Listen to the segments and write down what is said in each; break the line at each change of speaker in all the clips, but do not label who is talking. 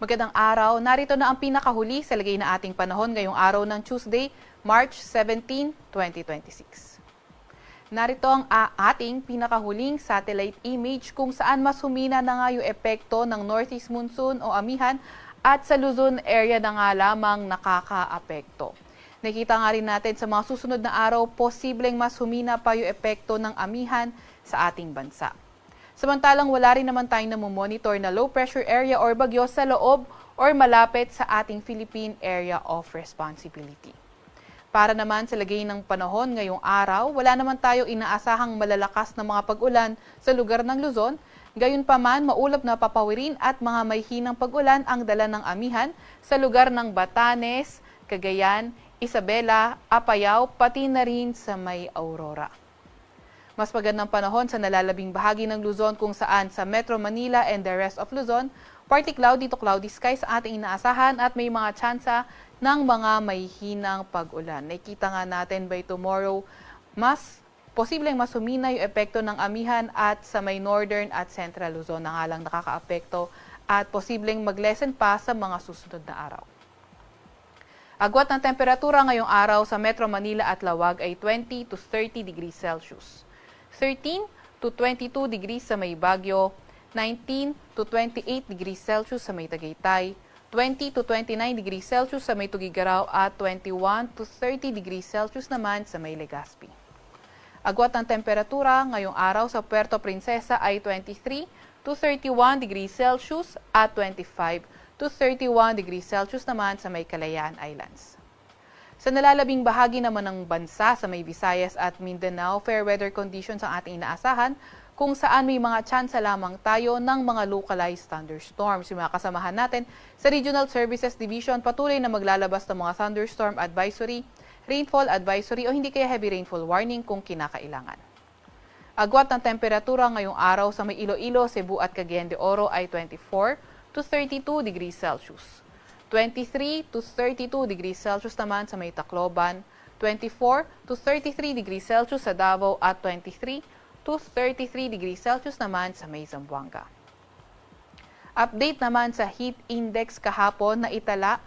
Magandang araw. Narito na ang pinakahuli sa lagay na ating panahon ngayong araw ng Tuesday, March 17, 2026. Narito ang ating pinakahuling satellite image kung saan mas humina na nga yung epekto ng northeast monsoon o amihan at sa Luzon area na nga lamang nakakaapekto. Nakita nga rin natin sa mga susunod na araw, posibleng mas humina pa yung epekto ng amihan sa ating bansa. Samantalang wala rin naman tayong namomonitor na low pressure area or bagyo sa loob or malapit sa ating Philippine Area of Responsibility. Para naman sa lagay ng panahon ngayong araw, wala naman tayo inaasahang malalakas na mga pag-ulan sa lugar ng Luzon. Gayunpaman, maulap na papawirin at mga may hinang pag-ulan ang dala ng amihan sa lugar ng Batanes, Cagayan, Isabela, Apayao, pati na rin sa may Aurora. Mas magandang panahon sa nalalabing bahagi ng Luzon kung saan sa Metro Manila and the rest of Luzon, partly cloudy to cloudy skies ang ating inaasahan at may mga tsansa ng mga may hinang pag-ulan. Nakikita nga natin by tomorrow, mas posibleng mas humina yung epekto ng amihan at sa may northern at central Luzon na nga lang nakakaapekto at posibleng mag-lessen pa sa mga susunod na araw. Agwat ng temperatura ngayong araw sa Metro Manila at Laoag ay 20 to 30 degrees Celsius. 13 to 22 degrees sa may Baguio, 19 to 28 degrees Celsius sa may Tagaytay, 20 to 29 degrees Celsius sa may Tuguegarao at 21 to 30 degrees Celsius naman sa may Legazpi. Agwat ng temperatura ngayong araw sa Puerto Princesa ay 23 to 31 degrees Celsius at 25 to 31 degrees Celsius naman sa may Kalayaan Islands. Sa nalalabing bahagi naman ng bansa sa may Visayas at Mindanao, fair weather conditions ang ating inaasahan kung saan may mga tsansa lamang tayo ng mga localized thunderstorms. Yung mga kasamahan natin sa Regional Services Division, patuloy na maglalabas ng mga thunderstorm advisory, rainfall advisory o hindi kaya heavy rainfall warning kung kinakailangan. Agwat ng temperatura ngayong araw sa may Iloilo, Cebu at Cagayan de Oro ay 24 to 32 degrees Celsius. 23 to 32 degrees Celsius naman sa may Tacloban, 24 to 33 degrees Celsius sa Davao at 23 to 33 degrees Celsius naman sa may Zamboanga. Update naman sa heat index kahapon, na itala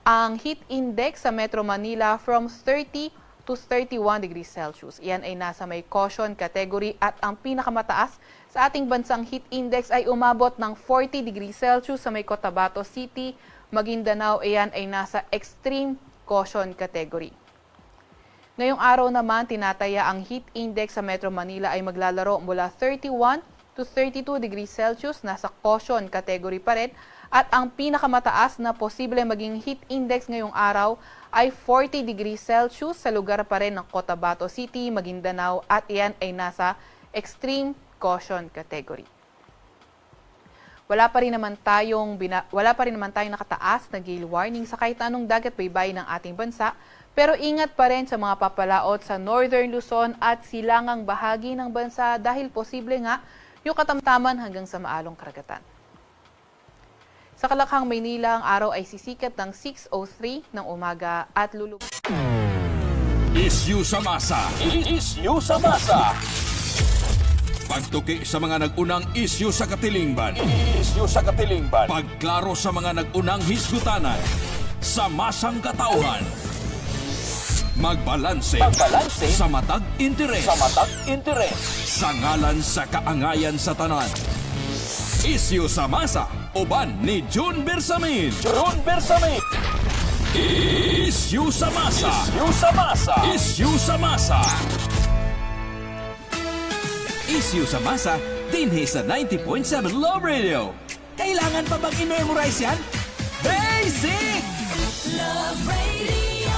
ang heat index sa Metro Manila from 30 to 31 degrees Celsius. Iyan ay nasa may caution category at ang pinakamataas sa ating bansang heat index ay umabot ng 40 degrees Celsius sa may Cotabato City, Maguindanao. Iyan ay nasa extreme caution category. Ngayong araw naman, tinataya ang heat index sa Metro Manila ay maglalaro mula 31 to 32 degrees Celsius, nasa caution category pa rin. At ang pinakamataas na posible maging heat index ngayong araw ay 40 degrees Celsius sa lugar pa rin ng Cotabato City, Maguindanao at iyan ay nasa extreme caution category. Wala pa rin naman tayong nakataas na gale warning sa kahit anong dagat baybayin ng ating bansa, pero ingat pa rin sa mga papalaot sa Northern Luzon at silangang bahagi ng bansa dahil posible nga yung katamtaman hanggang sa maalong karagatan. Sa Kalakhang, Maynila, ang araw ay sisikat ng 6:03 ng umaga at lulubog
Issue sa masa.
Issue sa masa.
Pagtuki sa mga nag-unang issue sa katilingban.
Issue sa katilingban.
Pagklaro sa mga nag-unang hisgutanan. Sa masang katauhan. Magbalanse
Magbalanse
sa matag interes.
sa matag interes.
Sa ngalan sa kaangayan sa tanan. Issue sa masa. Uban ni June Bersamin.
June Bersamin.
Issue sa masa.
Issue sa masa.
Issue sa masa. Issue sa masa dinhi sa 90.7 Love Radio. Kailangan pa bang i-memorize yan? Basic!
Love Radio.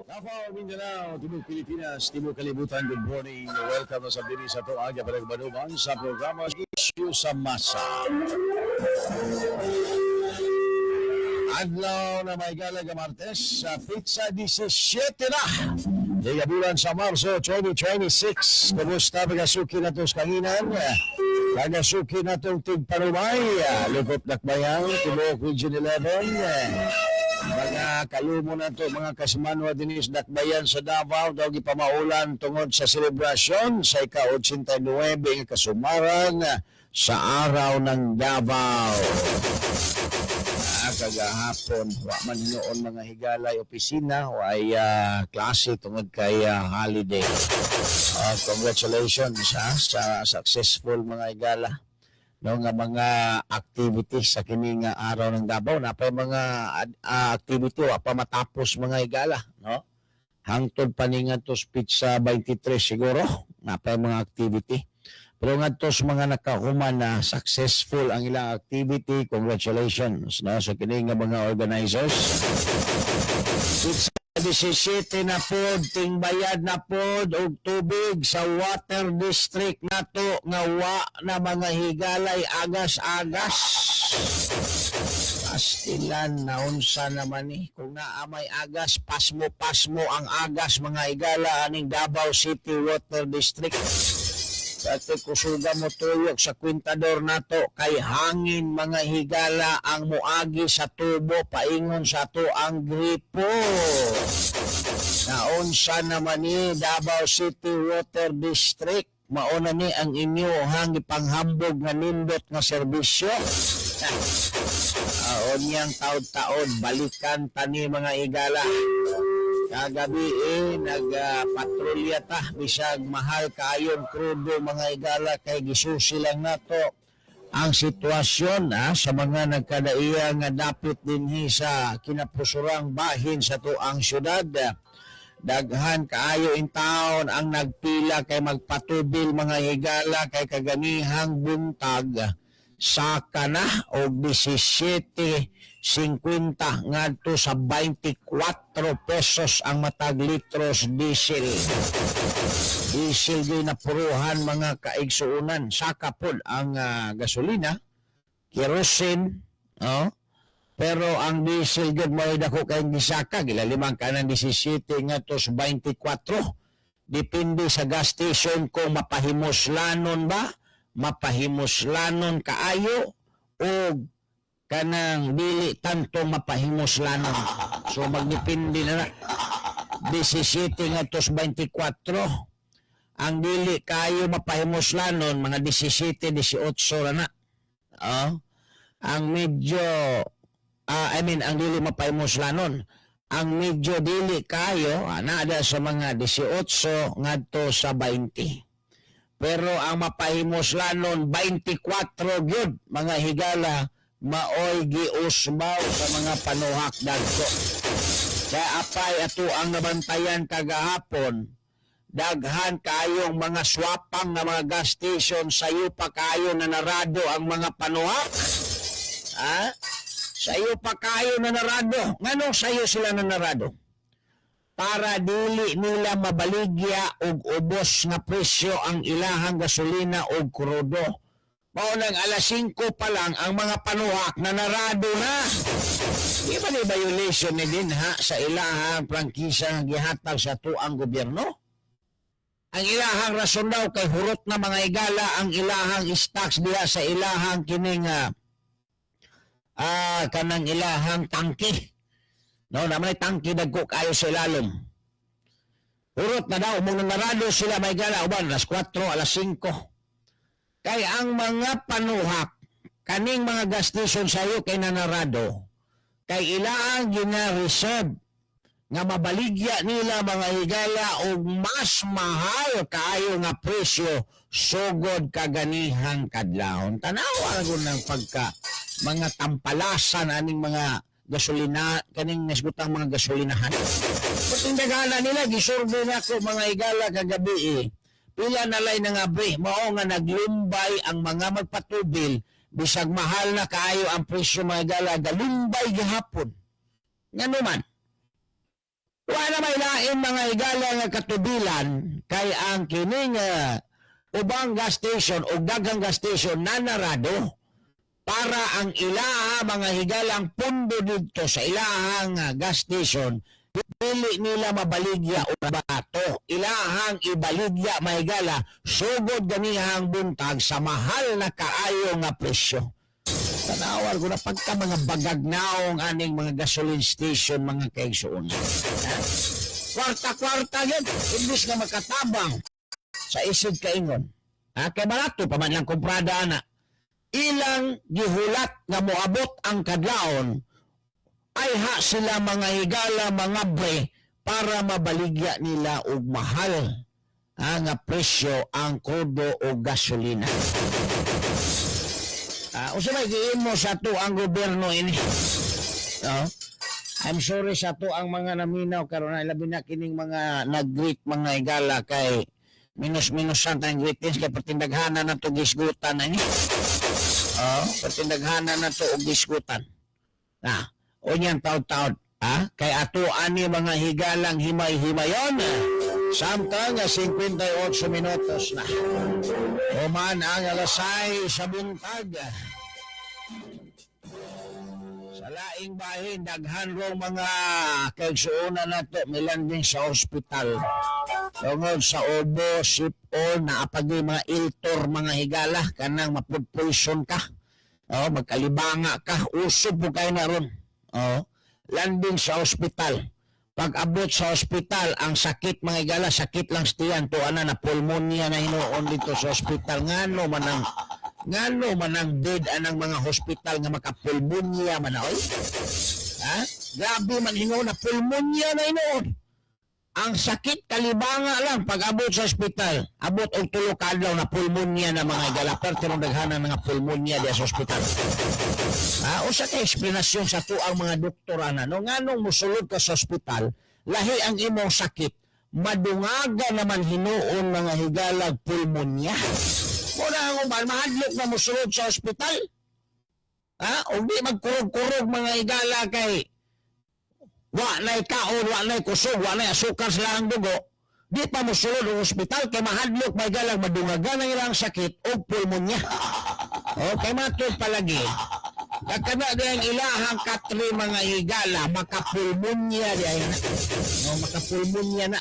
Davao, Mindanao, Timog Pilipinas, Timog Kalibutan, good morning. Welcome na sa diri sa tuaga para kabanuman sa programa Issue sa Masa. Adlaw na may galag Martes sa pizza 17 na. Ligabulan sa Marso 2026. Kumusta, mga suki na sa kanginan? Mga suki na itong tigpanumay. Lukop Dakbayan, Tibuok Region 11. Mga kalumo na to, mga kasimanwa dinhi sa Dakbayan sa Davao, daw gipamaulan tungod sa selebrasyon sa ika-89 nga kasumaran sa Araw ng Davao. Kagahapon, wa man noon, mga higalay, opisina o ay klase tungod kay holiday. Congratulations ha, sa successful, mga higala, no, nga mga activities sa kini nga Araw ng Davao. Napay mga activity wa pa matapos, mga higala, no, hangtod pa ni ngadto sa petsa 23 siguro napay mga activity. Pero ngadto sa mga nakahuman na successful ang ilang activity, congratulations, no, sa kini nga mga organizers. Petsa 17 na pod, tingbayad na pod og tubig sa water district nato nga wa na, mga higalay, agas-agas. Pastilan, naunsa naman ni kung naa may agas, pasmo-pasmo ang agas, mga higala, aning Davao City Water District. Dati kusuga mo tuyok sa kwintador nato kay hangin, mga higala, ang muagi sa tubo paingon sa ato ang gripo. Naunsa naman ni Davao City Water District? Mauna ni ang inyo hang ipanghambog nga nindot nga serbisyo. Aon niyang taod-taod balikan tani, mga higala. Kagabi eh, nagpatrolya ta bisag mahal kaayon krudo, mga higala, kay gisusi lang nato ang sitwasyon sa mga nagkadaiya nga dapit dinhi sa kinapusurang bahin sa tuang syudad. Daghan kaayo in town ang nagpila kay magpatubil, mga higala, kay kaganihang buntag saka na og 17.50 ngadto sa 24 pesos ang matag litros diesel. Diesel gyud napuruhan, mga kaigsuonan. Saka pod ang gasolina, kerosene, oh. Pero ang diesel gyud mao dako kay gisaka, gilalimang kanan 17 ngadto sa 24. Depende sa gas station kung mapahimuslanon ba, mapahimuslanon kaayo o kanang dili tanto mapahimuslanon. So magdepende na na. 17 ngadto sa 24. Ang dili kayo mapahimuslanon, mga 17, 18 ra na. Oh. Ang medyo I mean, ang dili mapahimuslanon, ang medyo dili kayo naada sa mga 18 ngadto sa 20. Pero ang mapahimuslanon, 24 gyud, mga higala, maoy giusbaw sa mga panuhak dagko. Kaya apay ato ang nabantayan kagahapon, daghan kayong mga swapang nga mga gas station, sayo pa kayo na narado ang mga panuhak. Ha? Sayo pa kayo na narado. Nganong sayo sila na narado? Para dili nila mabaligya og ubos nga presyo ang ilahang gasolina og krudo. Mao nang alas 5 pa lang ang mga panuhak na narado na. Di ba ni violation ni din ha sa ilahang prangkisa nga gihatag sa tuang gobyerno? Ang ilahang rason daw kay hurot na, mga higala, ang ilahang stocks diha sa ilahang kining kanang ilahang tangki. No, naman ay tangki dagko kayo sa ilalom. Hurot na daw, mong narado sila, may gala, uban, alas 4, alas 5. Kay ang mga panuhak, kaning mga gas station sayo kay nanarado, kay ilaang gina-reserve nga mabaligya nila, mga higala, og mas mahal kaayo nga presyo sugod kaganihang kadlawon. Tanawa ra ng pagka mga tampalasan aning mga gasolina, kaning nasgutang mga gasolinahan. Patindagana nila, gisurvey na ko, mga higala, kagabi eh. Pila na lay nga abre, mao nga naglumbay ang mga magpatubil, bisag mahal na kaayo ang presyo, mga higala, galumbay gihapon. Ngano man? Wala may lain, mga higala, nga katubilan kay ang kining ubang gas station o daghang gas station nanarado para ang ilaha, mga higalang, pundo didto sa ilahang gas station dili nila mabaligya o bato, ilahang ibaligya, mahigala, sugod ganihang buntag sa mahal na kaayo nga presyo. Tanawar ko na pagka mga bagagnaong aning mga gasoline station, mga kaigsuon. Ha? Kwarta-kwarta yun. Imbis nga makatabang sa isig kaingon. Ha? Kay barato pa man lang kumprada ana. Ilang gihulat nga moabot ang kadlawon ay ha sila mga higala, mga bre, para mabaligya nila og mahal, ha, nga presyo ang krudo o gasolina. Ah, unsa may giimo sa ato ang gobyerno ini? No? I'm sorry sa ato ang mga naminaw karon, ay labi na kining mga nag-greet, mga higala, kay minus-minus sa tayong greetings kay pertindaghanan na to gisgutan na ini. Oh, pertindaghanan na to og gisgutan. Na, unyang taod-taod. Ha? Kay ato ani mga higalang himay-himayon. Samtang 58 minutos na. Human ang alas 6 sa buntag. Sa laing bahin, daghan rong mga kaigsuonan nato milanding sa ospital. Tungod sa ubo, sipon, naapagi mga iltor, mga higala, kanang mapudpoison ka. Oh, magkalibanga ka, usob po kayo na ron. Oh, landing sa ospital. Pag abot sa ospital, ang sakit, mga higala, sakit lang sa tiyan, tuwa na na pulmonya na hinuon dito sa ospital. Ngano man ang bed anang mga hospital nga makapulmonya man oy? Ha? Grabe man hinuon na pulmonya na hinuon. Ang sakit kalibanga lang pag abot sa ospital. Abot og 3 ka adlaw na pulmonya na, mga higala. Pero daghanan nga pulmonya diya sa ospital. Ha, usa ka eksplanasyon sa tuang mga doktor ana, no, nganong musulod ka sa ospital, lahi ang imong sakit, madungaga naman hinuon, mga higalag, pulmonya. Muna ang uban, mahadlok na musulod sa ospital. Ha? O di magkurog-kurog, mga higala, kay wa na'y kaon, wa na'y kusog, wa na'y asukar sa ilang dugo. Di pa musulod ang ospital kay mahadlok may galang madungagan ang ilang sakit o pulmonya. Okay, matod palagi. Kakana di ang ilahang katre, mga higala, makapulmonya di ay na. No, makapulmonya na.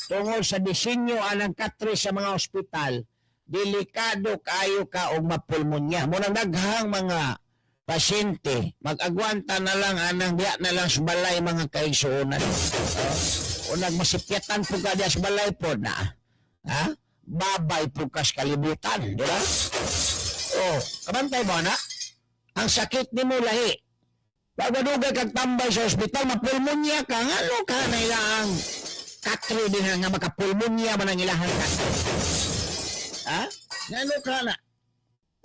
Tungod sa disenyo anang katre sa mga ospital, delikado kayo ka og mapulmonya. Munang daghang mga pasyente, mag-agwanta na lang anang diya na lang sa balay, mga kaigsuonan. O nagmasipyatan po ka diya sa balay po na. Ha? Babay po ka sa kalibutan, di ba? O, kabantay mo na? Ang sakit ni mo lahi. Pagmadugay kag tambay sa ospital, mapulmonya ka. Ngano ka na ilang katre din nga makapulmonya man ang ilahang katre? Ha? Ngano ka na?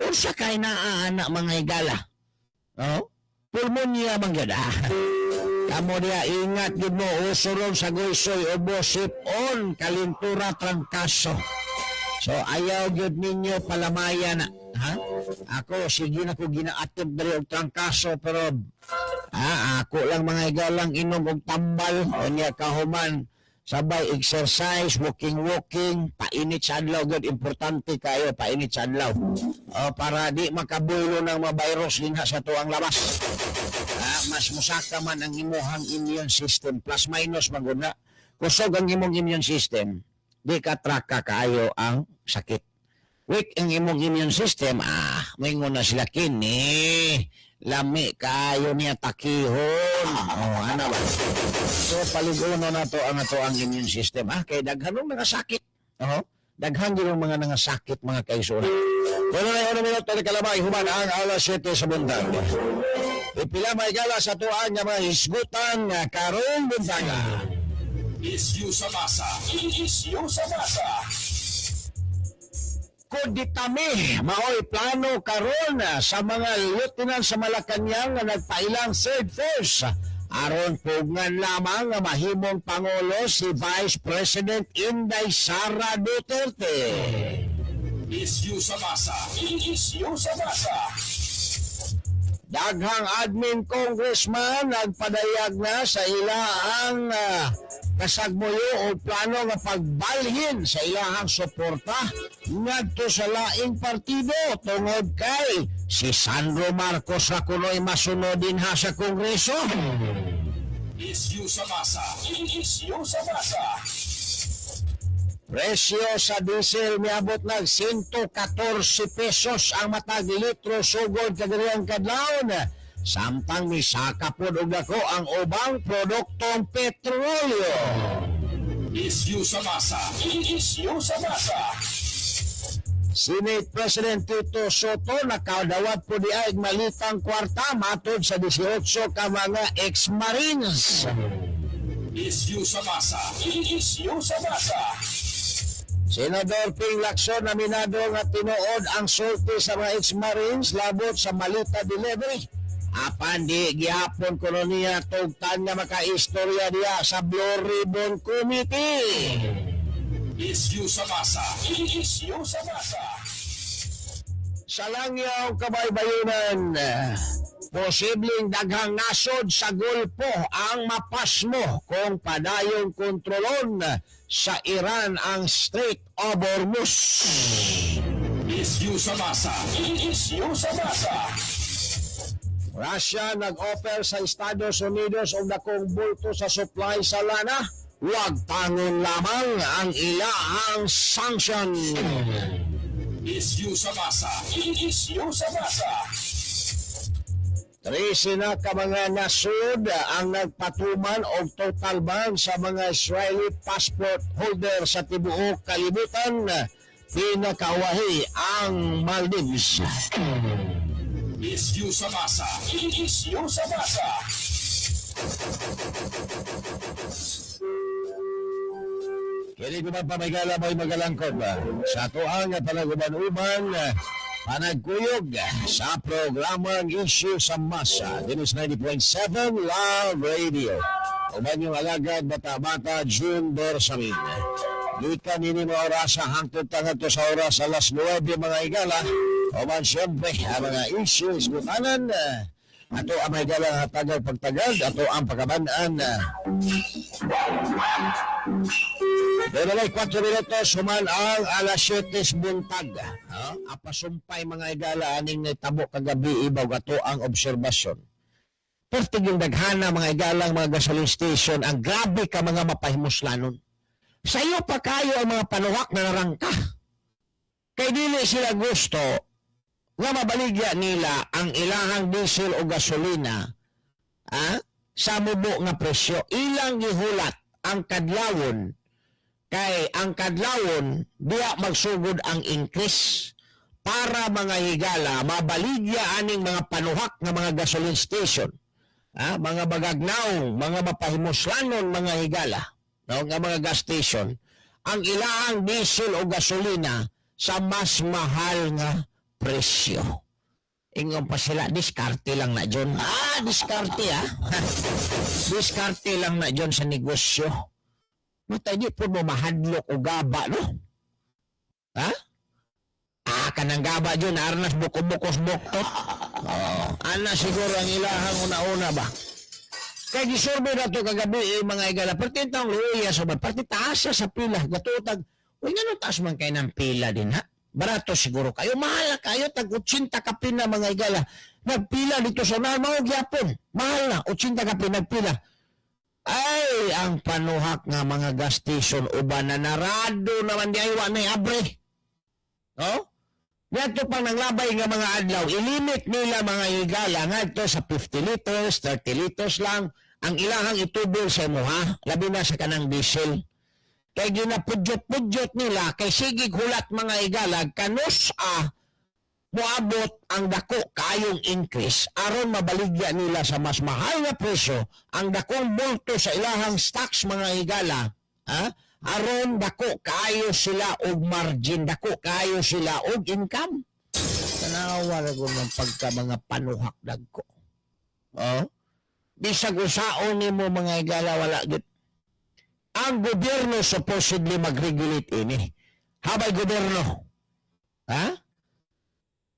Unsa kay naa ana, mga higala? Oh? Pulmonya man gyud ah. Kamo diya, ingat gid mo, uso ron sa guysoy, ubo, sipon, kalintura, trangkaso. So ayaw gyud ninyo palamaya na. Ha? Ako sige na ko ginaatod diri og trangkaso, pero ako lang, mga higalang, inom og tambal unya kahuman sabay exercise, walking walking, painit sa adlaw gyud, importante kayo painit sa adlaw. O, para di makabulo ng mga virus dinha sa tuang labas. Ah, mas musaka man ang imuhang immune system, plus minus man gud na. Kusog ang imong immune system, di ka traka kaayo ang sakit. Weak ang imong immune system, moingon na sila kini. Lami kayo niya takihon. Oh, ano ba? So paliguno na to ang ato ang immune system. Ah, kay daghan ng mga sakit. Oh, daghan gyud ang mga nangasakit, mga kaigsuonan. Wala na yung minuto ni kalabay, human ang alas 7 sa buntag. Pipila may gala sa tuan nga mga hisgutan nga karong buntaga.
Isyu sa masa. Isyu sa masa.
Kuditami maoy plano karon sa mga lieutenant sa Malacañang nga nagpailang third force aron pugngan lamang nga mahimong pangulo si Vice President Inday Sara Duterte.
Isyu sa masa. Isyu sa masa.
Daghang admin congressman nagpadayag na sa ilahang kasagmuyo o plano nga pagbalhin sa ilahang suporta ngadto sa laing partido tungod kay si Sandro Marcos ra kuno'y masunod dinha sa Kongreso.
Isyu sa masa. Isyu sa masa.
Presyo sa diesel miabot nag 114 pesos ang matag litro sugod kaganihang kadlawon. Samtang misaka pod og dako ang ubang produktong petrolyo.
Isyu sa masa. Isyu sa masa.
Senate President Tito Sotto nakadawat po di ay malitang kwarta matod sa 18 ka mga ex-marines.
Isyu sa masa. Isyu sa masa.
Senador Ping Lacson aminado nga tinuod ang sulti sa mga ex-marines labot sa malita delivery. Apan di gihapon kuno niya tugtan nga makaistorya diya sa Blue Ribbon Committee.
Isyu sa masa. Isyu sa masa.
Sa langyaw, kabaybayunan, posibleng daghang nasod sa Gulpo ang mapasmo kung padayong kontrolon sa Iran ang Strait of Hormuz.
Isyu sa masa. Isyu sa masa.
Russia nag-offer sa Estados Unidos og dakong bulto sa supply sa lana, wag tangon lamang ang ilahang sanction.
Isyu sa masa. Isyu sa masa.
13 na ka mga nasod ang nagpatuman og total ban sa mga Israeli passport holder sa tibuok kalibutan. Pinakawahi ang Maldives.
Isyu sa masa. Isyu sa masa.
Kini ko ba pamigala mo'y magalangkod ba? Sa tuang nga panaguban-uban, panagkuyog sa programang Issue sa Masa. This is 90.7 Love Radio. Uban yung alagad bata-bata June Bersamin. Gikan nini mga oras hangtod tangadto sa oras alas 9, mga igala. Uban siyempre ang mga issue isgutanan. Ato ang mga igala hatagal pagtagal, ato ang pagkabanaan. Pero may 4 minutos human ang alas 7 buntag. Ha? Apasumpay, mga igala, aning nitabo kagabi ibaw ato ang obserbasyon. Pertig yung daghana, mga igalang, mga gasoline station, ang grabe ka mga mapahimuslanon. Sayo pa kayo ang mga panuhak na narangka. Kay dili sila gusto nga mabaligya nila ang ilahang diesel o gasolina, ah, sa mubo nga presyo. Ilang gihulat ang kadlawon kay ang kadlawon diya magsugod ang increase para, mga higala, mabaligya aning mga panuhak nga mga gasoline station, ah, mga bagagnaw, mga mapahimuslanon, mga higala, no, nga mga gas station ang ilahang diesel o gasolina sa mas mahal nga presyo. Ingon pa sila, diskarte lang na, John. Ah, diskarte ah. Diskarte lang na, John, sa negosyo. Matay di po mo mahadlok o gaba, no? Ha? Ah, kanang gaba, John, arnas buko-bukos buktot. Oo. Ana siguro ang ilahang una-una ba? Kay gisurvey na to kagabi, eh, mga igala. Parte taong luya sa ba? Parte taas sa pila. Gatutag. Uy, nga taas man kayo ng pila din, ha? Barato siguro kayo. Mahal na kayo. Tag 80 kapin na, mga igala. Nagpila dito sa unahan. Mao gyapon. Mahal na. 80 kapin nagpila. Ay, ang panuhak nga mga gas station uban na narado naman di ay wa na abre. No? Ngadto pang nanglabay nga mga adlaw, ilimit nila, mga higala, ngadto sa 50 liters, 30 liters lang ang ilahang itubol sa imuha, labi na sa kanang diesel. Kay ginapudyot-pudyot nila, kay sigig hulat, mga higala, kanus a moabot ang dako kayong increase aron mabaligya nila sa mas mahal nga presyo ang dakong bulto sa ilahang stocks, mga higala, ha, aron dako kayo sila og margin, dako kayo sila og income. Tanawa ra gud ng pagka mga panuhak dagko. Oh, bisag usaon nimo, mga higala, wala gyud. Ang gobyerno supposedly mag-regulate ini. Habay gobyerno, ha?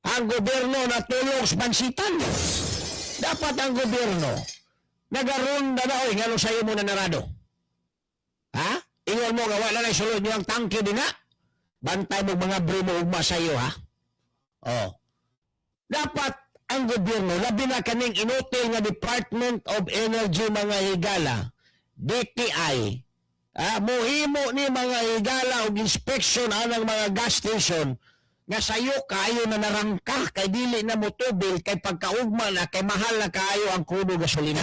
Ang gobyerno natulog sa pansitan. Dapat ang gobyerno nagaronda na, oy, ngano sayo mo na narado? Ha? Ingon mo nga wala na sulod niyo ang tangke din na. Bantay mo mga bre mo ugma sa iyo, ha? Oh. Dapat ang gobyerno, labi na kaning inutil nga Department of Energy, mga higala, DTI, Ah, muhimo ni mga higala og inspection anang mga gas station nga sayo kaayo na narangka kay dili na motubil kay pagkaugma na kay mahal na kaayo ang krudo gasolina.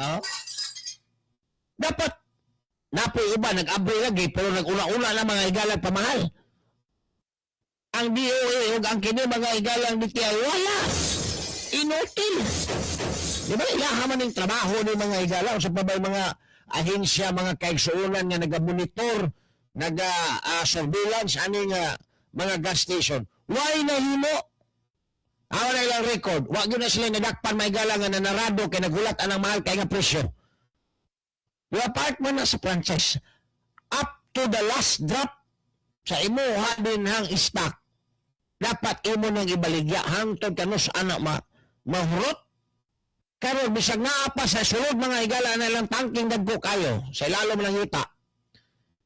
Ah? Dapat napoy iba nag-abri lagi pero nag-una-una na mga higalang pamahal. Ang DOE ug ang kini mga higalang DTI, wala. Inutil. Di ba ilaha man ning trabaho ni mga higala sa pa mga ahensya, mga kaigsuonan nga naga-monitor, naga-surveillance aning mga gas station. Why nahimo? Awa na ilang record. Wa gyud na sila nadakpan, mga higala, nga nanarado kay nagulat anang mahal kay nga presyo. Di ba part man na sa franchise? Up to the last drop sa imuha din hang stock. Dapat imo nang ibaligya hangtod kanus ana ma mahurot. Karon bisag naa pa sa sulod, mga higala, na lang tangking dagko kayo sa ilalom ng yuta.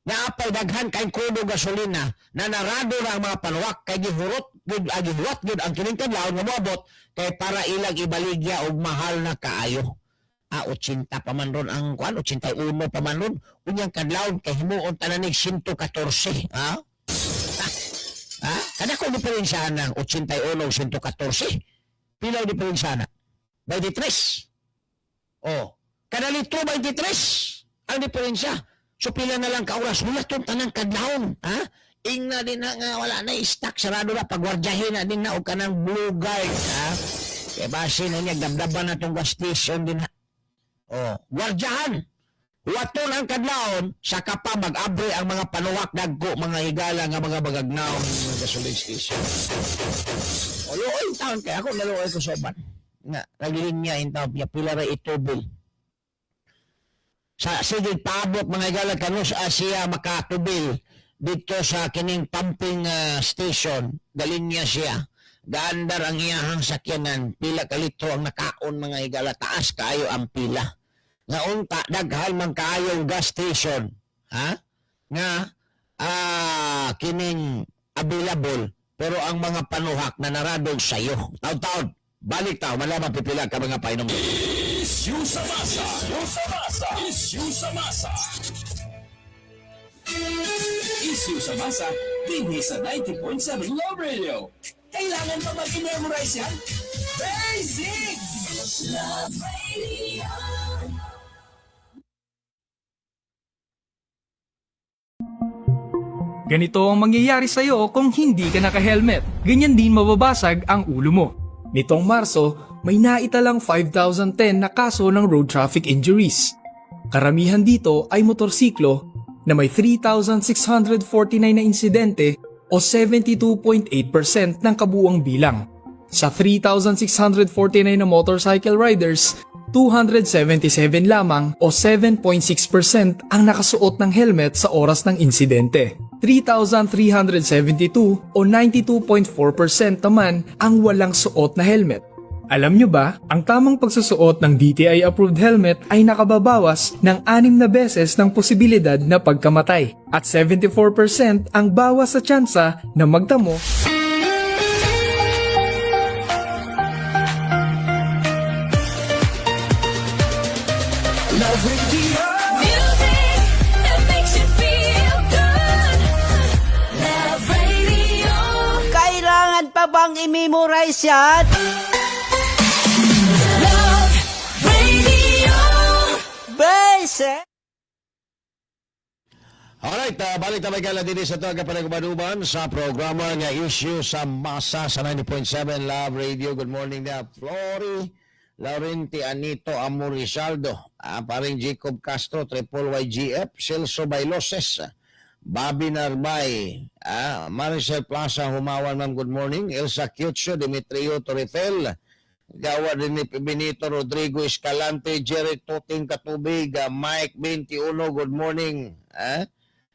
Naapay daghan kay krudo gasolina na narado na ang mga panuwak kay gihurot gud, gihuwat gud ang kining kadlawon nga moabot kay para ilang ibaligya og mahal na kaayo. Ah, 80 pa man ron ang kuan, 81 pa man ron. Unyang kadlawon kay himuon tanan nig 114, ha? Ha? Kada ko diferensya ng 81 o 114. Pila ang diferensya na? 23. Oh, kada litro 23 ang diferensya. So pila na lang ka oras wala tong tanang kadlawon, ha? Ingna din na nga wala na stock, sarado na, pagwardyahin na din na og kanang blue guard, ha? Kay basin na niya dabdaban na tong gas station din na. Oh, gwardyahan. Waton ang kadlawon, saka pa mag-abre ang mga panuwak dagko, mga higala nga mga bagagnaw ng mga gasoline station. O, luoy taon kay ako, naluoy ko soban. Nga, naglinya in taon, ya pila ra itubil. Sa sige paabot, mga higala, kanus siya makatubil dito sa kining pumping station, galinya siya. Gaandar ang iyahang sakyanan, pila ka litro ang nakaon, mga higala, taas kaayo ang pila. Nga unta daghan man kaayong gas station, ha, nga kining available pero ang mga panuhak na naradog sayo. Taon-taon, balik tao, malaman pipila ka mga painom.
Issue sa masa. Issue sa masa. Issue sa masa.
Issue sa masa, dinhi sa 90.7 Love Radio. Kailangan pa mag-memorize yan? Basic!
Love Radio.
Ganito ang mangyayari sa'yo kung hindi ka naka-helmet. Ganyan din mababasag ang ulo mo. Nitong Marso, may naitalang 5,010 na kaso ng road traffic injuries. Karamihan dito ay motorsiklo na may 3,649 na insidente o 72.8% ng kabuuang bilang. Sa 3,649 na motorcycle riders, 277 lamang o 7.6% ang nakasuot ng helmet sa oras ng insidente. 3,372 o 92.4% naman ang walang suot na helmet. Alam nyo ba, ang tamang pagsusuot ng DTI-approved helmet ay nakababawas ng anim na beses ng posibilidad na pagkamatay at 74% ang bawas sa tsansa na magtamo.
Music that makes you feel good. Love Radio.
Kailangan pa bang i-memorize yan?
Love Radio.
Basic!
Alright, balik tayo kala din sa taga panagbanuban sa programa nga Issue sa Masa sa 90.7 Love Radio. Good morning na Flori Laurenti Anito Amorizaldo, paring Jacob Castro, Triple YGF, Celso Bailoses, Bobby Narbay, Maricel Plaza Humawan, ma'am, good morning. Elsa Cutio, Demetrio Torifel, Gawa din ni Benito Rodrigo Escalante, Jerry Toting Katubig, Mike 21, good morning. Ah?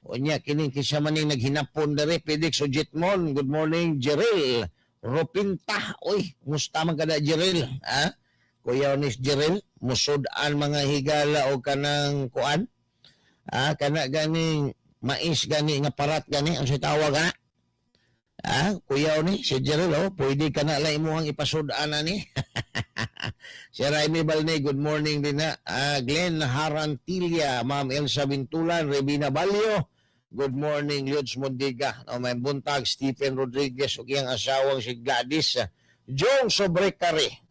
Unya, kining kinsa man ning naghinapon dere, Felix Ojitmon, good morning, Jeril Ropinta. Uy, musta man kada, Jeril? Ha? Kuya Onis Jeril, musud-an, mga higala, o kanang kuan? Ah, kana ganing mais gani nga parat gani ang sa tawag ana. Ah, kuya ni si Jeril, oh, pwede ka na lang imuhang ipasud-an ani. Si Raimi Balne, good morning din na. Glenn Harantilia, Ma'am Elsa Bintulan, Rebina Balyo, good morning, Liuds Mundiga. No, may buntag, Stephen Rodriguez, ug iyang asawang si Gladys. Jong Sobrecare,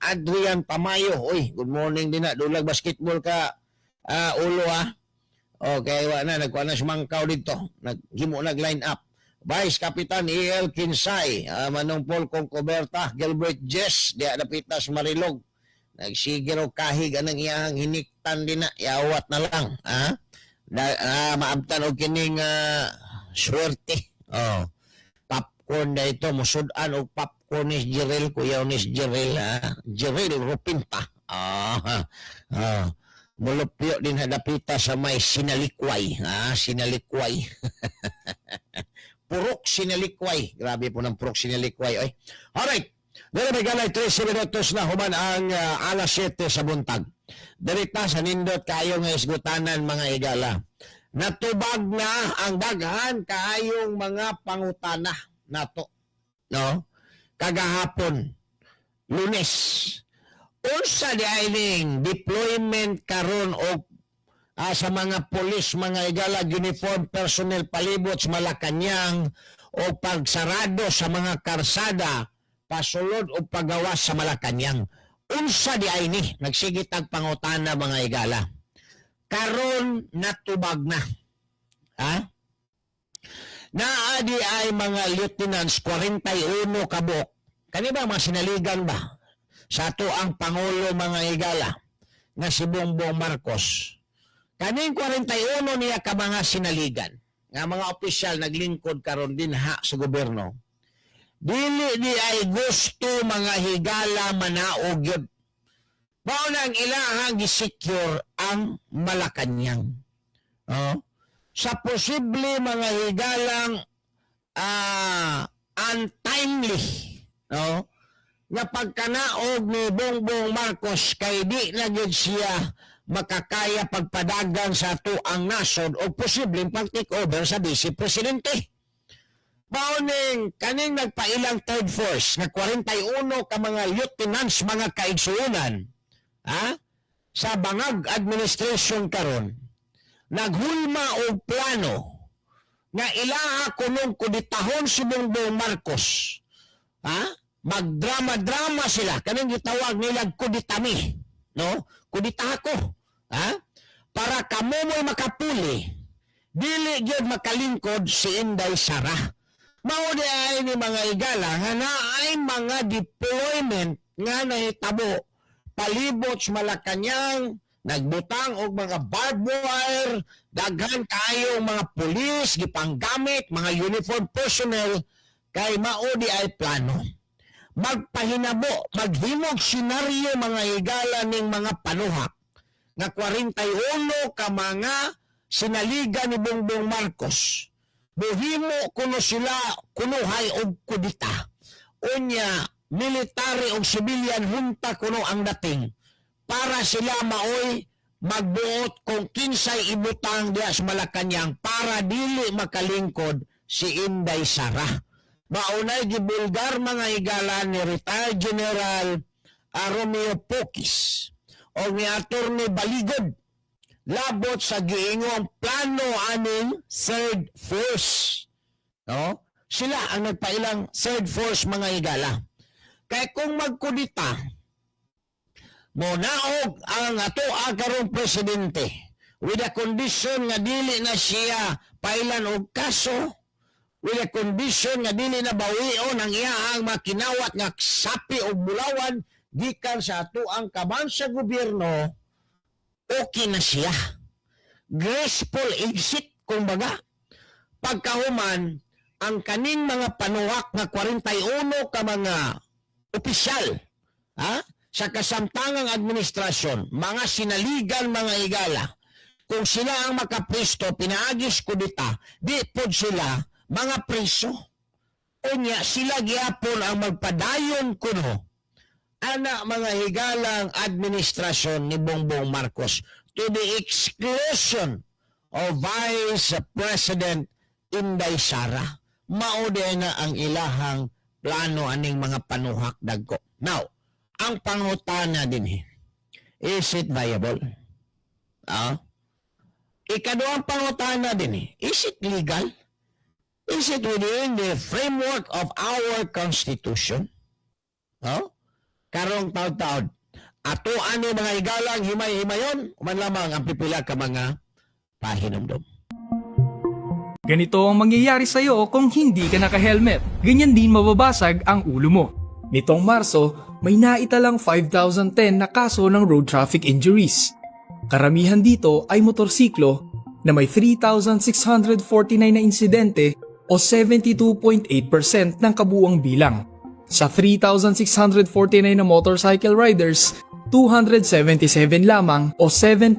Adrian Tamayo, uy, good morning din na. Dulag basketball ka, ulo ah. Okay, wa na, nagkuha na si Mangkaw dito. Naghimo nag line up. Vice Kapitan E.L. Kinsay, Manong Paul Concoberta, Gilbert Jess, diya napitas Marilog. Nagsigiro kahig anang iyang hiniktan din na, yawat na lang. Ha? Na, maabtan og kining swerte. Oh. Popcorn na ito, musudan og popcorn ni Jirel, kuya ni Jirel, ha? Jirel Rupinta. Ah. Mulupyo din hadapita sa may Sinalikway. Ha? Sinalikway. Purok Sinalikway. Grabe po ng Purok Sinalikway. Oy. Alright. Dere may ganay 13 minutos na human ang alas 7 sa buntag. Dirita sa nindot kayo nga isgutanan, mga igala. Natubag na ang daghan kaayong mga pangutana nato. No? Kagahapon, Lunes. Unsa di ay ning deployment karon og sa mga pulis, mga igala, uniform personnel palibot sa Malacañang o pagsarado sa mga karsada pasulod o pagawas sa Malacañang? Unsa di ay ni? Nagsigit ang pangutana, mga igala. Karon natubag na. Ha? Naa di ay mga lieutenants, 41 kabuk. Kani ba mga sinaligan ba? Sa ato ang Pangulo, mga igala, nga si Bongbong Marcos. Kaning 41 niya ka mga sinaligan nga mga opisyal naglingkod karon din ha sa gobyerno. Dili di ay gusto, mga higala, manaog yun. Mao nang ilahang gisecure ang Malacañang. Oh? Sa posible, mga higalang, untimely, no, nga pagkanaog ni Bongbong Marcos kay di na gyud siya makakaya pagpadagan sa ato ang nasod o posibleng pag-take over sa vice presidente. Mao ning kaning nagpailang third force nga 41 ka mga lieutenants, mga kaigsuonan, ha, sa bangag administration karon naghulma og plano nga ilaha kunong kuditahon si Bongbong Marcos, ha, magdrama-drama sila kaning gitawag nila kuditami, no, kudita ko ha, para kamo mo'y makapuli, dili gyud makalingkod si Inday Sara. Mao di ay ni, mga igala, nga naay mga deployment nga nahitabo palibot sa Malacañang, nagbutang og mga barbed wire, daghan kaayong mga pulis gipanggamit, mga uniform personnel, kay mao di ay plano magpahinabo, maghimog senaryo, mga higala, ning mga panuhak nga 41 ka mga sinaligan ni Bongbong Marcos. Muhimo kuno sila kunuhay og kudita. Unya, military og civilian junta kuno ang dating para sila maoy magbuot kung kinsay ibutang diya sa Malacañang para dili makalingkod si Inday Sara. Maunay gibulgar, mga higala, ni retired General Romeo Pokis o ni Attorney Baligod labot sa giingong plano aning third force. No? Sila ang nagpailang third force, mga higala. Kaya kung magkudita, monaog ang ato karong presidente with a condition nga dili na siya pailan og kaso, with a condition nga dili na bawion ang iyahang makinawat nga sapi og bulawan gikan sa ato ang kaban sa gobyerno, okay na siya. Graceful exit, kumbaga. Pagkahuman, ang kaning mga panuwak nga 41 ka mga opisyal, ha, sa kasamtangang administrasyon, mga sinaligan, mga higala, kung sila ang makapristo pinaagis kudita, di pod sila mga priso. Unya, sila gyapon ang magpadayon kuno ana, mga higalang administrasyon ni Bongbong Marcos to the exclusion of Vice President Inday Sara. Mao na ang ilahang plano aning mga panuhak dagko. Now, Ang pangutana din, is it viable? Ah? Ikaduhang pangutana din, is it legal? Is it within the framework of our Constitution? No? Karong taon-taon, ato ani, mga higalang himay-himayon, man lamang ang pipila ka mga pahinumdom.
Ganito ang mangyayari sa'yo kung hindi ka naka-helmet. Ganyan din mababasag ang ulo mo. Nitong Marso, may naitalang 5,010 na kaso ng road traffic injuries. Karamihan dito ay motorsiklo na may 3,649 na insidente o 72.8% ng kabuuang bilang. Sa 3,649 na motorcycle riders, 277 lamang o 7.6%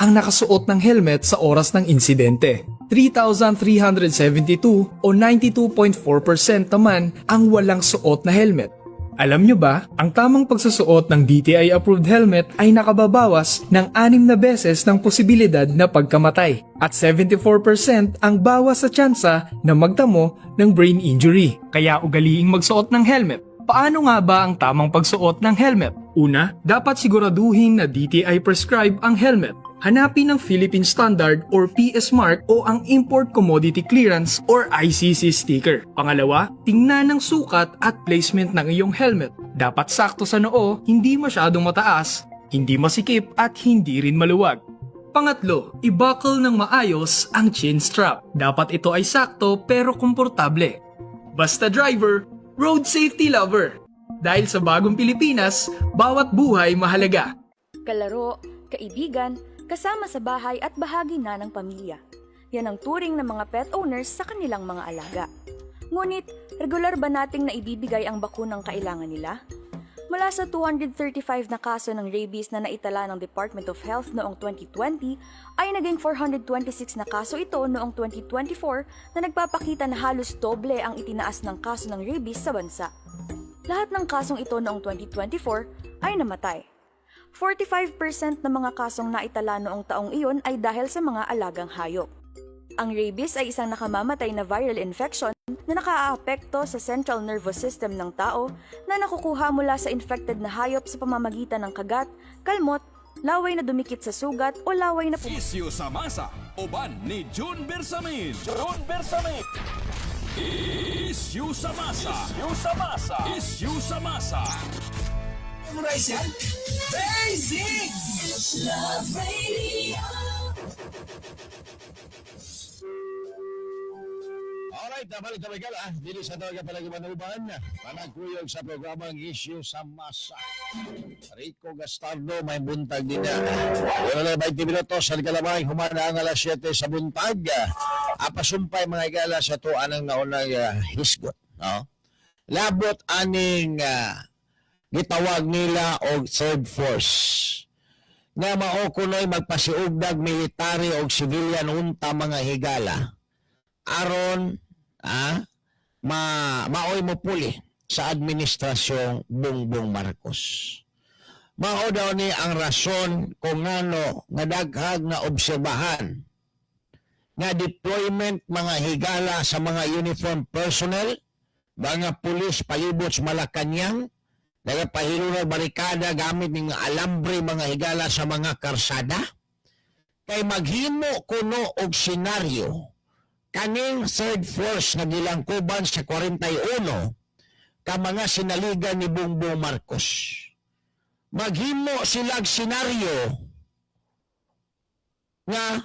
ang nakasuot ng helmet sa oras ng insidente. 3,372 o 92.4% naman ang walang suot na helmet. Alam nyo ba, ang tamang pagsusuot ng DTI-approved helmet ay nakababawas ng anim na beses ng posibilidad na pagkamatay at 74% ang bawas sa tsansa na magtamo ng brain injury. Kaya ugaliing magsuot ng helmet. Paano nga ba ang tamang pagsuot ng helmet? Una, dapat siguraduhin na DTI prescribe ang helmet. Hanapin ang Philippine Standard or PS Mark o ang Import Commodity Clearance or ICC sticker. Pangalawa, tingnan ang sukat at placement ng iyong helmet. Dapat sakto sa noo, hindi masyadong mataas, hindi masikip at hindi rin maluwag. Pangatlo, i-buckle ng maayos ang chin strap. Dapat ito ay sakto pero komportable. Basta driver, road safety lover. Dahil sa bagong Pilipinas, bawat buhay mahalaga.
Kalaro, kaibigan, kasama sa bahay at bahagi na ng pamilya. Yan ang turing ng mga pet owners sa kanilang mga alaga. Ngunit, regular ba nating naibibigay ang bakunang kailangan nila? Mula sa 235 na kaso ng rabies na naitala ng Department of Health noong 2020, ay naging 426 na kaso ito noong 2024 na nagpapakita na halos doble ang itinaas ng kaso ng rabies sa bansa. Lahat ng kasong ito noong 2024 ay namatay. 45% ng mga kasong naitala noong taong iyon ay dahil sa mga alagang hayop. Ang rabies ay isang nakamamatay na viral infection na nakaaapekto sa central nervous system ng tao na nakukuha mula sa infected na hayop sa pamamagitan ng kagat, kalmot, laway na dumikit sa sugat o laway na
Isyu sa masa, uban ni June Bersamin. June Bersamin. Isyu sa masa. Isyu sa masa. Isyu sa masa.
Memorize yan? Basic!
Love Radio.
Alright, balik tayo ah. Dili sa tawaga palagi manuban. Panagkuyog sa programang Issue sa Masa. Rico Gastardo, may buntag din na. Wala na 20 minutos sa kalamay, humana ang alas 7 sa buntag. Apasumpay, mga igala, sa tuan ang naunang hisgot. No? Labot aning gitawag nila og third force nga mao kunoy magpasiugdag military og civilian unta, mga higala, aron ma maoy mo puli sa administrasyong Bongbong Marcos. Mao daw ni ang rason kung ngano nga daghag na obserbahan nga deployment, mga higala, sa mga uniform personnel, mga pulis palibot sa Malacanang, nagapahilo ng barikada gamit ng alambre, mga higala, sa mga karsada, kay maghimo kuno og senaryo kaning third force nga gilangkuban sa 41 ka mga sinaligan ni Bongbong Marcos. Maghimo silag senaryo nga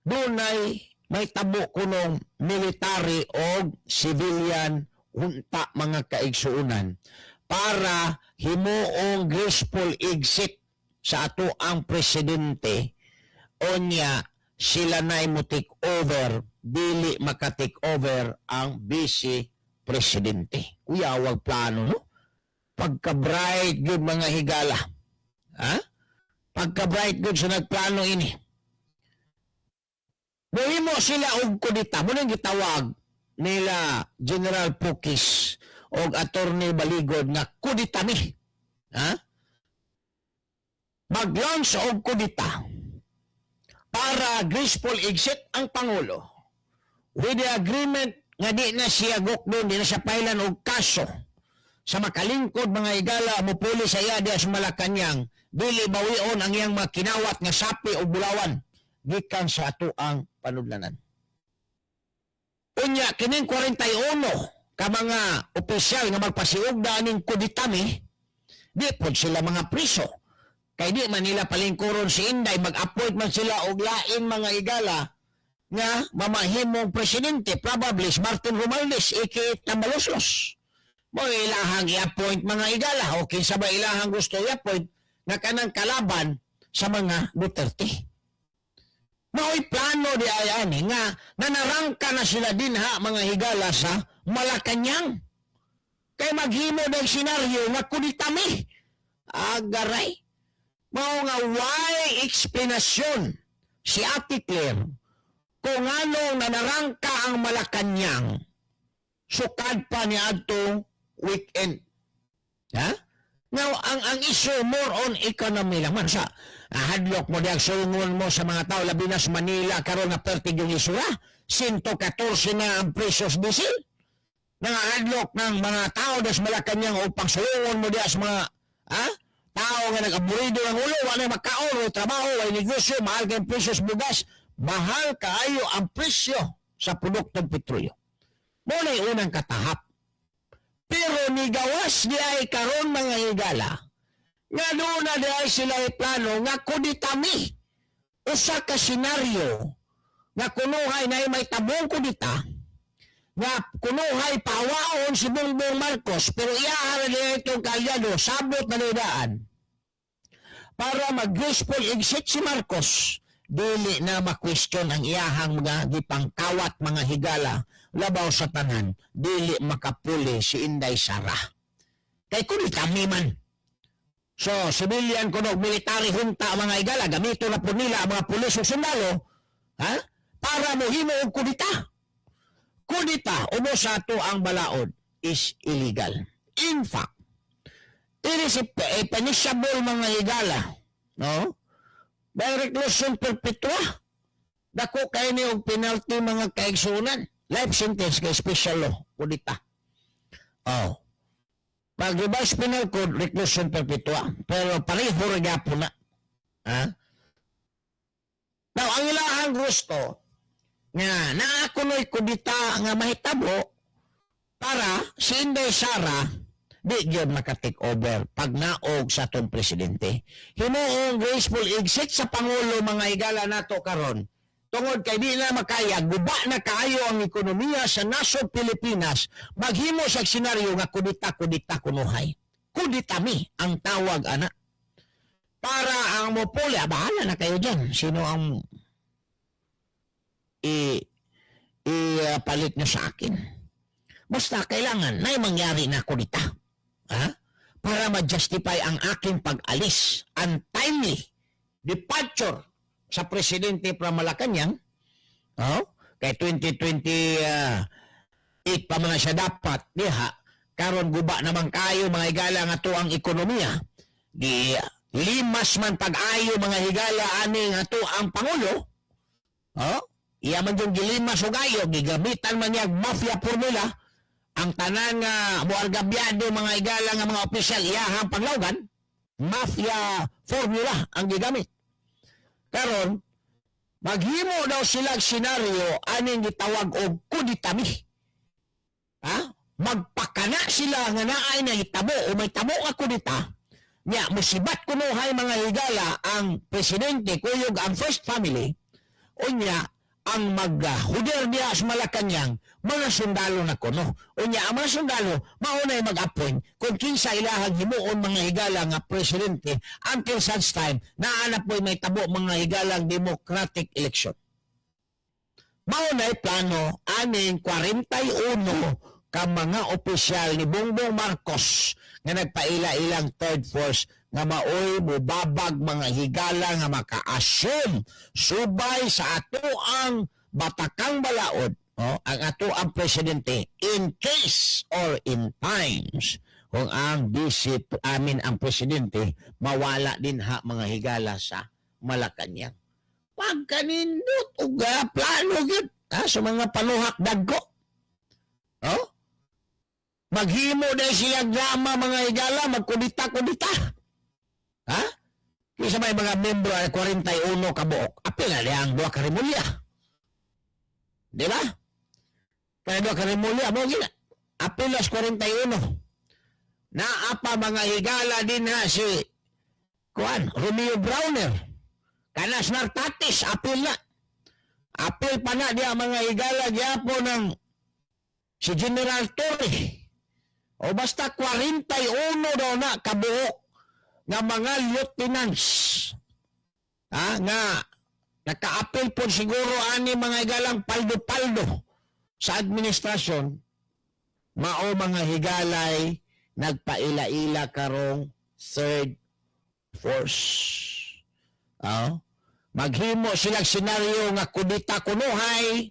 dunay may tabo kunong military o civilian unta, mga kaigsuunan, para himuong graceful exit sa ato ang presidente. Onya sila na mo take over, dili maka-take over ang vice presidente. Kuyawag plano, no? Pagka-bright good, mga higala. Ha? Pagka-bright good sa nagplano ini. Muhimo sila og kudita. Mao nang gitawag nila General Pukis og Attorney Baligod nga kudita ni. Ha? Mag-launch og kudita para graceful exit ang Pangulo with the agreement nga di na siya gukdon, di na siya pailan og kaso. Sa makalingkod, mga higala, mupuli sa iya diya sa Malacañang, dili bawion ang iyang mga kinawat nga sapi o bulawan gikan sa atoang panudlanan. Unya kining 41 ka mga opisyal nga magpasiugda aning kuditami, di pod sila mga priso. Kay di man nila palingkuron si Inday, mag-appoint man sila og lain, mga higala, nga mamahimong presidente, probably si Martin Romualdez aka Tambaloslos. Mo ilahang i-appoint, mga higala, o kinsa ba ilahang gusto i-appoint nga kanang kalaban sa mga Duterte. Mao'y plano di ay ani nga nanarangka na sila dinha, mga higala, sa Malacañang. Kay maghimo ng senaryo nga kuditami. Agaray. Mao nga why explanation si Ate Claire kung anong nanarangka ang Malacañang sukad pa ni adtong weekend. Ha? Now, ang issue more on economy lang man sa hadlok mo diyang sungon mo sa mga tao, labi na sa Manila karon nga pertig yung isura, 114 na ang presyo sa diesel. Nangahadlok ng mga tao des Malacañang upang sulungon mo diya sa mga tao nga nag-aburido ng ulo, wala makaon, wala trabaho, wala negosyo, mahal kay presyo sa bugas, mahal kaayo ang presyo sa produktong petrolyo. Mo na unang katahap. Pero nigawas di ay karon, mga higala, nga doon na di ay sila plano nga kuditami. Usa ka senaryo nga kunuhay na may tabong kudita, nga kunuhay pawaon si Bongbong Marcos, pero iyahan na niya itong kalyado, sabot na nidaan para mag-graceful exit si Marcos, dili na ma-question ang iyahang mga gipangkawat, mga higala. Labaw sa tanan, dili makapuli si Inday Sara kay kuditami man. So civilian kuno, military junta, mga higala, gamito na po nila ang mga pulis o sundalo, ha, para mohimo og kudita. Kudita ubos sa ato ang balaod is illegal. In fact, it is a punishable, mga higala, no, by reclusion perpetua. Dako kay ni og penalty, mga kaigsunan. Life sentence kay special law, kudita. Oh. Pag revised penal code, reclusion perpetua. Pero pareho ra gyapon na. Ha? Now, ang ilahang gusto, nga naa kuno'y kudita nga mahitabo para si Inday Sara di gyud maka-take over pag naog sa atong presidente. Himuong graceful exit sa pangulo, mga higala, nato karon tungod kay di na makaya, guba na kaayo ang ekonomiya sa nasod Pilipinas, maghimo sa senaryo nga kudita, kudita kunuhay. Kuditami ang tawag ana. Para ang mopuli, bahala na kayo dyan. Sino ang i i-palit nyo sa akin. Basta kailangan na mangyari na kudita. Ha? Para ma-justify ang aking pag-alis, untimely departure sa presidente from Malacañang, oh, kay 2028 pa mga siya dapat diha, karon guba naman kayo, mga higala, nga to ang ekonomiya, di limas man pag-ayo, mga higala, aning ato ang pangulo, oh, iya man yung gilimas og ayo, gigamitan man niya mafia formula, ang tanan nga muargabyado, mga higala, nga mga opisyal iyahang panglawgan, mafia formula ang gigamit. Karon, maghimo daw sila og senaryo aning gitawag og kuditami. Ha? Magpakana sila nga naay nahitabo o may tabo nga kudita, nya musibat kunuhay, mga higala, ang presidente kuyog ang first family, unya ang maghuder diya sa Malacañang mga sundalo na kuno. Unya ang mga sundalo maunay mag-appoint kung kinsa ilahang himuon, mga higala, nga presidente until such time naa na po'y may tabo, mga higalang democratic election. Maunay plano aning 41 ka mga opisyal ni Bongbong Marcos nga nagpaila ilang third force nga maoy mubabag, mga higala, nga maka-assume subay sa ato ang batakang balaod, oh, ang ato ang presidente in case or in times kung ang vice, amin ang presidente mawala din ha, mga higala, sa Malacañang. Pagkanindot og plano gyud ha, sa mga panuhak dagko. Oh? Maghimo dahil sila drama, mga higala, magkudita-kudita. Ha? Kisa may mga membro ay 41 kabuok. Apil na ang duha ka Remulla. Di ba? Kaya duha ka Remulla, mo gina. Apil las 41. Naa pa, mga higala, din ha si Kuan, Romeo Brawner. Kanas Nartates, apil na. Apil pa na diya, mga higala, gyapon ng si General Torre. O basta 41 daw na kabuok nga mga lieutenants. Ha, nga nakaapil po siguro ani, mga higalang paldo-paldo sa administrasyon, mao, mga higalay, nagpaila-ila karong third force. Ah, maghimo silang senaryo nga kudita kunuhay,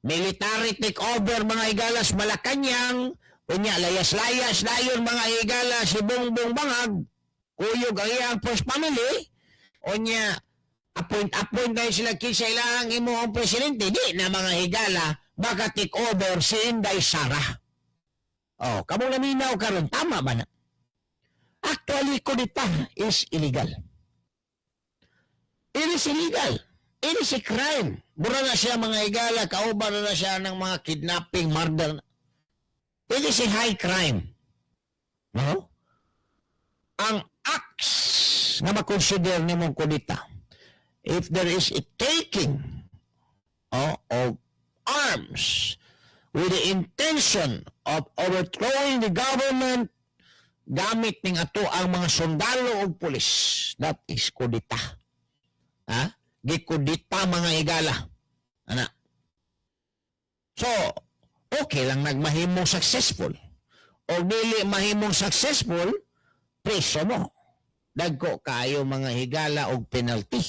military take over, mga higalas, Malacanang, unya layas-layas dayon, mga higala, si Bongbong Bangag, kuyog ang iyang first family, unya appoint-appoint na sila kinsa ilahang imo ang presidente, di na, mga higala, baka take over si Inday Sara. Oh, kamong naminaw karon, tama ba na? Actually, kudita is illegal. It is illegal. It is a crime. Mura na siya, mga higala, kauban na siya ng mga kidnapping, murder. It is a high crime. No? Ang acts na makonsider ni mong kudita, if there is a taking, oh, of arms with the intention of overthrowing the government gamit ning ato ang mga sundalo o pulis, that is kudita. Ha? Gikudita, mga higala. Ana. So, okay lang nagmahimong successful. O dili mahimong successful, preso mo. Dagko kaayo, mga higala, og penalty.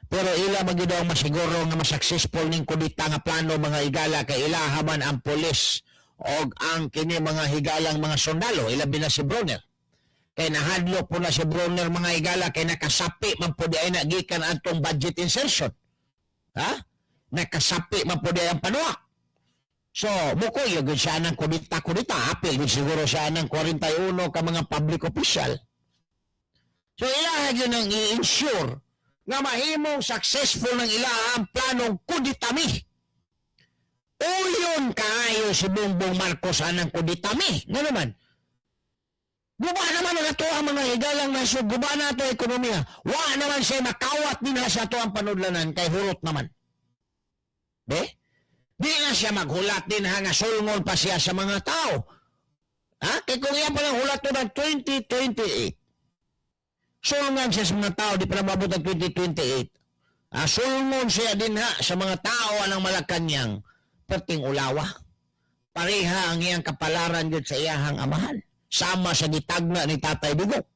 Pero ila magyud ang masiguro nga mas-successful ning kudita nga plano, mga higala, kay ilaha man ang pulis og ang kini, mga higalang mga sundalo, ilabi na si Brawner. Kay nahadlok po na si Brawner, mga higala, kay nakasapi man po di ay na gikan atong budget insertion. Ha? Nakasapi man po di ay ang panuak. So, mukuyog yun siya ng kudita-kudita. Apil yun siguro siya ng 41 ka mga public official. So, ilaha yun ang i-ensure nga mahimong successful ng ilahang planong kuditami. Uyon kaayo si Bongbong Marcos anang kuditami. Nga naman, guba naman ang ato ang mga higalang nasod, guba na ato ekonomiya. Wa naman siya makawat din na sa ato ang panudlanan kay hurot naman. Be? Di na siya maghulat din ha nga sulngon pa siya sa mga tao. Ha? Kay kung iya pa lang hulat to ng 2028, sulngan siya sa mga tao, di pa na mabot ang 2028. Ah, sulngon siya din ha sa mga tao anang Malacanang, perting ulawa. Pareha ang iyang kapalaran yun sa iyahang amahan. Sama sa gitagna ni Tatay Digong.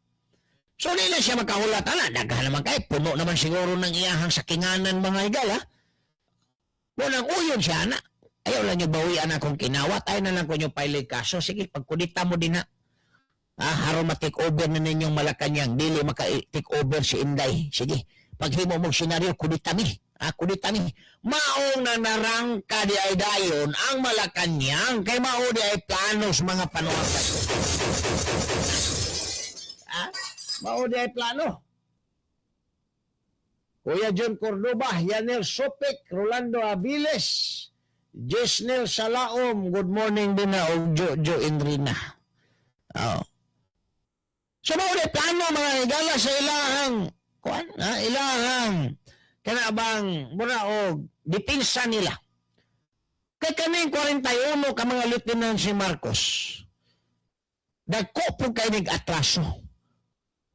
So, di na siya makahulat. Ala, daghan naman kay puno naman siguro ng iyahang sakinganan, mga higala. Walang uyon siya, na. Ayaw lang yung bawian akong kinawat. Ayaw na lang ko yung file kaso. Sige, pagkudita mo din na. Ah, haron ma-take over na ninyong Malacanang. Dili maka-take over si Inday. Sige, paghimo mong senaryo, kudita mi. Ah, kudita mi. Maong na narangka di ay dayon ang Malacanang kay mao di ay plano sa mga panuwagan. Ah, mao di ay plano. Kuya John Cordoba, Yanel Sopik, Rolando Aviles, Jesnel Salaom, good morning din na, og Jojo Indrina. Oh. So mao di plano, mga higala, sa ilahang kuan, ha, ilahang kana bang mura og depensa nila. Kay kaning 41 ka mga lieutenant si Marcos, dagko po kay atraso.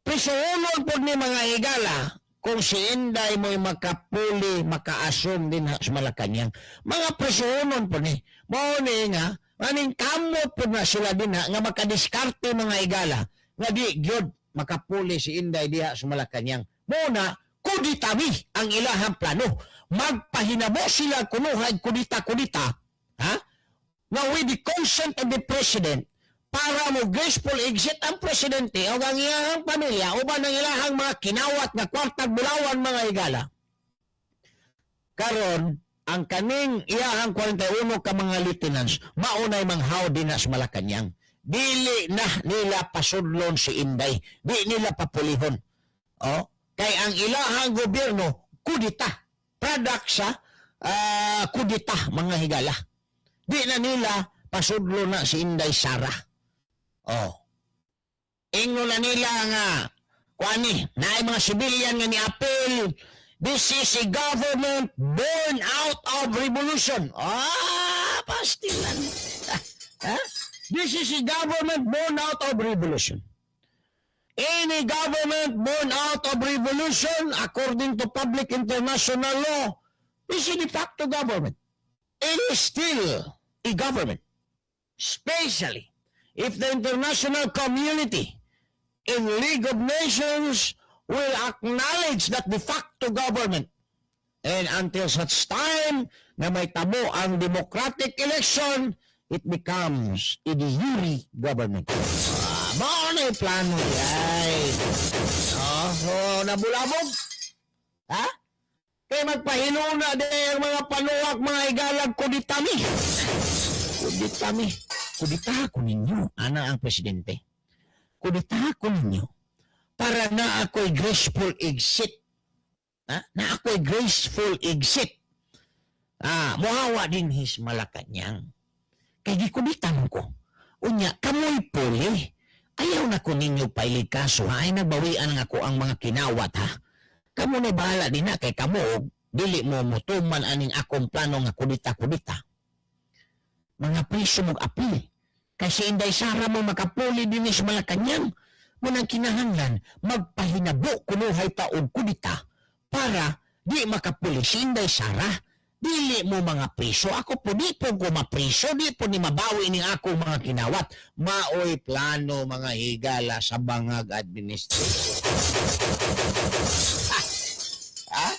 Prisuhulon po ni, mga higala, kung si Inday mo'y makapuli, makaasum din ha sa Malacanang. Mga prisuhonon po ni. Mao ni nga, maning kamot po na sila din ha, nga makadiskarte, mga higala, nga di gyud makapuli si Inday diha sa Malacanang. Muna, kuditami ang ilahang plano. Magpahinamo sila kunuhay kudita-kudita, ha? Nga with the consent of the president, para mo graceful exit ang presidente o ang iyahang pamilya uban ang ilahang mga kinawat nga kwartag bulawan, mga higala. Karon, Ang kaning iyahang 41 ka mga lieutenants maunay manghaw din na sa Malacanang. Dili na nila pasudlon si Inday. Di nila papulihon. Oh, kay ang ilahang gobyerno kudita. Product sa kudita, mga higala. Di na nila pasudlo na si Inday Sara. Oh. Ingno na nila nga kuani, naay mga civilian nga ni-appeal. This is a government born out of revolution. Ah, pastilan. Ha? This is a government born out of revolution. Any government born out of revolution, according to public international law, is a de facto government. It is still a government. Especially if the international community in League of Nations will acknowledge that de facto government. And until such time na may tabo ang democratic election, it becomes a de jure government. Ah, mao na yung plano ay. Oh, so, nabulabog. Ha? Kaya magpahiluna din ang mga panuwak, mga higalag, kuditami. Kuditami. Kudita ko ninyo, ana ang presidente. Kudita ko ninyo para na ako'y graceful exit. Ha? Na ako'y graceful exit. Ah, muhawa din his Malacanang. Kay gikuditan ko. Unya, kamoy puli. Ayaw na ko ninyo pailig kaso ha. Ay nagbawian nga ko ang mga kinawat ha. Kamo na bahala din na kay kamo dili mo mutuman aning akong plano nga kudita-kudita. Mga priso mong apil. Kasi Inday Sara mo makapuli din sa Malacanang. Munang kinahanglan magpahinabo kunuhay taog kudita para di makapuli si Inday Sara. Dili mo mga priso. Ako po di po ko mapriso. Di po ni mabawi ning ako mga kinawat. Maoy plano, mga higala, sa bangag administration. Ha?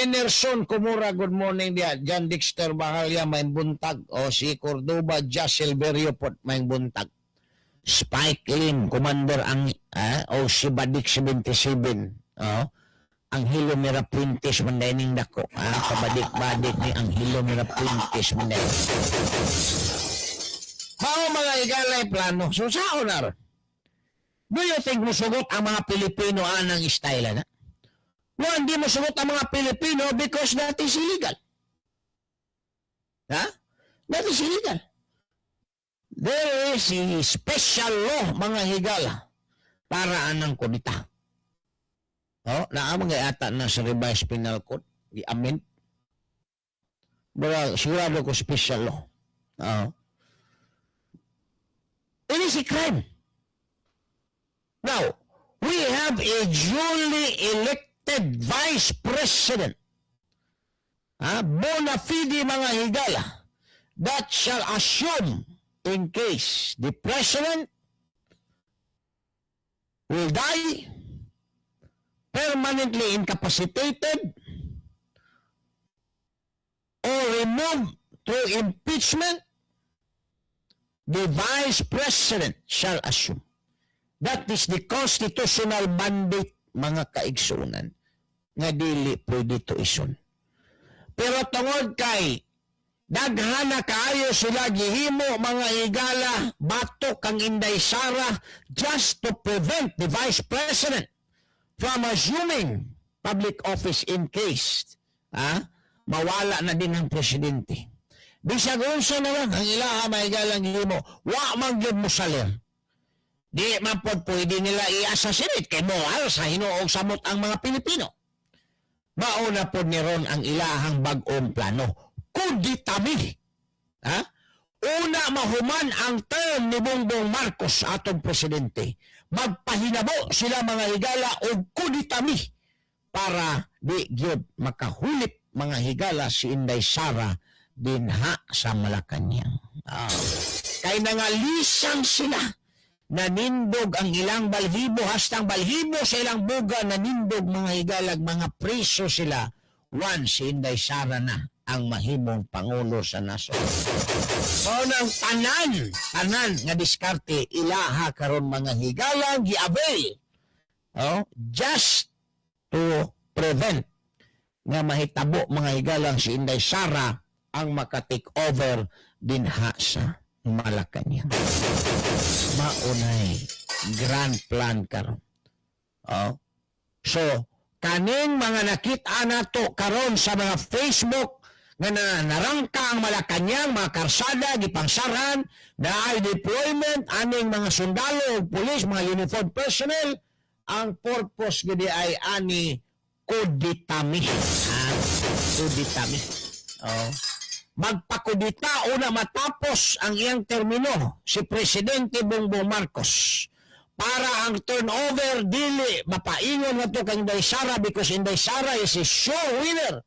Enerson Kumura, good morning diya. John Dexter Bahalya, may buntag. O si Cordoba, Just Silverio po, may buntag. Spike Lim, Commander ang, o si Badik 77. Oh. Anghelo Mirapuentes man ning dako. Ah, kabadik-badik ni Anghelo Mirapuentes man. Mao, mga higalay, plano. So sao na ron? Do you think musugot ang mga Pilipino anang style na? No, hindi musugot ang mga Pilipino because that is illegal. Ha? That is illegal. There is a special law, mga higala, para anang kudita. Oh, naa mga ata na sa Revised Penal Code, i-amend. Pero sigurado ko special law. Oh. It is a crime. Now, we have a duly elected vice president. Ha? Bona fide, mga higala, that shall assume in case the president will die, permanently incapacitated, or removed through impeachment, the vice president shall assume. That is the constitutional mandate, mga kaigsunan, nga dili pwede tuison. Pero tungod kay daghan na kaayo sila gihimo, mga higala, batok kang Inday Sara just to prevent the vice president from assuming public office in case mawala na din ang presidente. Bisag unsa na lang ang ilaha mahigalang gihimo, wa man gyud mo salir. Di man pod pwede nila i-assassinate kay moral sa hinuog samot ang mga Pilipino. Mauna pod ni ron ang ilahang bag-ong plano. Kuditami. Ha? Una mahuman ang term ni Bongbong Marcos, atong presidente. Magpahinabo sila, mga higala, og kuditami para di gyud makahulip, mga higala, si Inday Sara dinha sa Malacanang. Ah. Kay nangalisang sila, nanindog ang ilang balhibo, hastang balhibo sa ilang buga nanindog, mga higalag, mga preso sila once si Inday Sara na ang mahimong pangulo sa nasod. So nang tanan, tanan nga diskarte ilaha karon, mga higala, gi-avail, oh, just to prevent Nga mahitabo, mga higalang, si Inday Sara ang maka-take over dinha sa Malacanang. Maunay grand plan karon. Oh. So, kaning mga nakita nato karon sa mga Facebook nga na, narangka ang Malacanang, mga karsada, gipangsaran, na ay deployment aning mga sundalo, pulis, mga uniform personnel, ang purpose gidi ay ani kuditami. Ah, kuditami. Oh. Magpakudita una matapos ang iyang termino si Presidente Bongbong Marcos para ang turnover dili mapaingon ngadto kang Inday Sara, because Inday Sara is a sure winner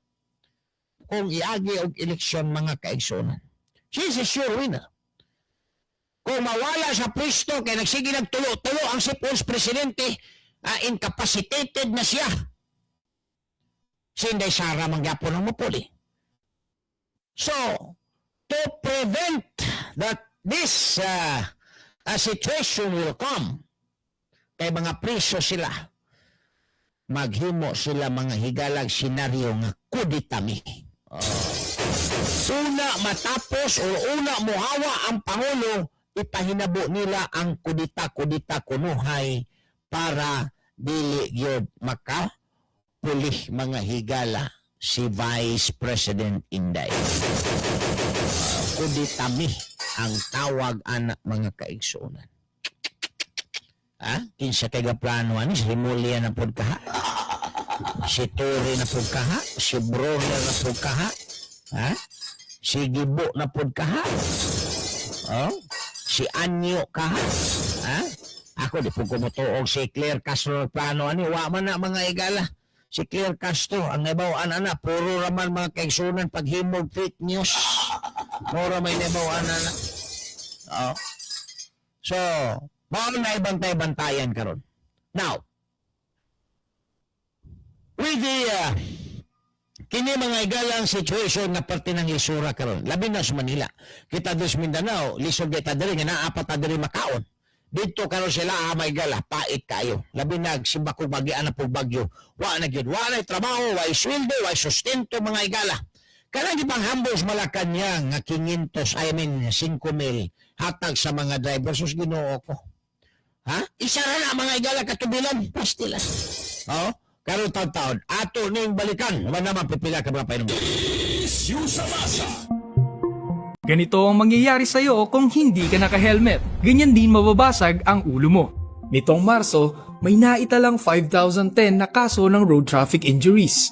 kung iagi og eleksyon, mga kaigsunan. She is a sure winner. Kung mawala sa pwesto kay nagsige nagtulo-tulo ang sipons presidente, incapacitated na siya. Si Inday Sara mangyapon ang mupuli. So, to prevent that this situation will come, kay mga priso sila, maghimo sila, mga higalag, senaryo nga kuditami. Oh. Una matapos o una muhawa ang Pangulo, ipahinabo nila ang kudita-kudita kunuhay para dili gyud maka pulih, mga higala, si Vice President Inday. Kuditami ang tawag ana, mga kaigsuonan. Ha? Kinsa kay gaplano ani? Si Remulla na pud kaha? Si Torre na pud kaha? Si Brawner na pud kaha? Ha? Si Gibo na pud kaha? Oh? Si Año kaha? Ha? Ako di pud ko motuog si Claire Castro plano ani. Wa man na, mga igala. Si Claire Castro, ang nabaw-an ana, puro raman, mga kaigsunan, paghimog fake news. Mura may nabaw-an ana. Oh. So, mao na ibantay-bantayan karon. Now, with the kini, mga igalang, situation na parte ng lisura karon, labi na sa Manila. Kita dos Mindanao, lisod kita diri nga naa pa ta diri makaon. Dito karon sila, ah, igala, pait kayo. Labi na simbakog bagian na pug bagyo. Wa na gyud, wa na trabaho, wa sweldo, wa sustento, mga igala. Kanang gipanghambol sa Malacanang nga 500, I mean 5 mil hatag sa mga driver, sus, Ginoo ko. Ha? Isa ra na, mga igala, katubilan, pastila. Oh, karon taon-taon ato ning balikan. Wa naman pipila ka mga painom.
Issue sa masa.
Ganito ang mangyayari sa'yo kung hindi ka naka-helmet. Ganyan din mababasag ang ulo mo. Nitong Marso, may naitalang 5,010 na kaso ng road traffic injuries.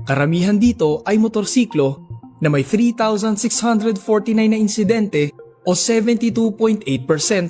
Karamihan dito ay motorsiklo na may 3,649 na insidente o 72.8%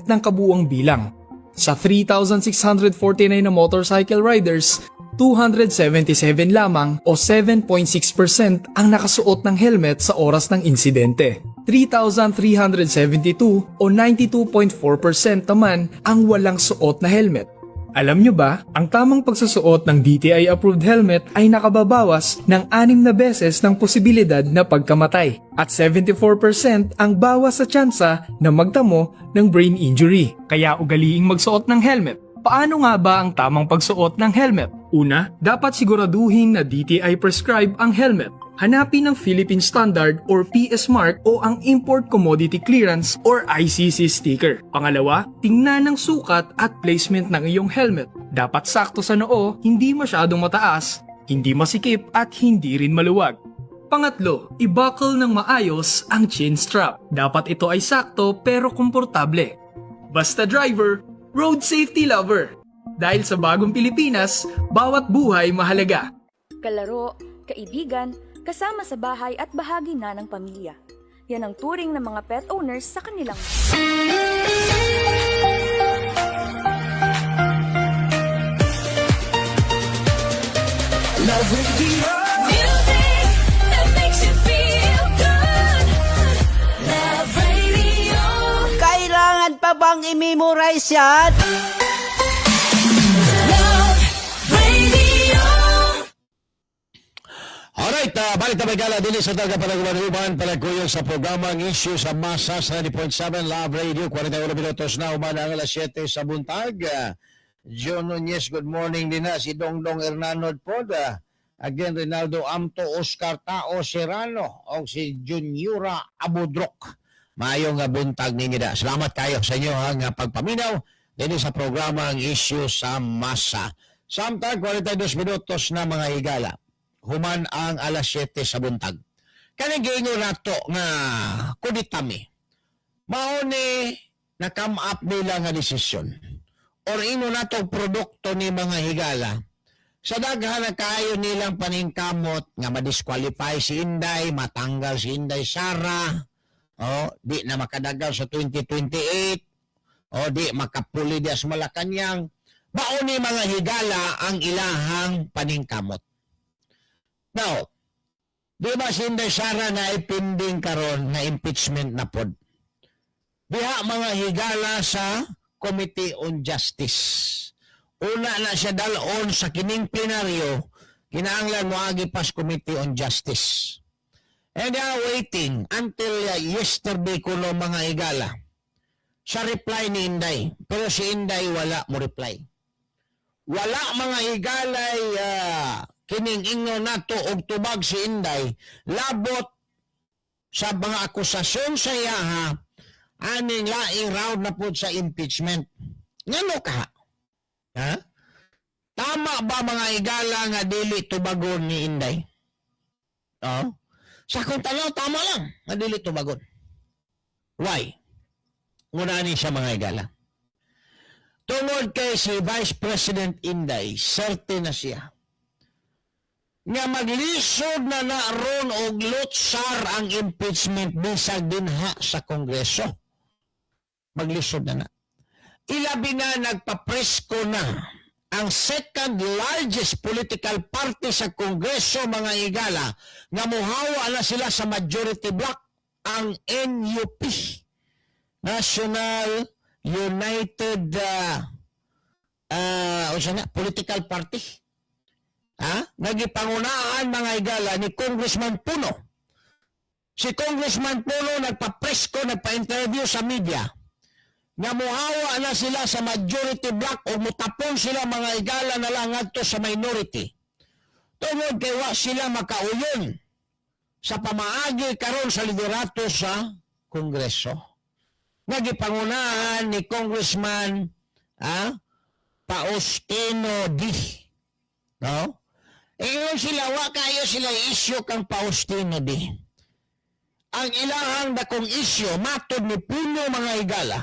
ng kabuuang bilang. Sa 3,649 na motorcycle riders, 277 lamang o 7.6% ang nakasuot ng helmet sa oras ng insidente. 3,372 o 92.4% naman ang walang suot na helmet. Alam nyo ba, ang tamang pagsusuot ng DTI-approved helmet ay nakababawas ng anim na beses ng posibilidad na pagkamatay at 74% ang bawas sa tsansa na magtamo ng brain injury. Kaya ugaliing magsuot ng helmet. Paano nga ba ang tamang pagsuot ng helmet? Una, dapat siguraduhin na DTI prescribe ang helmet. Hanapin ang Philippine Standard or PS Mark o ang Import Commodity Clearance or ICC sticker. Pangalawa, tingnan ang sukat at placement ng iyong helmet. Dapat sakto sa noo, hindi masyadong mataas, hindi masikip at hindi rin maluwag. Pangatlo, i-buckle ng maayos ang chin strap. Dapat ito ay sakto pero komportable. Basta driver, road safety lover. Dahil sa bagong Pilipinas, bawat buhay mahalaga.
Kalaro, kaibigan, kasama sa bahay at bahagi na ng pamilya. Yan ang turing ng mga pet owners sa kanilang
Music that makes you feel good. Love Radio.
Kailangan pa bang i-memorize yan?
Love Radio.
Alright, balik na magala din sa taga palagwanuban palagkuyog sa programang Issue sa Masa sa 90.7 Love Radio. 41 minutos na human ang alas 7 sa buntag. John Nunez, good morning din na. Si Dongdong Hernanod po. Again, Rinaldo Amto, Oscar Tao Serrano, o si Juniora Abudrok. Maayong nga buntag ninyo da. Salamat kayo sa inyo ha, nga pagpaminaw dinhi sa programa ang Issue sa Masa. Samtang 42 minutos na, mga higala, human ang alas 7 sa buntag. Kaning giingon nato nga kudita mi. Mao ni na come up nila nga desisyon. Or imo nato produkto ni, mga higala, sa daghan na kaayo nilang paningkamot nga ma-disqualify si Inday, matanggal si Inday Sara, oh, di na makadagal sa 2028, o di makapuli di sa Malacanang. Mao ni, mga higala, ang ilahang paningkamot. Now, di ba si Inday Sara na ipinding karon na impeachment na pod? Diha, mga higala, sa Committee on Justice. Una na siya dalon sa kining plenaryo, kinahanglan moagi pas Committee on Justice. And they are waiting until yesterday kuno, mga higala, sa reply ni Inday. Pero si Inday wala mo reply. Wala, mga higalay, kining ingon nato og tubag si Inday labot sa mga akusasyon sa iyaha aning laing round na po sa impeachment. Ngano ka? Ha? Tama ba, mga higala, nga dili tubagon ni Inday? Oh? Sa akong tanaw, tama lang nga dili tubagon. Why? Muna ni siya, mga higala. Tungod kay si Vice President Inday, certain na siya nga maglisod na na ron og lutsar ang impeachment bisag dinha sa Kongreso. Maglisod na na. Ilabi na nagpapresko na ang second largest political party sa Kongreso, mga higala, nga muhawa na sila sa majority bloc, ang NUP, National United unsa na, Political Party. Ha? Nagipangunahan, mga higala, ni Congressman Puno. Si Congressman Puno nagpa-presko, nagpa-interview sa media nga muhawa na sila sa majority bloc o mutapon sila, mga higala, na lang ngadto sa minority. Tungod kay wa sila makauyon sa pamaagi karon sa liderato sa Kongreso. Nagipangunahan ni Congressman Faustino Dy. No? Ingon sila, wa kayo sila issue kang Faustino Dy. Ang ilahang dakong issue, matod ni Puno, mga higala,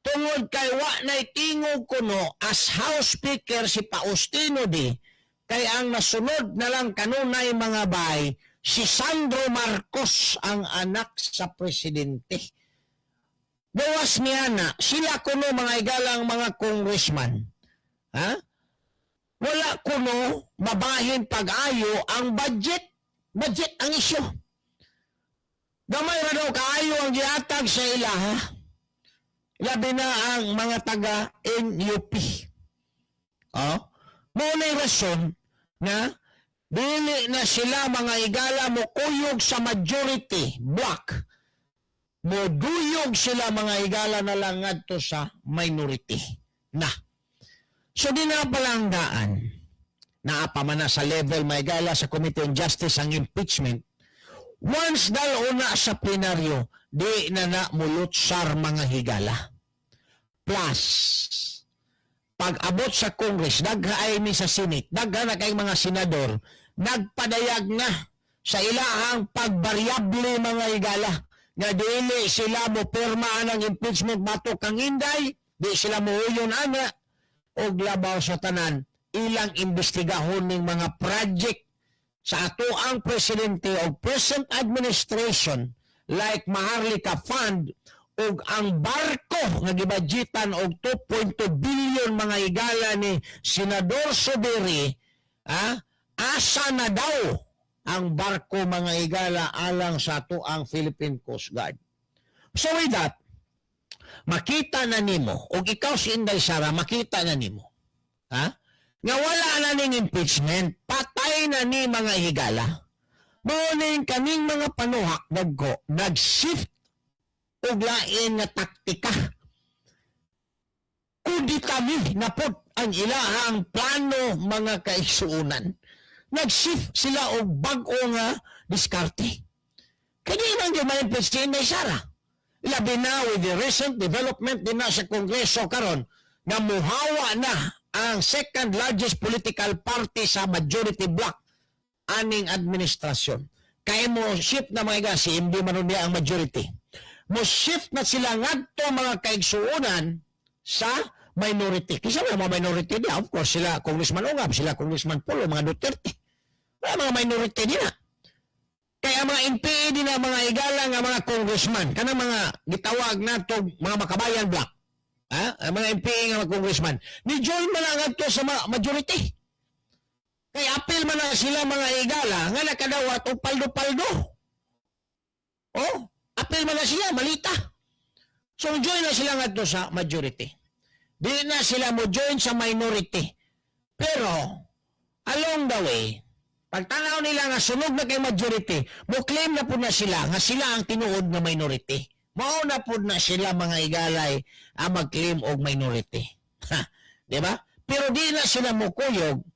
tungod kay wa na'y tingog kuno as House Speaker si Faustino Dy, kay ang nasunod na lang kanunay, mga bay, si Sandro Marcos, ang anak sa presidente. Gawas niya na, sila kuno, mga higalang mga congressman. Ha? Wala kuno mabahin pag-ayo ang budget. Budget ang isyu. Gamay ra daw kaayo ang gihatag sa ila, ha? Labi na ang mga taga NUP. Oh? Mao na rason na dili na sila, mga higala, mo kuyog sa majority block. Moduyog sila, mga higala, na lang ngadto sa minority na. So di na palanggaan naa pa man na sa level, mga higala, sa Committee on Justice ang impeachment. Once dal una sa plenaryo, di na na mulutsar, mga higala. Plus, pag abot sa Congress, dagha ay ni sa Senate, dagha na kay mga senador, nagpadayag na sa ilahang pagbaryable, mga higala, nga dili sila mo pirma ang impeachment batok kang Inday, di sila mo uyon ana, og labaw sa tanan, ilang imbestigahon ning mga project sa ato ang presidente o present administration like Maharlika Fund ug ang barko nga gibudgetan og 2.2 billion, mga higala, ni Senador Zubiri, asa na daw ang barko, mga higala, alang sa ato ang Philippine Coast Guard? So with that, makita na nimo ug ikaw si Inday Sara, makita na nimo, ha, nga wala na ning impeachment, patay na ni, mga higala. Mao ning kaning mga panuhak dagko nag-shift og lain nga taktika. Kudita mi na pod ang ilahang plano, mga kaigsuonan. Nag-shift sila og bag-o nga diskarte. Kaya di man gyud ma-impeach si Inday Sara. Labi na with the recent development din na sa Kongreso karon nga muhawa na ang second largest political party sa majority bloc aning administrasyon. Kaya mo shift na, mga higa, si MB man niya ang majority. Mo shift na sila ngadto, mga kaigsuonan, sa minority. Kinsa man mga minority niya? Of course, sila Congressman Ungab, sila Congressman Pulong, mga Duterte. Wala mga minority din na. Kaya mga NPA din na, mga higala, nga mga congressman, kanang mga gitawag nato mga Makabayan bloc. Ha? Ang mga NPA nga mga congressman, ni join man lang adto sa majority. Kay apil man na sila, mga higala, nga nakadawat og paldo-paldo. Oh, apil man na sila, malita. So join na sila ngadto sa majority. Di na sila mo join sa minority. Pero along the way, pagtanaw nila nga sunog na kay majority, mo claim na pud na sila nga sila ang tinuod nga minority. Mao na pud na sila, mga higalay, ang mag-claim og minority. Ha, di ba? Pero di na sila mo kuyog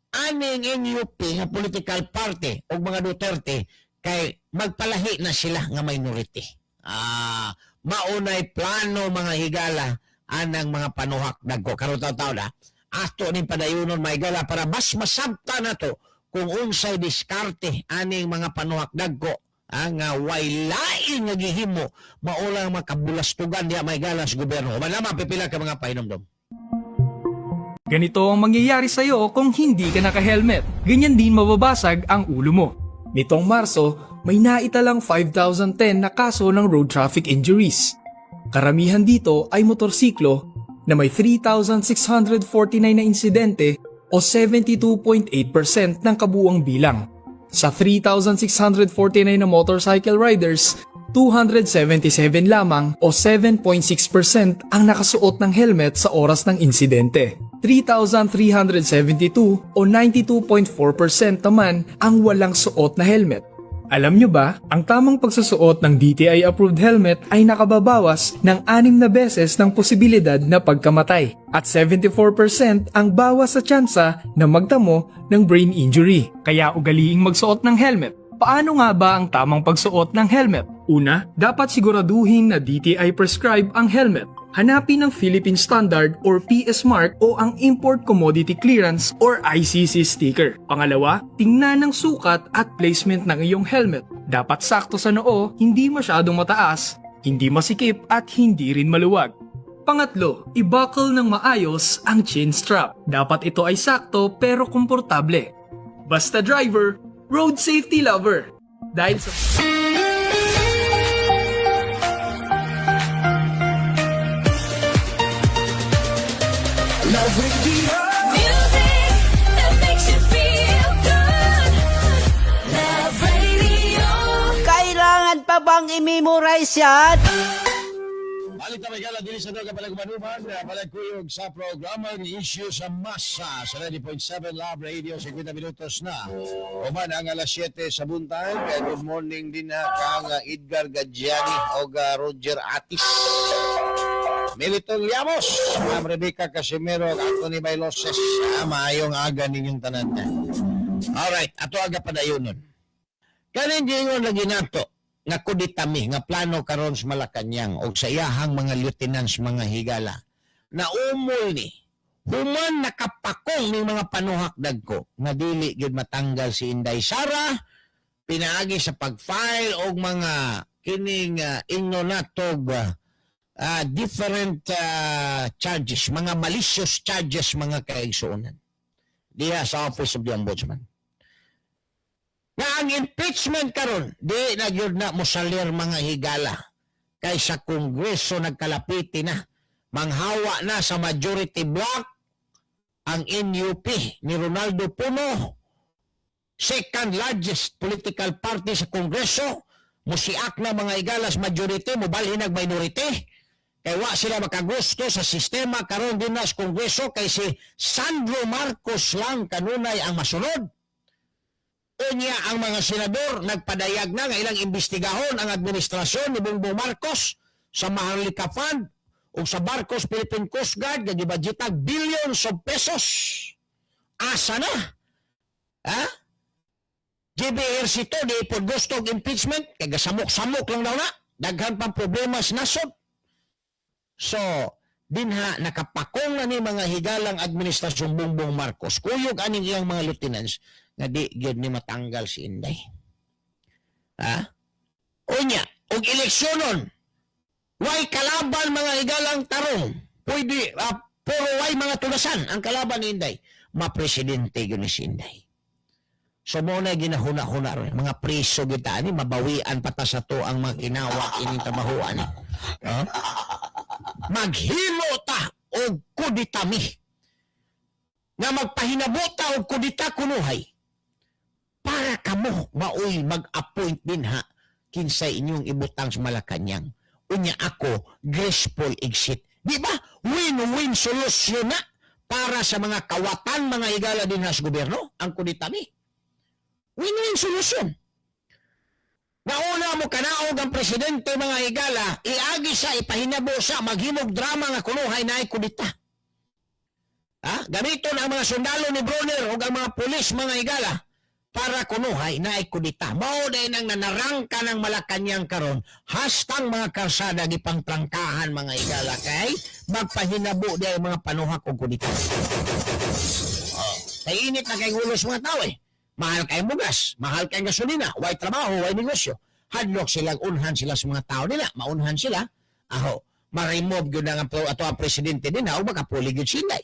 aning NUP nga political party og mga Duterte kay magpalahi na sila nga minority. Ah, maunay plano, mga higala, anang mga panuhak dagko karon taw na ato ning padayunon, mga higala, para mas masabta nato kung unsay diskarte aning mga panuhak dagko ang way lain nga gihimo mao lang makabulastugan diha, mga higala, sa gobyerno. Human lamang pipila ka mga pahinomdom.
Ganito ang mangyayari sa'yo kung hindi ka naka-helmet. Ganyan din mababasag ang ulo mo. Nitong Marso, may naitalang 5,010 na kaso ng road traffic injuries. Karamihan dito ay motorsiklo na may 3,649 na insidente o 72.8% ng kabuuang bilang. Sa 3,649 na motorcycle riders, 277 lamang o 7.6% ang nakasuot ng helmet sa oras ng insidente. 3,372 o 92.4% naman ang walang suot na helmet. Alam nyo ba, ang tamang pagsusuot ng DTI-approved helmet ay nakababawas ng anim na beses ng posibilidad na pagkamatay at 74% ang bawas sa tsansa na magtamo ng brain injury. Kaya ugaliing magsuot ng helmet. Paano nga ba ang tamang pagsuot ng helmet? Una, dapat siguraduhin na DTI prescribe ang helmet. Hanapin ang Philippine Standard or PS Mark o ang Import Commodity Clearance or ICC sticker. Pangalawa, tingnan ang sukat at placement ng iyong helmet. Dapat sakto sa noo, hindi masyadong mataas, hindi masikip at hindi rin maluwag. Pangatlo, i-buckle ng maayos ang chin strap. Dapat ito ay sakto pero komportable. Basta driver, road safety lover. Dahil sa
Music that makes you feel good. Love Radio.
Kailangan pa bang i-memorize yan?
Balik na may gala diri sa Doga Palagmanuman, palagkuyog sa programa ng Issue sa Masa sa 90.7 Love Radio, 50 minutos na human ang alas 7 sa buntag. Good morning din na kang Edgar Gadjiani o Roger Atis. Militon Liamos, Ma'am Rebecca Casimiro, Anthony Bailoses. Maayong aga ninyong tanan. Alright, ato aga padayunon. Kaning giingon lagi nato nga kuditami nga plano karon sa Malacañang og sa iyahang mga lieutenants, mga higala, na umol ni human nakapakong ning mga panuhak dagko nga dili gyud matanggal si Inday Sara pinaagi sa pag-file og mga kining ingno natog different charges, mga malicious charges, mga kaigsuonan, diha sa Office of the Ombudsman, nga ang impeachment karon di na gyud na mosalir, mga higala, kay sa Kongreso nagkalapiti na, manghawa na sa majority bloc ang NUP ni Ronaldo Puno, second largest political party sa Kongreso. Musiak na, mga higalas, majority, mobalhin nag minority kay wa sila makagusto sa sistema karon din na sa Kongreso kay si Sandro Marcos lang kanunay ang masunod. Unya ang mga senador nagpadayag na nga ilang imbestigahon ang administrasyon ni Bongbong Marcos sa Maharlika Fund o sa Marcos Philippine Coast Guard nga gibudgetag billions of pesos. Asa na? Ha? JB Ejercito di pod gusto og impeachment kay gasamok-samok lang daw na. Daghan pang problema sa nasod. So, dinha nakapakong na ni, mga higalang, administrasyong Bongbong Marcos. Kuyog aning iyang mga lieutenants nga di gyud ni matanggal si Inday. Ha? Unya, og eleksyonon, way kalaban, mga higalang, tarong. Pwede, pero way mga tugasan ang kalaban ni Inday. Ma-presidente gyud ni si Inday. So mao na ginahuna-huna ron. Mga preso kita ani, mabawian pa ta sa to ang mga ginawa ining trabahoan ni. Ha? Maghimo ta og kudita mi. Nga magpahinabot ta og kudita kunuhay. Para kamo maoy mag-appoint din ha kinsay inyong ibutang sa Malacanang. Unya ako, graceful exit. Di ba? Win-win solution na para sa mga kawatan, mga higala, din ha sa gobyerno ang kudita mi. Win-win solution. Nauna mo kanaog ang presidente, mga higala, iagi sa ipahinabo sa maghimog drama nga kunuhay na kudita. Ha? Gamiton ang mga sundalo ni Brawner o ang mga pulis, mga higala, para kunuhay na kudita. Mao din ang nanarangka ng Malacanang karon hastang mga karsada gipangtrangkahan, mga higala, kay magpahinabo di ang mga panuhak og kudita. Oh, kay init na kay ulos mga tao eh. Mahal kay bugas, mahal kay gasolina, way trabaho, way negosyo. Hadlok silang unhan sila sa mga tao nila, maunhan sila. Aho, ma-remove gyud ang ato ang presidente din ha, o makapuli gyud sila.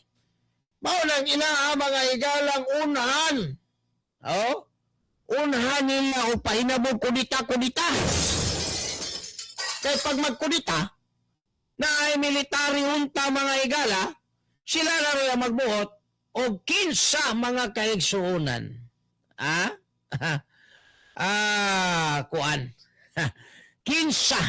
Mao nang inaa, mga higalang, unhan. Oh, unhan nila o pahinabog kudita kudita. Kay pag magkudita, na ay military junta, mga higala, sila na rin ang magbuot o kinsa, mga kaigsuonan. Ah? Ah, kuan. Kinsa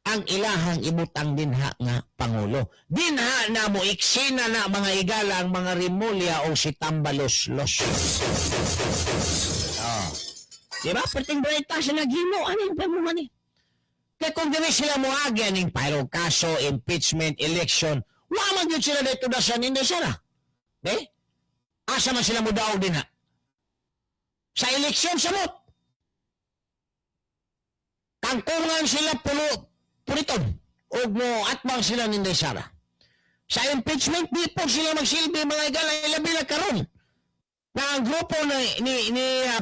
ang ilahang ibutang dinha nga pangulo. Dinha na mo iksina na, mga higala, ang mga Remulla o si Tambaloslos. Oh. Di ba? Perting breta sa naghimo. Ano yung pamuhan ni? Kaya kung dili sila moagi aning payro kaso, impeachment, election, wa man gyud sila dito dasan hindi sila. Di? Asa man sila mo daog din ha? Sa eleksyon samot. Kangkungan sila pulo puriton ug mo atbang sila ni Inday Sara. Sa impeachment, di po sila magsilbi, mga higala, labi na karon na ang grupo ni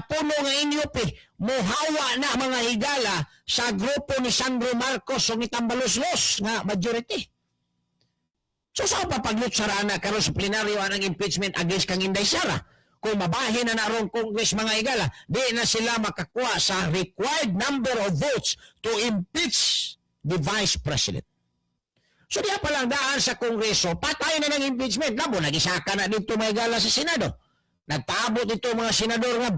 Puno nga NUP mohawa na, mga higala, sa grupo ni Sandro Marcos o ni Tambaloslos nga majority. So sa pa paglutsara na karon sa plenaryo ang impeachment against kang Inday Sara? Kung mabahin na narong Congress, mga higala, di na sila makakuha sa required number of votes to impeach the Vice President. So diya pa lang daan sa Kongreso, patay na ng impeachment. Labo, nagisaka na dito, mga higala, sa Senado. Nagpaabot ito mga senador nga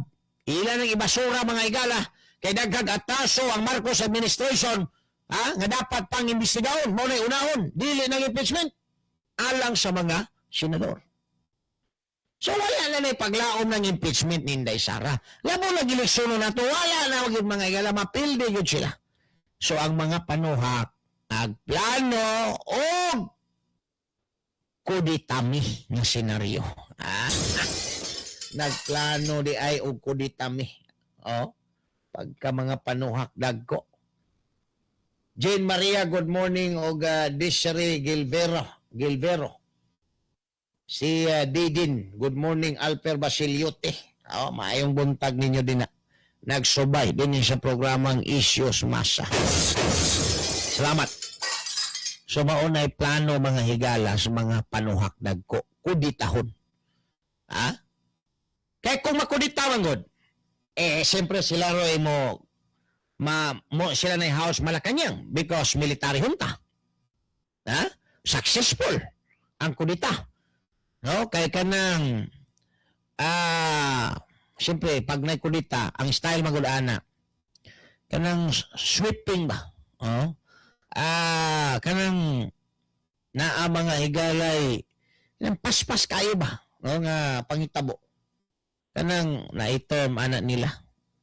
ilan ang ibasura, mga higala, kay daghag ataso ang Marcos administration, ha, nga dapat pang imbestigahon, mao na'y unahon, dili ng impeachment alang sa mga senador. So wala na na'y paglaom ng impeachment ni Inday Sara. Labo na gileksyon na to, wala na gyud, mga higala, mapildi gyud sila. So ang mga panuhak nagplano og kuditami nga senaryo. Ah, nagplano di ay og kuditami. Oh, pagka mga panuhak dagko. Jane Maria, good morning, og Desiree Gilvero, Gilvero. Si Didin, good morning. Alper Basiliote. Oh, maayong buntag ninyo din na. Nagsubay din sa programang Isyos Masa. Salamat. So maunay plano, mga higala, sa mga panuhak dagko, kuditahon. Ha? Kaya kung makudita man gud, eh siyempre sila roy mo ma mo sila na House Malacanang because military junta. Ha? Successful ang kudita. No? Kay kanang siyempre pag nay kudita, ang style magud ana kanang sweeping ba? Oh? Kanang naa, mga higalay, kanang paspas kayo ba? No, nga pangitabo. Kanang na-term ana nila,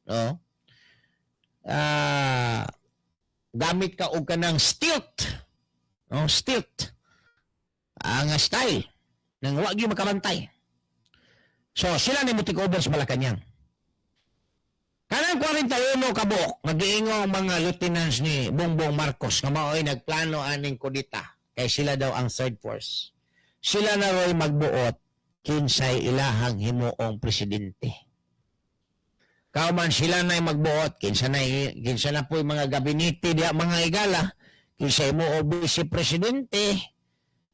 no? Gamit ka og kanang stealth. No, stealth. Ang style nang wa gyud makabantay. So sila ni mo take over sa Malacanang. Kanang 41 kabuok, magiingon ang mga lieutenants ni Bongbong Marcos nga mao'y nagplano aning kudita kay sila daw ang third force. Sila na ro'y magbuot kinsay ilahang himuong presidente. Kauman sila na magbuot kinsa na po'y mga gabinete diha, mga higala, kinsa mo o vice presidente,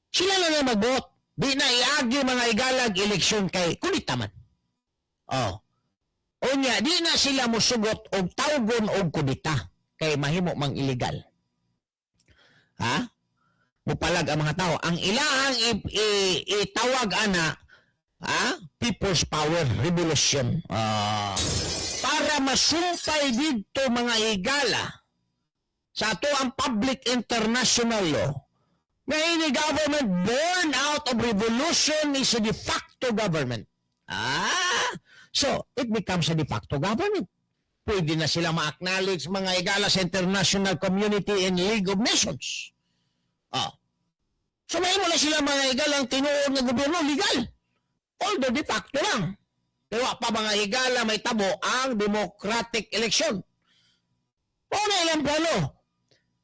sila na na magbuot. Di na iagi, mga higalag, eleksyon kay kudita man. Oh. Unya, di na sila musugot og tawgon og kudita kay mahimo mang illegal. Ha? Mupalag ang mga tao. Ang ilahang itawag ana, ha? People's Power Revolution. Ah, para masumpay didto, mga higala, sa ato ang public international law nga any government born out of revolution is a de facto government. Ah, so it becomes a de facto government. Pwede na sila ma-acknowledge, mga higala, sa international community and League of Nations. Ah. So may na sila, mga higala, ang tinuod nga gobyerno, legal. Although de facto lang. Pero wa pa, mga higala, mahitabo ang democratic election. Mao na ilang plano.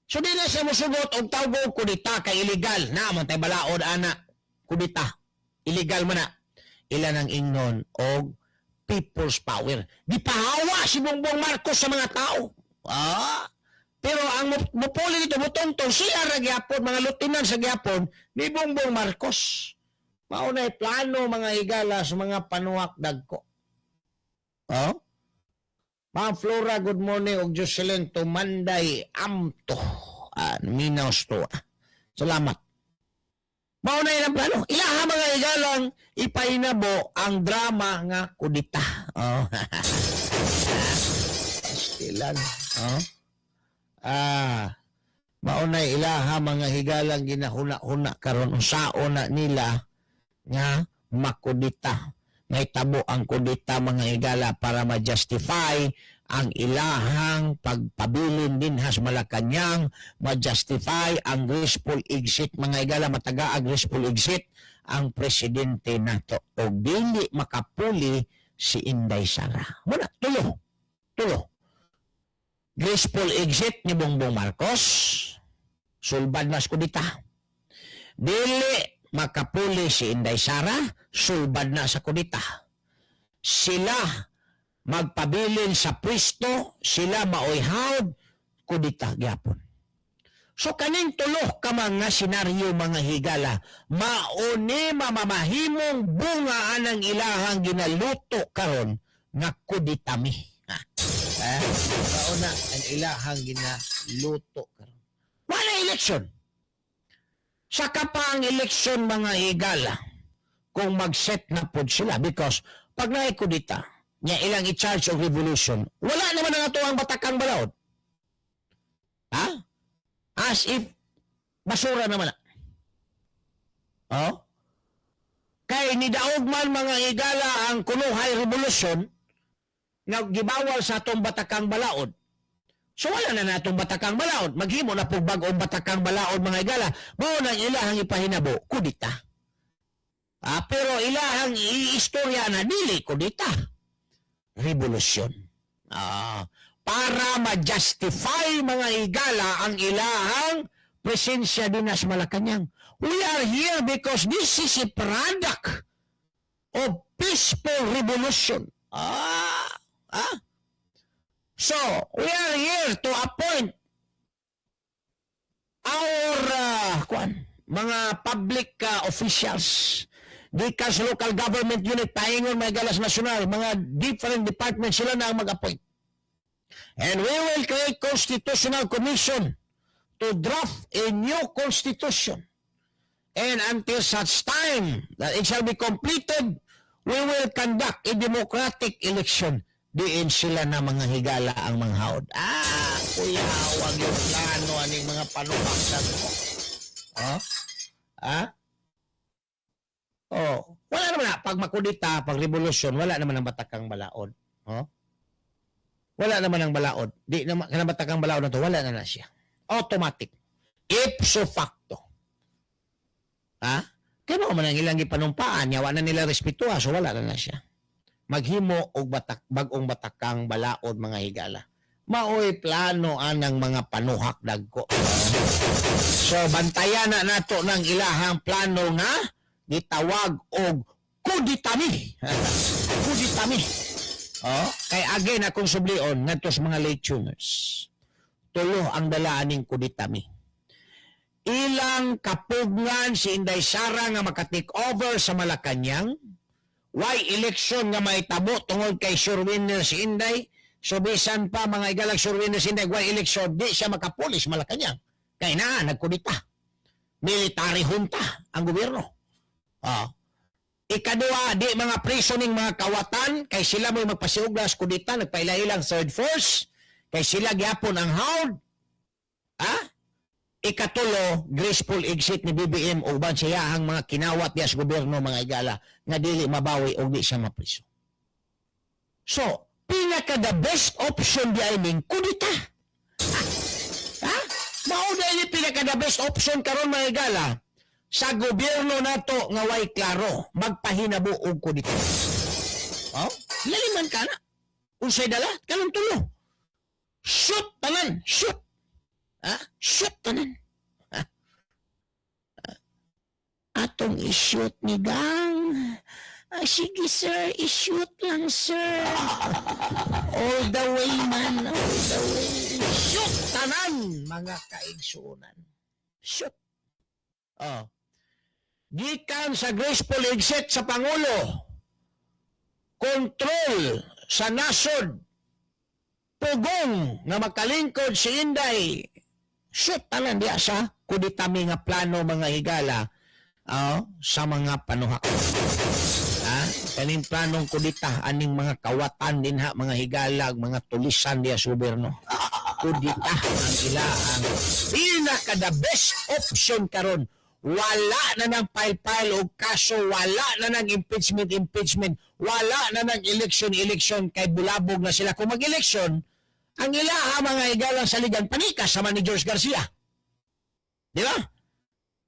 So di na siya musugot og tawag og kudita kay illegal. Na man tay balaod ana kudita. Illegal man na. Ilan ang ingnon og people's power. Di pahawa si Bongbong Marcos sa mga tao. Ah, pero ang mupuli dito, mutungtong sila ra gyapon, mga lieutenant sa gyapon ni Bongbong Marcos. Mao na plano, mga higala, sa mga panuak dagko. Oh? Ma'am Flora, good morning. Og Jocelyn Tumanday Amto. Ah, minaws to. Ah. Salamat. Mao na ilang plano. Ilaha, mga higalang, ipahinabo ang drama nga kudita. Oh. Pastilan. Oh. Ah, mao na ilaha, mga higalang, ginahuna-huna karon unsaon na nila nga makudita. Mahitabo ang kudita, mga higala, para ma-justify ang ilahang pagpabilin dinha sa Malacanang, ma-justify ang graceful exit, mga higala, mataga ang graceful exit ang presidente nato o dili makapuli si Inday Sara. Wala, tulo. Tulo. Graceful exit ni Bongbong Marcos, sulbad mas kudita. Dili makapuli si Inday Sara, sulbad na sa kudita. Sila magpabilin sa pwesto, sila maoy hawd, kudita gyapon. So kaning tulo ka mga senaryo, mga higala, mauni mamamahimong bunga anang ilahang ginaluto karon nga kuditami. Ha? Eh? Mauna ang ilahang ginaluto karon. Wala eleksyon. Saka pa ang eleksyon, mga higala, kung mag-set na pod sila because pag naikudita, niya ilang i-charge of revolution, wala naman ang ato ang batakang balaod. Ha? As if basura naman na. Oh? Kay nidaog man, mga higala, ang kunuhay revolution nga gibawal sa atong batakang balaod. So wala na natong batakang balaod. Maghimo na pug bag-ong batakang balaod, mga higala. Mao nang ilahang ipahinabo, kudita. Ah, pero ilahang iistorya na dili kudita. Revolusyon. Ah, para ma-justify, mga higala, ang ilahang presensya din sa Malacanang. We are here because this is a product of peaceful revolution. Ah, ah. So, we are here to appoint our kuan, mga public officials. Gikan sa local government unit, paingon may galas national, mga different departments, sila na ang mag-appoint. And we will create constitutional commission to draft a new constitution. And until such time that it shall be completed, we will conduct a democratic election. Diin sila na, mga higala, ang mga haod. Ah, kuya, wag yung plano aning mga panupak ko. Oh? Ah? Oh, wala naman na. Pag makudita, pag revolusyon, wala naman ang batakang balaod. Oh? Wala naman ang balaod. Di naman kanang batakang balaod na to, wala na na siya. Automatic. Ipso facto. Ha? Kaya mo man ang ilang gipanumpaan, yawa na nila respetuha, so wala na na siya. Maghimo og batak, bag-ong batakang balaod, mga higala. Maoy plano anang mga panuhak dagko. So bantayan na nato ng ilahang plano nga gitawag og kuditami. Kuditami. Oh, kay again akong sublion ngadto sa mga late tuners. Tulo ang dala aning kuditami. Ilang kapugngan si Inday Sara nga maka-take over sa Malacanang, why election nga mahitabo tungod kay sure winner si Inday. So bisan pa, mga igalag, sure winner si Inday, why election, di siya makapulis Malacanang. Kay naa nagkudita. Military junta ang gobyerno. Ah. Ikaduha, di mga preso ning mga kawatan kay sila mo'y magpasiuglas kudita, nagpaila-ilang third force kay sila gyapon ang hawd. Ha? Ikatulo, graceful exit ni BBM uban siya ang mga kinawat niya sa gobyerno, mga igala, nga dili mabawi og di siya mapriso. So, pinaka the best option di ay ning kudita. Ha? Mao na ni pinaka the best option karon, mga igala, sa gobyerno nato nga way klaro, magpahinabo og kudita. Oh, laliman ka na. Unsay dala? Kanang tulo. Shoot tanan, shoot. Ha? Shoot tanan. Ha? Atong i-shoot ni gang. Ah, sige sir, i-shoot lang, sir. All the way man, all the way. Shoot tanan, mga kaigsuonan. Shoot. Oh. Gikan sa graceful exit sa Pangulo, control sa nasod, pugong nga makalingkod si Inday, shoot tanan diya sa kuditami nga plano, mga higala, oh, sa mga panuhak. Ha? Kaning planong kudita aning mga kawatan din ha, mga higalag, mga tulisan diya sa gobyerno. Kudita ang ila ang pinaka the best option karon. Wala na ng file-file o kaso, wala na ng impeachment, impeachment, wala na ng election, election, kay bulabog na sila. Kung mag-election, ang ilaha, mga higalang saligan, panikas sama ni George Garcia. Di ba?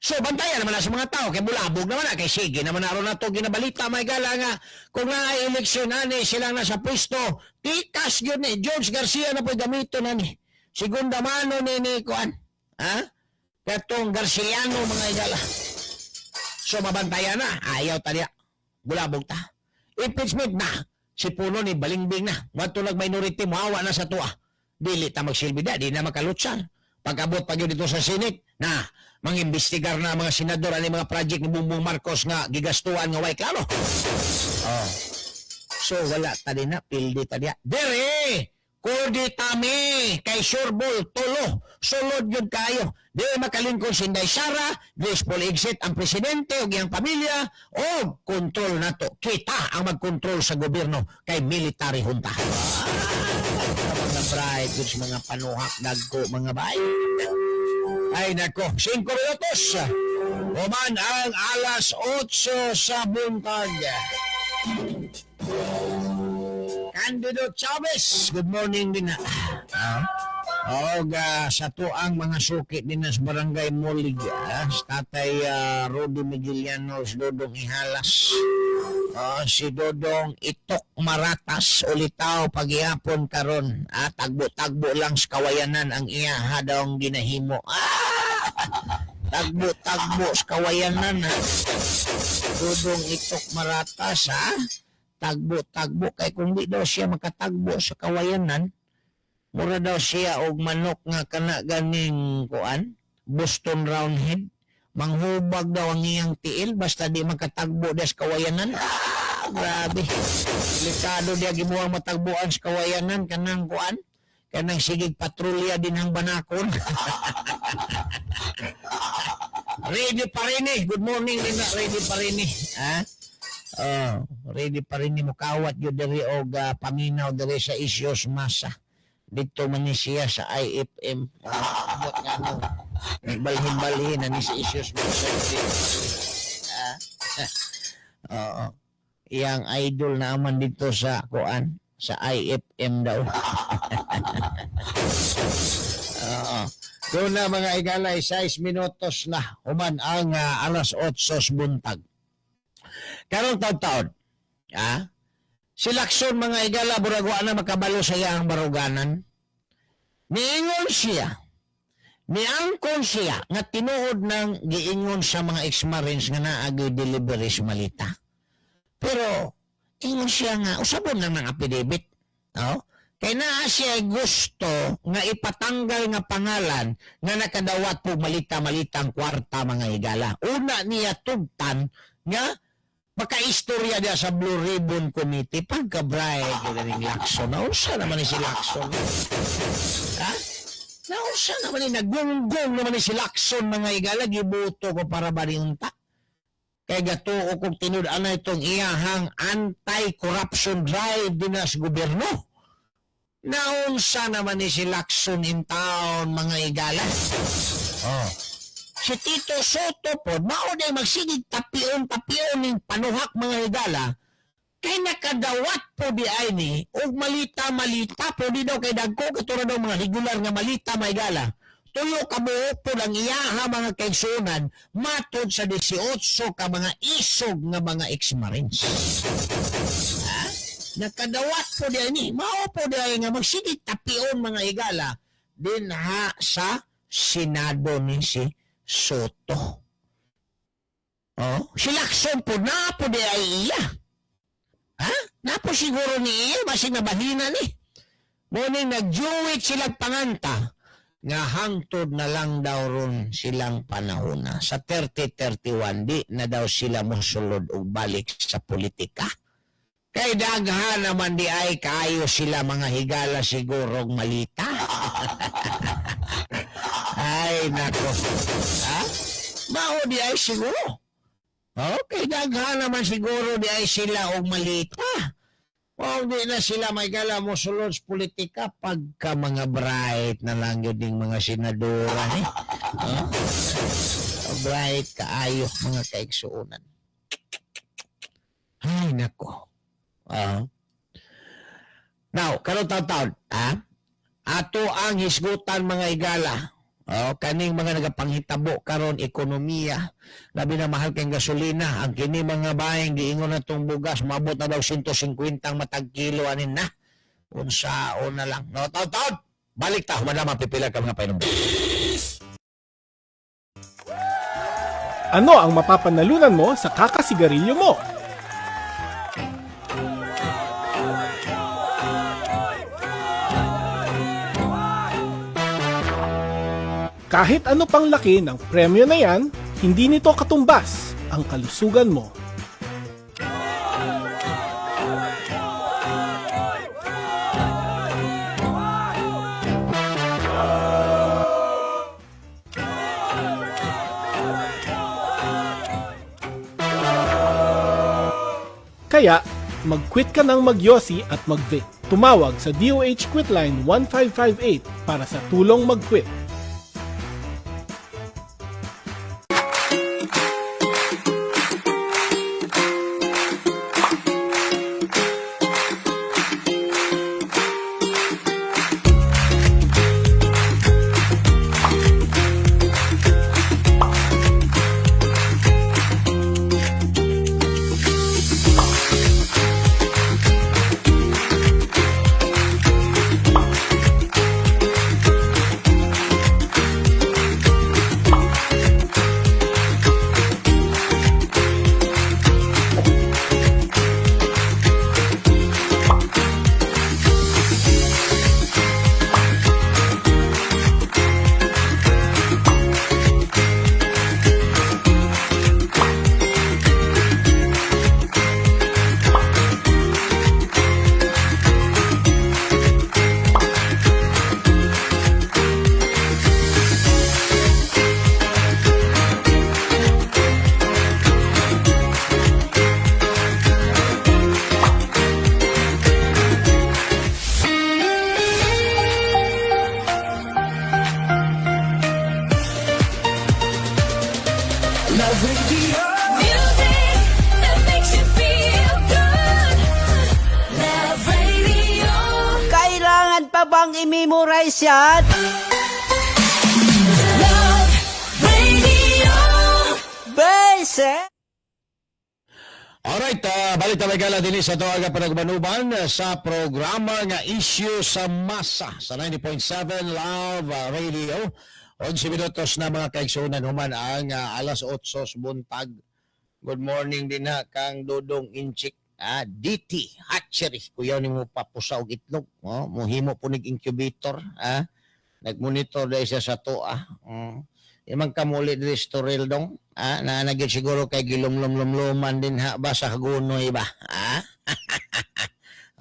So, bantayan naman na sa mga tao, kay bulabog naman na, kay sige naman naroon na ito ginabalita, may gala nga, kung nga ay eleksyon ani, silang nasa pwesto, tikas yun ni George Garcia na po gamito na ni. Segunda mano ni Kuan. Ha? Katong Garciano, mga igala. So, mabantayan na. Ayaw taliya. Bulabog ta. Impeachment na. Si Puno ni balingbing na. Wadto nag minority, muhawa na sa tuwa. Dili ta magsilbi da, di na makalutsar. Pag-abot pag yun dito sa Senate, na, mangimbestigar na mga senador ani mga project ni Bongbong Marcos nga gigastuan nga way klaro. Oh. So wala ta din na, pildi ta diya. Dire! Kuditami kay sureball tulo. Sulod yun kayo. Di makalingkod si Inday Sara, graceful exit ang presidente o iyang pamilya o kontrol nato. Kita ang magkontrol sa gobyerno kay military junta. Ah, mga bright, sa mga panuhak dagko, mga bay. Ay nako, 5 minutos. Human ang alas 8 sa buntag. Candido Chavez, good morning din na. Ah. Og sa tuang mga suki din na sa Barangay Mulig, si Tatay Rudy Miguelianos, Dodong Ihalas. Si Dodong Itok Maratas, ulitaw pagyapon karon. Tagbo-tagbo lang sa kawayanan ang iya hadong ginahimo. Tagbo-tagbo sa kawayanan ha. Dodong Itok Maratas ha. Tagbo-tagbo kay kung di daw siya makatagbo sa kawayanan, mura daw siya og manok nga kana ganing kuan, Boston Roundhead. Manghubag daw ang iyang tiil basta di makatagbo des kawayanan. Ah, grabe. Delikado diya gibuang matagbuan sa kawayanan kanang kuan, kanang sigig patrolya din ang banakon. Ready pa rin eh. Good morning din na, ready pa rin eh. Ha? Oh, ready pa rin ni mukawat yun diri og paminaw diri sa Isyos Masa. Dito man ni siya sa IFM. Abot nga no. Nagbalhin-balhin na ni sa Isyos Masa. Ah. Oo. Iyang idol na man dito sa kuan, sa IFM daw. Oo. Doon na, mga igalay, 6 minutos na human ang alas 8 buntag. Karong taon-taon, ah, Si Lacson, mga igala, burag wa na makabalo sa iyang baruganan. Niingon siya, niangkon siya nga tinuod ng giingon sa mga ex-marines nga naagay deliveries malita. Pero ingon siya nga usabon lang ng affidavit. No? Kay naa siya gusto nga ipatanggal nga pangalan nga nakadawat po malita-malitang kwarta, mga higala. Una niya tugtan nga makaistorya diya sa Blue Ribbon Committee pagka-bribe yun ning Lacson. Naunsa naman ni si Lacson? Ha? Naunsa naman ni, nagunggong naman ni si Lacson, mga higala? Gibuto ko para ba ni unta? Kay gatuo kong tinud-an na itong iyahang anti-corruption drive din sa gobyerno. Naunsa naman ni si Lacson in town, mga higala? Oh. Si Tito Sotto po, mao na magsigig tapion-tapion ning panuhak, mga higala, kay nakadawat po di ay ni og malita-malita po di daw kay dagko katura daw mga regular nga malita, mga higala. Tulo ka buok po ang iyaha, mga kaigsunan, matod sa 18 ka mga isog nga mga ex-marines. Ha? Nakadawat po di ay ni. Mao po di ay nga magsigig tapion, mga higala, din ha sa Senado ni si Sotto. Oh, si Lacson po na po di ay iya. Ha? Napo siguro ni iya, basig nabahina ni. Morning nagjuwit silang panganta nga hangtod na lang daw ron silang panahona. Sa 30-31, di na daw sila mosulod og balik sa politika. Kay daghan naman di ay kaayo sila, mga higala, siguro malita. Ay, nako. Ha? Mao di ay siguro. Okay, daghan naman siguro di ay sila og malita. O di na sila may gala mo sulod sa politika pagka mga bright na lang yun ding mga senadora ni. Huh? Bright kaayo, mga kaigsuonan. Ay, nako. Ah. Now, karon taon-taon, ha? Ato ang hisgutan, mga igala. Oh, kaning mga nagapanghitabo karon ekonomiya, labi na mahal kay gasolina, ang kini mga baeng giingon na tong bugas mabot na daw 150 ang matag kilo anin na. Unsaon na lang. No, taon-taon. Balik ta, human na mapipila ka mga painom.
Ano ang mapapanalunan mo sa kakasigarilyo mo? Kahit ano pang laki ng premyo na yan, hindi nito katumbas ang kalusugan mo. Kaya, mag-quit ka ng magyosi at mag-vape. Tumawag sa DOH Quitline 1558 para sa tulong mag-quit.
Music that makes you feel good. Love Radio.
Kailangan pa bang i-memorize yan?
Love Radio.
Basic!
Alright, Balik ta, mga higala, dinhi sa atoang panagbanuban sa programa nga Issue sa Masa sa 90.7 Love Radio. 11 minutos na, mga kaigsunan, human ang alas 8 sa buntag. Good morning din ha kang Dodong Inchik. DT Hatchery. Kuyaw nimo papusa og itlog. Oh, muhimo po nig incubator. Nagmonitor dahil siya sa toa. Oh. Imang kamuli diri sa Toril dong. Na nagyud siguro kay gilumlum-lumluman din ha ba sa Hagonoy ba?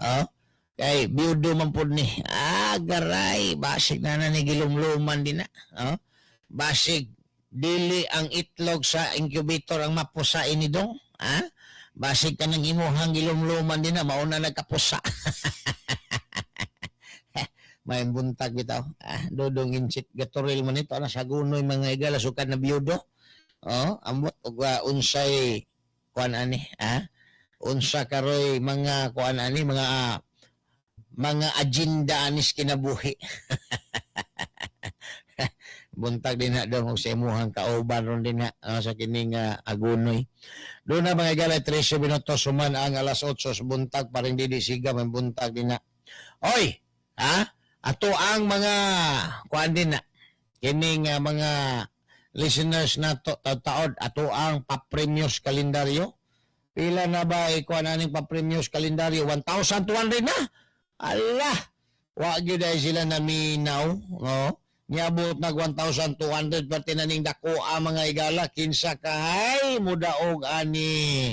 Oh. Kay biyudo man pud ni. Garay, basig na na ni gilumluman din na. Oh. Basig dili ang itlog sa incubator ang mapusa ini dong. Basig ka ng imuhang gilumluman din na mauna nagkapusa. May buntag bitaw. Dodong Inchik gatoril man ito ana sa Hagonoy, mga igala, sukad na biyudo. Oh, ambot og unsay kuan ani, ha? Unsa karoy mga kuan ani, mga agenda anis kinabuhi. Buntag din na dong og sa imuhang kauban ron din ha, sa kining Hagonoy. Doon na, mga igala, 13 minutos human ang alas 8 sa buntag paring didi siga may buntag din na. Oy, ha? Ato ang mga kuan din na kining mga listeners nato taod ato ang papremyos kalendaryo. Pila na ba ikuan aning papremyos kalendaryo? 1,200 na. Allah, wa gyud ay sila naminaw, no? Niabot nag 1,200 parte na ning dako ang mga igala, kinsa kahay mudaog ani.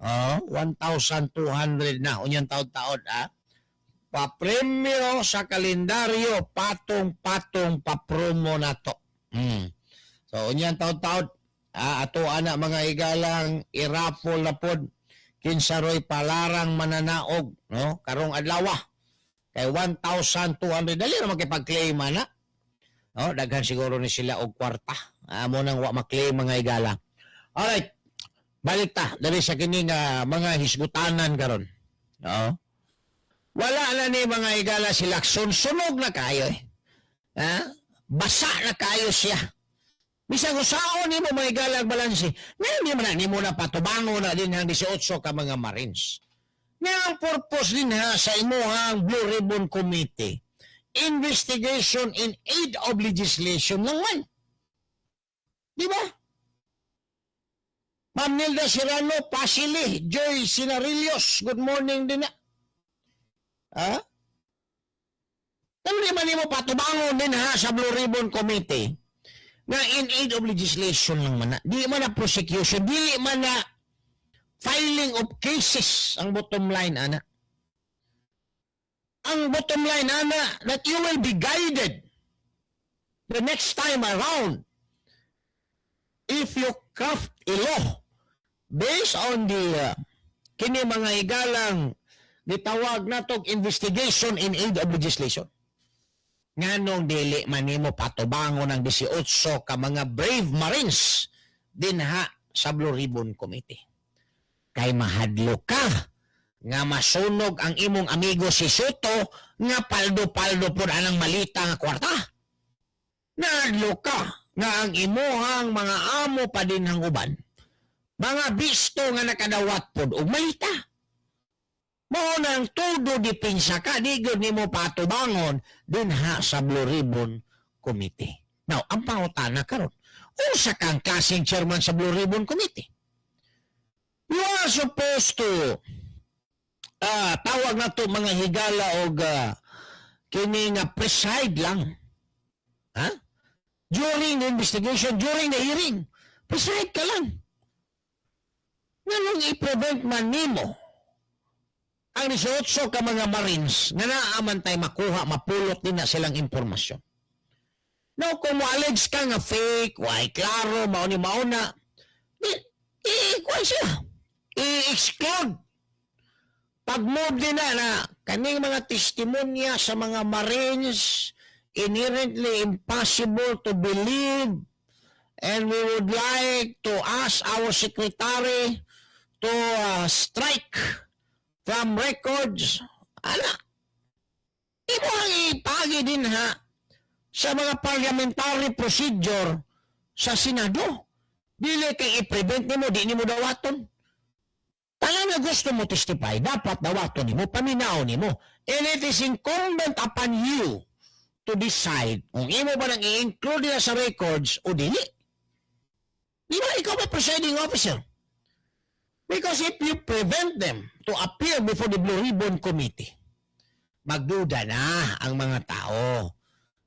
Oh, 1,200 na unyang taod-taod ah. Papremyo sa kalendaryo, patong-patong papromo nato. So unyang taod-taod ato ana, mga igalang, i-raffle na pod kinsa roy palarang mananaog, no, karong adlaw kay 1,200, dali ra makipag-claim ana, no? Daghan siguro ni sila og kwarta mo nang wa ma-claim, mga igala. Alright, balik ta dali sa kini nga mga hisgutanan karon, no? Wala na ni, mga igala, si Lacson, sunog na kayo eh. Ha, basa na kayo siya. Bisag usaon nimo, mga igala, ang balanse. Ngayon di man na nimo na patubango na din ang 18 ka mga Marines. Nga ang purpose din ha sa imuhang Blue Ribbon Committee, investigation in aid of legislation lang man. Di ba? Ma'am Nilda Serrano, Pasili, Joy Sinarillos, good morning din na. Ha? Ano di man nimo patubangon din ha sa Blue Ribbon Committee na in aid of legislation lang man na. Di man na prosecution, di man na filing of cases ang bottom line, ana. Ang bottom line, ana, that you will be guided the next time around if you craft a law based on the kini, mga igalang, gitawag natog investigation in aid of legislation. Nganong dili man nimo patubangon ang 18 ka mga brave Marines dinha sa Blue Ribbon Committee? Kay mahadlok ka nga masunog ang imong amigo si Sotto nga paldo-paldo pod anang malita nga kwarta. Nahadlok ka nga ang imuhang mga amo pa din ang uban mga bisto nga nakadawat pod og malita. Mao nang todo depensa ka, di gyud nimo patubangon dinha sa Blue Ribbon Committee. Now, ang pangutana karon, unsa kang klaseng chairman sa Blue Ribbon Committee? You are supposed to tawag na to, mga higala, og kini nga preside lang. Ha? During the investigation, during the hearing, preside ka lang. Nganong i-prevent man nimo ang 18 ka mga Marines nga naaman tay makuha, mapulot din na silang impormasyon? No, kung mo-allege ka nga fake, why klaro, mao ni mauna, di, i-kuha siya. I-exclude. Pag-move din na na kaning mga testimonya sa mga Marines, inherently impossible to believe, and we would like to ask our secretary to strike from records. Ala, imo ang ipagi din ha sa mga parliamentary procedure sa Senado. Dili kay i-prevent nimo, di nimo dawaton. Tanan na. nga gusto mo testify, dapat dawaton nimo, paminaw nimo. And it is incumbent upon you to decide kung imo ba nang i-include nila sa records o dili. Di ba ikaw ba presiding officer? Because if you prevent them to appear before the Blue Ribbon Committee, magduda na ang mga tao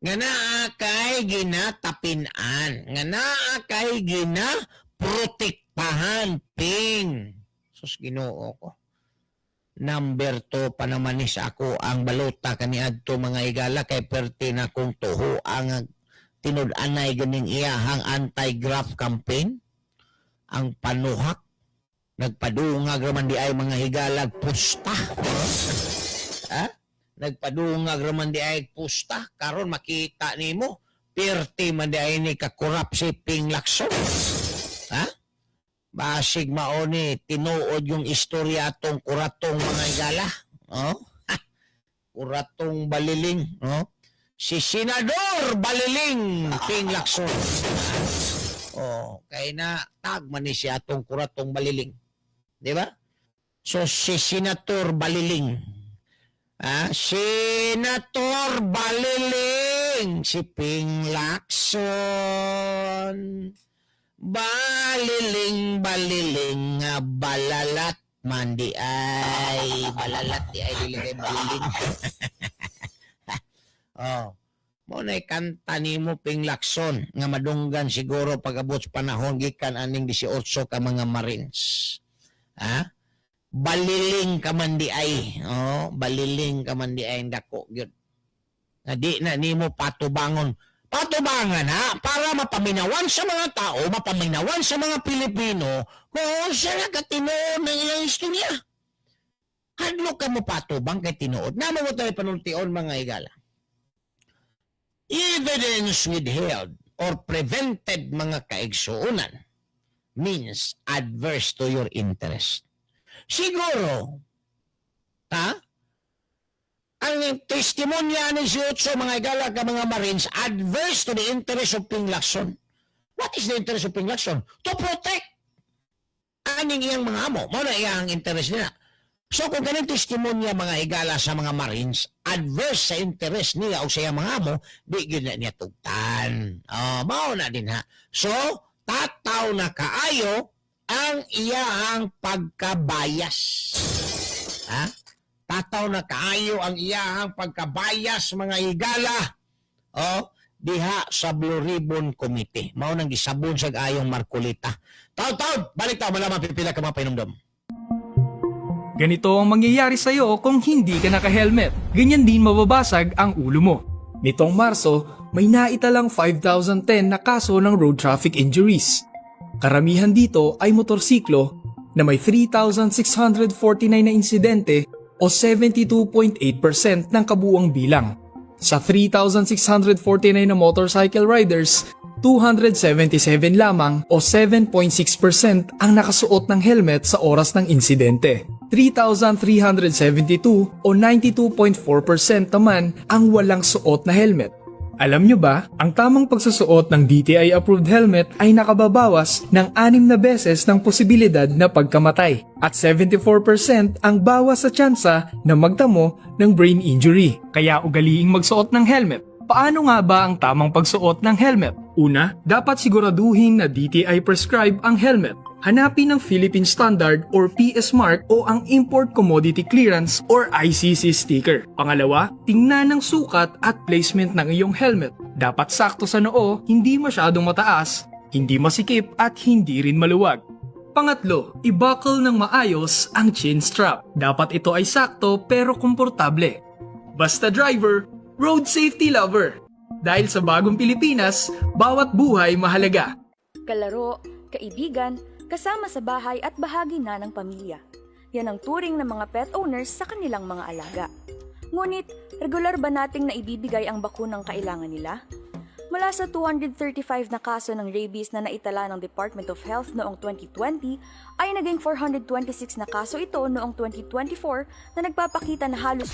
nga naa kay ginatapinan, nga naa kay gina protektahan, Ping. Sus, Ginoo ko. Number 2 pa naman ni sa ako ang balota kaniadto, mga higala, kay perti na kung tuho ang tinud-anay ganing iyahang anti-graft campaign, ang panuhak. Nagpadungag raman di ay, mga higalag, pusta, ha? Nagpadungag raman di ay pusta. Karon makita nimo, perti man di ay ni kakurap si Ping Lacson, ha? Basig mao ni tinuod yung istorya atong kuratong, mga higala, oh? Kuratong Baliling, oh? Si Senador Baliling Ping Lacson. Oh, kay na tag man ni siya atong kuratong Baliling. Di ba? So si Senator Baliling. Ah, Senator Baliling, si Ping Lacson. Baliling, baliling, nga balalat man di ay. Balalat di ay, dili kay baliling. Oh. Mo na kanta nimo, Ping Lacson, nga madunggan siguro pag-abot sa panahon gikan aning 18 ka mga Marines. Ha? Baliling ka man di ay. Oh, baliling ka man di ay, dako gyud. Nga di na nimo patubangon. Patubangan ha, para mapaminawan sa mga tao, mapaminawan sa mga Pilipino kung unsa na katinuod ng ilang istorya. Hadlok ka mo patubang kay tinuod. Namo mo tayo panultion, mga higala. Evidence withheld or prevented, mga kaigsuunan, means adverse to your interest. Siguro, ha? Ang testimonya ni si Otso, mga higala, ka mga Marines, adverse to the interest of Ping Lacson. What is the interest of Ping Lacson? To protect aning iyang mga amo. Mao na iyang interest nila. So kung kaning testimonya, mga higala, sa mga Marines, adverse sa interest niya o sa iyang mga amo, di gyud na niya tugtan. Oh, mao na din ha. So, tataw na kaayo ang iyahang pagkabayas. Ha? Tataw na kaayo ang iyahang pagkabayas, mga higala. Oh, diha sa Blue Ribbon Committee. Mao nang gisabon sa ayong Marcoleta. Taw-taw, balik ta malaman pipila ka mga pahinumdom.
Ganito ang mangyayari sa'yo kung hindi ka naka-helmet. Ganyan din mababasag ang ulo mo. Nitong Marso, may naitalang 5,010 na kaso ng road traffic injuries. Karamihan dito ay motorsiklo na may 3,649 na insidente o 72.8% ng kabuuang bilang. Sa 3,649 na motorcycle riders, 277 lamang o 7.6% ang nakasuot ng helmet sa oras ng insidente. 3,372 o 92.4% naman ang walang suot na helmet. Alam nyo ba, ang tamang pagsusuot ng DTI-approved helmet ay nakababawas ng anim na beses ng posibilidad na pagkamatay at 74% ang bawas sa tsansa na magtamo ng brain injury. Kaya ugaliing magsuot ng helmet. Paano nga ba ang tamang pagsuot ng helmet? Una, dapat siguraduhin na DTI prescribe ang helmet. Hanapin ang Philippine Standard or PS Mark o ang Import Commodity Clearance or ICC sticker. Pangalawa, tingnan ang sukat at placement ng iyong helmet. Dapat sakto sa noo, hindi masyadong mataas, hindi masikip at hindi rin maluwag. Pangatlo, i-buckle ng maayos ang chin strap. Dapat ito ay sakto pero komportable. Basta driver, road safety lover. Dahil sa bagong Pilipinas, bawat buhay mahalaga.
Kalaro, kaibigan, kasama sa bahay at bahagi na ng pamilya. Yan ang turing ng mga pet owners sa kanilang mga alaga. Ngunit, regular ba nating naibibigay ang bakunang kailangan nila? Mula sa 235 na kaso ng rabies na naitala ng Department of Health noong 2020, ay naging 426 na kaso ito noong 2024 na nagpapakita na halos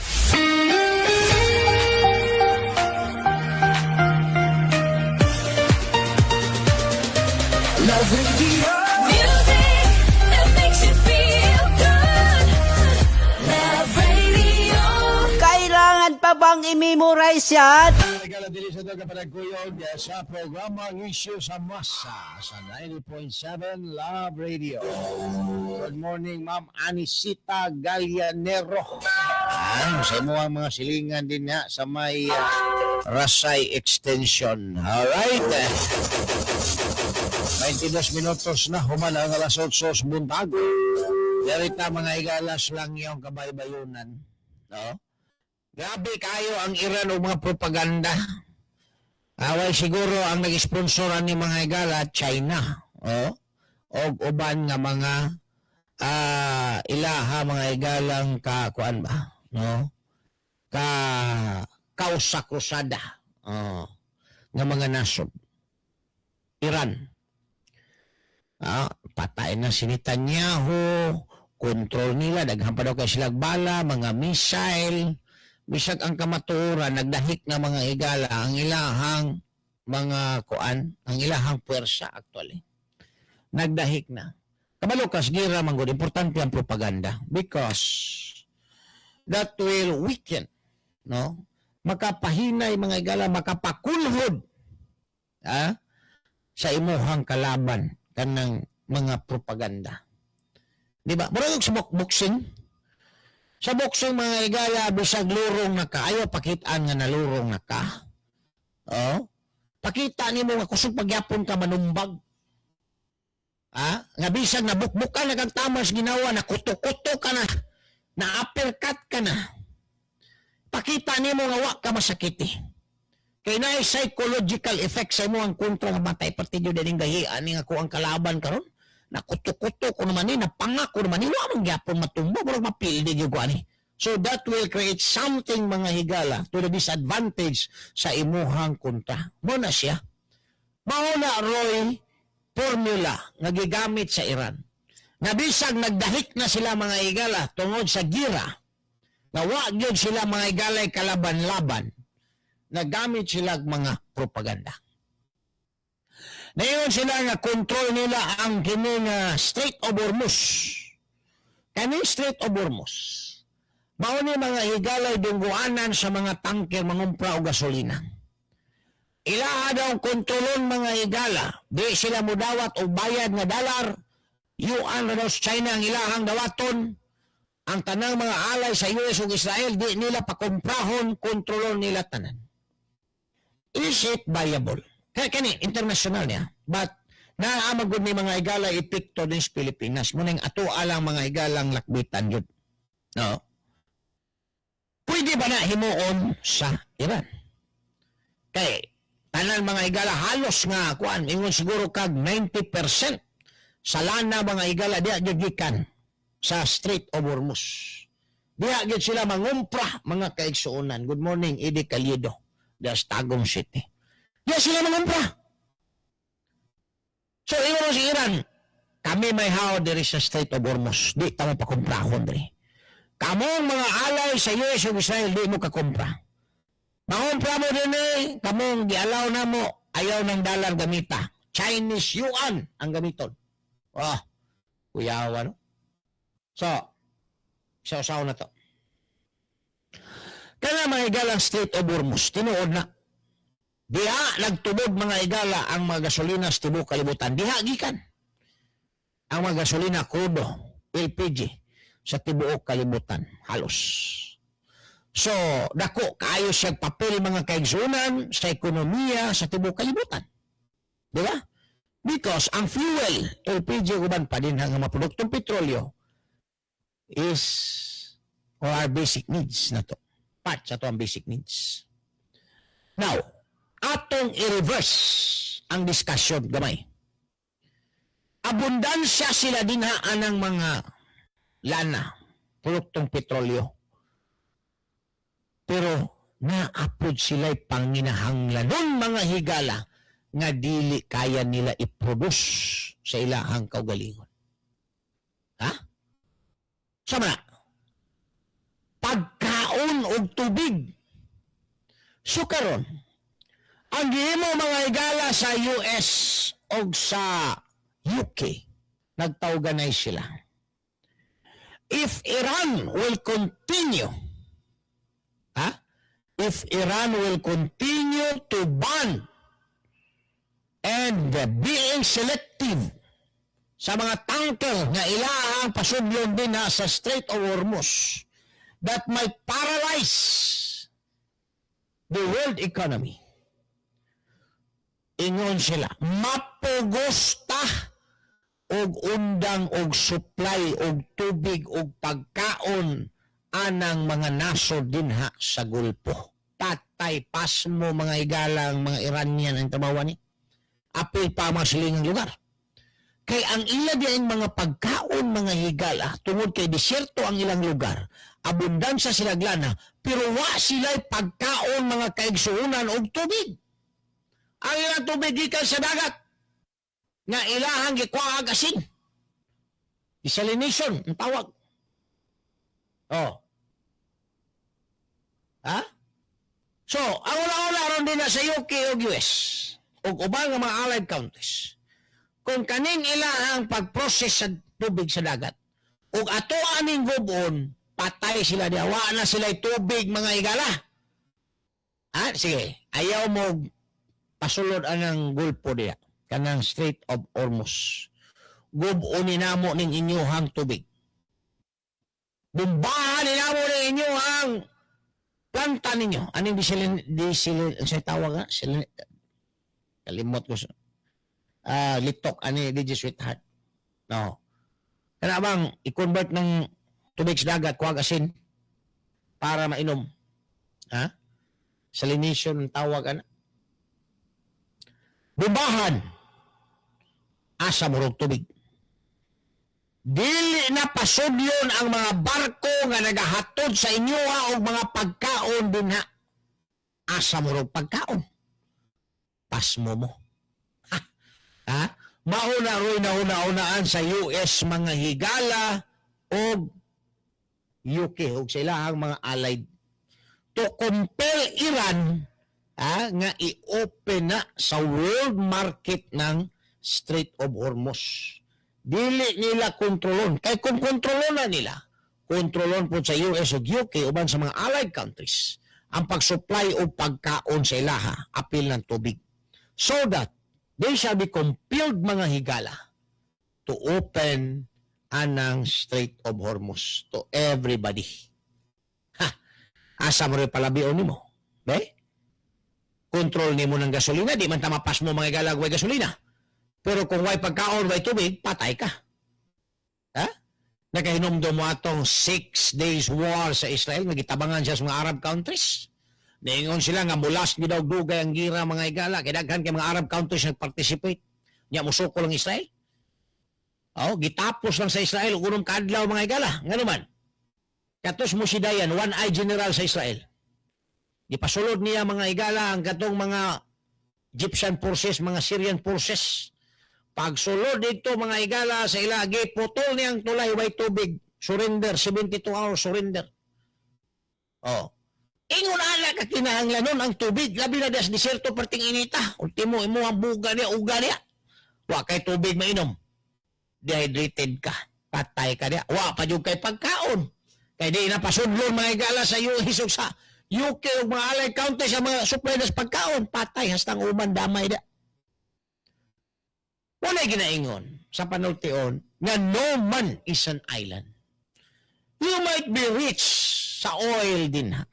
Music that makes you feel good.
pa bang i-memorize yan?
Regala dili sa daga panagkuyog sa programa ang Issue sa Masa sa 90.7 Love Radio. Good morning, Ma'am Anisita Gallianero. Ah, sa imo ang mga silingan din ha, sa may Rasay Extension. Alright. 22 minutos na human ang alas 8 sa buntag. Darita, mga igalas, lang yung kabaybayunan. No? Grabe kayo ang Iran o mga propaganda. Away siguro ang nag-sponsoran ni, mga igala, China. Oh? O uban nga mga ilaha, mga igalang ka kuan ba, no? Ka kausa krusada. Oh, nga mga nasod. Iran. Patay na si Netanyahu, kontrol nila, daghan pa daw kay silag bala, mga missile, bisag ang kamatuoran nagdahik na, mga higala, ang ilahang mga kuan, ang ilahang puwersa actually. Nagdahik na. Kabalo kas gira man gud, importante ang propaganda because that will weaken, no? Makapahinay, mga higala, makapakulhod sa imuhang kalaban kanang mga propaganda. Di ba? Murag sa boxing. Sa boxing, mga higala, bisag lurong na ka, ayaw pakitaan nga nalurong na ka. Oh? Pakita nimo nga kusog pagyapon ka manumbag. Nga bisag nabukbukan na kang tamas ginawa, na kuto-kuto ka na, na uppercut ka na. Pakita nimo nga wa ka masakiti. Kay naay psychological effect sa imo ang kontra nga matay partido din gahi ani nga ako ang kalaban karon. Nakuto-kuto ko naman ni, napanga ko naman ni, wa man gyapon matumba, murag mapildi gyud ko ani. So that will create something, mga higala, to the disadvantage sa imuhang kontra. Mo na siya. Mao na roy formula nga gigamit sa Iran. Nga bisag nagdahik na sila, mga higala, tungod sa gira, nga wa gyud sila, mga higalay, kalaban-laban, nagamit sila og mga propaganda. Nayon sila nga kontrol nila ang kini nga Strait of Hormuz. Kaning Strait of Hormuz, mao ni, mga higalay, dungguanan sa mga tanker mangumpra og gasolina. Ilaha daw kontrolon, mga higala, di sila mudawat og bayad nga dalar, yuan ra daw sa China ang ilahang dawaton, ang tanang mga alay sa US ug Israel di nila pakomprahon, kontrolon nila tanan. Is it viable? Kaya kani international niya. But naa gud ni, mga higala, epekto din sa Pilipinas. Muning ato alang, mga higalang, lakbitan yun. No? Pwede ba na himuon sa Iran? Kay tanan, mga higala, halos nga kuan, ingon siguro kag 90% sa lana, mga higala, diya gyud gikan sa Strait of Hormuz. Diya gyud sila mangumpra, mga kaigsuonan. Good morning, Eddie Caliedo, diya sa Tagum City. Diya sila mangumpra. So ingon si Iran, kami may how diri sa Strait of Hormuz. Di ta mo pakumprahon diri. Kamong mga alay sa US ug Israel, di mo kakumpra. Mangumpra mo din eh, kamong gialaw na mo, ayaw ng dalar gamita. Chinese yuan ang gamiton. Oh, kuyawa, no? So, isa-usaw na to. Kana, mga igalang, Strait of Hormuz, tinuod na. Diha nagtubod, mga igala, ang mga gasolina sa tibuok kalibutan. Diha gikan ang mga gasolina, krudo, LPG sa tibuok kalibutan halos. So, dako kaayo siya papel, mga kaigsunan, sa ekonomiya sa tibuok kalibutan. Di ba? Because ang fuel, LPG uban pa din ang mga produktong petrolyo is or our basic needs na to. Part sa to ang basic needs. Now, atong i-reverse ang discussion gamay. Abundansya sila dinha anang mga lana, produktong petrolyo. Pero naapod sila'y panginahanglanon, mga higala, nga dili kaya nila i-produce sa ilahang kaugalingon. Ha? Sama na. Pagkaon og tubig. So karon, ang gihimo, mga higala, sa US og sa UK, nagtawganay sila. If Iran will continue, ha? If Iran will continue to ban and being selective sa mga tanker nga ilahang pasudlon din na sa Strait of Hormuz, that might paralyze the world economy. Ingon sila, mapugos ta og undang og supply og tubig og pagkaon anang mga nasod dinha sa Gulpo. Patay pasmo, mga higalang, mga Iranian ang tabawa ni. Apil pa mga silingang lugar. Kay ang ila diang mga pagkaon, mga higala, tungod kay disyerto ang ilang lugar, abundansya sila lana, pero wa sila'y pagkaon, mga kaigsuunan, og tubig. Ang ilang tubig gikan sa dagat nga ilahang gikuha asin. Desalination ang tawag. Oh. Ha? So, ang una-una ron din na sa UK ug US ug uban nga mga allied countries. Kung kaning ilahang pag-process sa tubig sa dagat ug ato aning gubon, patay sila diha. Wa na sila tubig, mga higala. Ah, sige, ayaw mo pasulod anang Gulpo diha, kanang Strait of Hormuz. Gubon ni namo ning inyuhang tubig. Bombahan ni namo ning inyuhang planta ninyo. Aning diesel, sa tawag nga? Kalimot ko sa litok ani DJ Sweetheart. No. Kana bang i-convert ng tubig sa dagat kuwag asin para mainom? Ha? Salination ang tawag ana. Bombahan. Asa mo tubig. Dili na pasudlon ang mga barko nga nagahatod sa inyo og mga pagkaon dinha. Asa mo rog pagkaon? Pasmo mo. Ha? Ha? Mauna ro'y nauna-unaan sa US, mga higala, og UK og sa ilahang mga allied to compel Iran, ha, nga i-open na sa world market ng Strait of Hormuz. Dili nila kontrolon. Kay kung kontrolon na nila, kontrolon po sa US ug UK uban sa mga allied countries ang pag-supply og pagkaon sa ilaha, apil ng tubig. So that they shall be compelled, mga higala, to open anang Strait of Hormuz to everybody. Ha! Asa mo rin palabion nimo? Be? Control nimo ng gasolina, di man ta mapas mo, mga higala, way gasolina. Pero kung way pagkaon, way tubig, patay ka. Ha? Nakahinumdum mo atong 6 Days War sa Israel, nagitabangan siya sa mga Arab countries. Niingon sila nga mulas ni daw dugay ang gira, mga higala. Kay daghan kay mga Arab countries nagparticipate. Nya musuko lang Israel. Oh, gitapos lang sa Israel og unom ka adlaw, mga higala. Ngano man? Katos Moshe Dayan, one eye general sa Israel. Gipasulod niya, mga higala, ang katong mga Egyptian forces, mga Syrian forces. Pagsulod dito, mga higala, sa ila, giputol niyang tulay, way tubig. Surrender, 72 hours surrender. Oh. Ingon ala ka kinahanglanon ang tubig, labi na das diserto perting inita. Ultimo imo ang buga niya, uga niya. Wa kay tubig mainom. Dehydrated ka. Patay ka niya. Wa pa jud kay pagkaon. Kay di na pasudlon, mga higala, sa US ug sa UK ug mga allied countries sa mga supply nas pagkaon. Patay hastang uman damay da. Wala ginaingon sa panultion nga no man is an island. You might be rich sa oil din ha.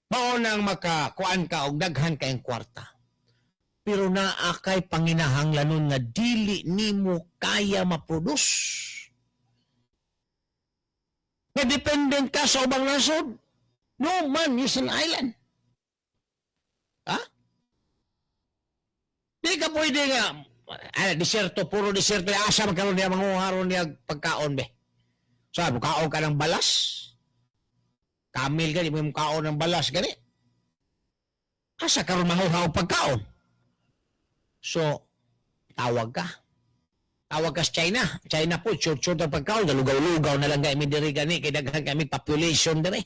Mao nang makakuan ka og daghan kayong kwarta. Pero naa kay panginahanglanon nga dili nimo kaya ma-produce. Nga dependent ka sa ubang nasod. No man is an island. Ha? Di ka pwede nga, ay, disyerto, puro disyerto. Asa magkaroon niya manguha ron niya pagkaon, be? Sabi, kaon ka ng balas? Camel ka, di mo yung kaon ng balas, gani. Asa karon manguha og pagkaon? So, tawag ka. Tawag ka sa China. China po, short-short ang pagkaon. Lugaw-lugaw na lang kami diri gani. Kay daghan kami population diri.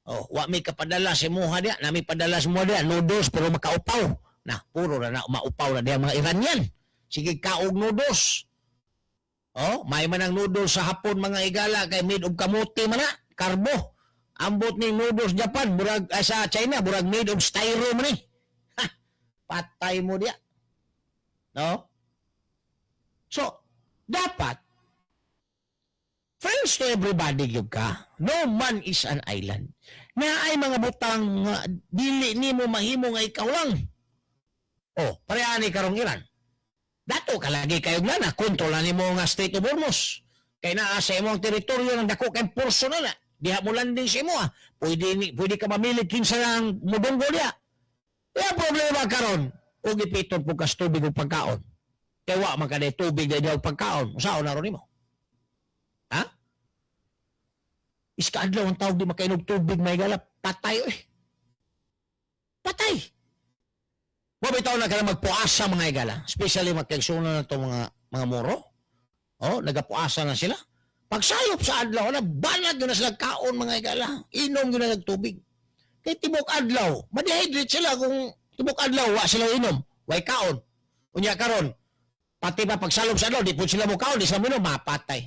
Oh, wa mi kapadala sa imuha diya. Nami padala sa imuha diya. Noodles pero makaupaw. Na, puro na na maupaw na diya mga Iranian. Sige kaog noodles. Oh, may man ang noodles sa hapon, mga higala, kay made of kamote man na, karbo. Ambot ning noodles Japan, burag sa China, burag made of styro man eh. Ha, patay mo diya. No? So, dapat friends to everybody gyud ka. No man is an island. Na ay mga butang nga dili nimo mahimo nga ikaw lang. Oh, pareha ni karong Iran. Dato ka lagi kayo na na kontrol na nimo nga Strait of Hormuz. Kay naa sa imong teritoryo ng dako kay porso na na. Diha mo landing sa imo ah. Pwede ka mamilig kinsa ang mudunggo diha. Kaya problema karon, ug ipiton po kas tubig ug pagkaon. Kay wa man kaday tubig dahil og pagkaon. Usaon na ron nimo? Ha? Iska adlaw ang tawag di makainog tubig, may gala. Patay eh. Patay. Wa bitaw na ka na magpuasa, mga higala? Especially magkaigsunan na to mga Moro. Oh, nagapuasa na sila. Pagsayop sa adlaw, na banag yun na sila kaon, mga higala. Inom yun na tubig. Kay tibok adlaw, ma-dehydrate sila kung tibok adlaw wa sila inom, way kaon. Unya karon, pati pa pagsalop sa adlaw, di po sila mo kaon, di sila mo inom, mapatay.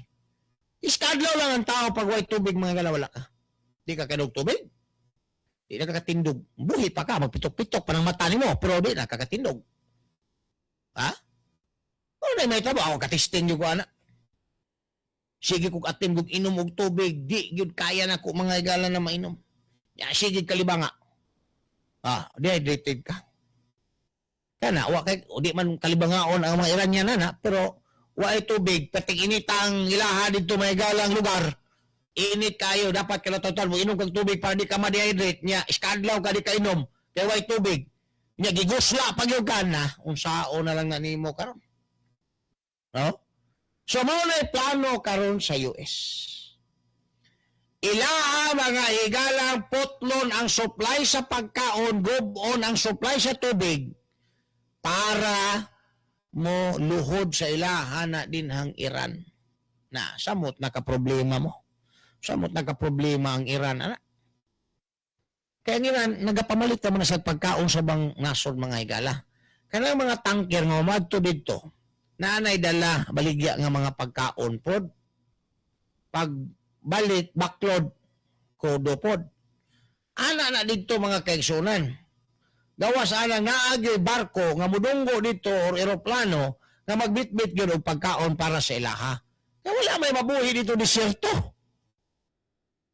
Iska adlaw lang ang tao pag way tubig, mga higala, wala ka. Di ka kainog tubig. Di na kakatindog. Buhi pa ka, magpitok-pitok pa ng mata nimo, pero di na kakatindog. Ha? Ano na may trabaho? Ako katisting yung ko, ana. Sige kog atim kog inom og tubig, di gyud kaya na ko, mga higala, na mainom. Ya, sige kalibanga. Ah, dehydrated ka. Kana wa kay o di man kalibangaon ang mga Iranian na, pero wa ay tubig, pating init ang ilaha didto may galang lugar. Init kayo, dapat ka total mo inom kag tubig para di ka ma-dehydrate nya. Iska adlaw ka di ka inom kay way tubig. Nya gigusla pag yung ka na, unsao na lang na nimo karon? No? So mao na plano karon sa US. Ilaha, mga higalang, putlon ang supply sa pagkaon, gub-on ang supply sa tubig para mo luhod sa ilaha na dinhang Iran. Na, samot naka problema mo. Samot naka problema ang Iran. Ana. Kaya ang Iran, nagapamalit naman na sa pagkaon sa bang nasod, mga higala. Kanang mga tanker nga umadto didto, naanay dala baligya nga mga pagkaon pod. Pag balik, backload, kodo pod. Ana na didto, mga kaigsunan. Gawas ana naagyoy barko nga mudunggo dito or eroplano nga magbitbit gyud og pagkaon para sa ilaha. Kaya wala may mabuhi dito, disyerto.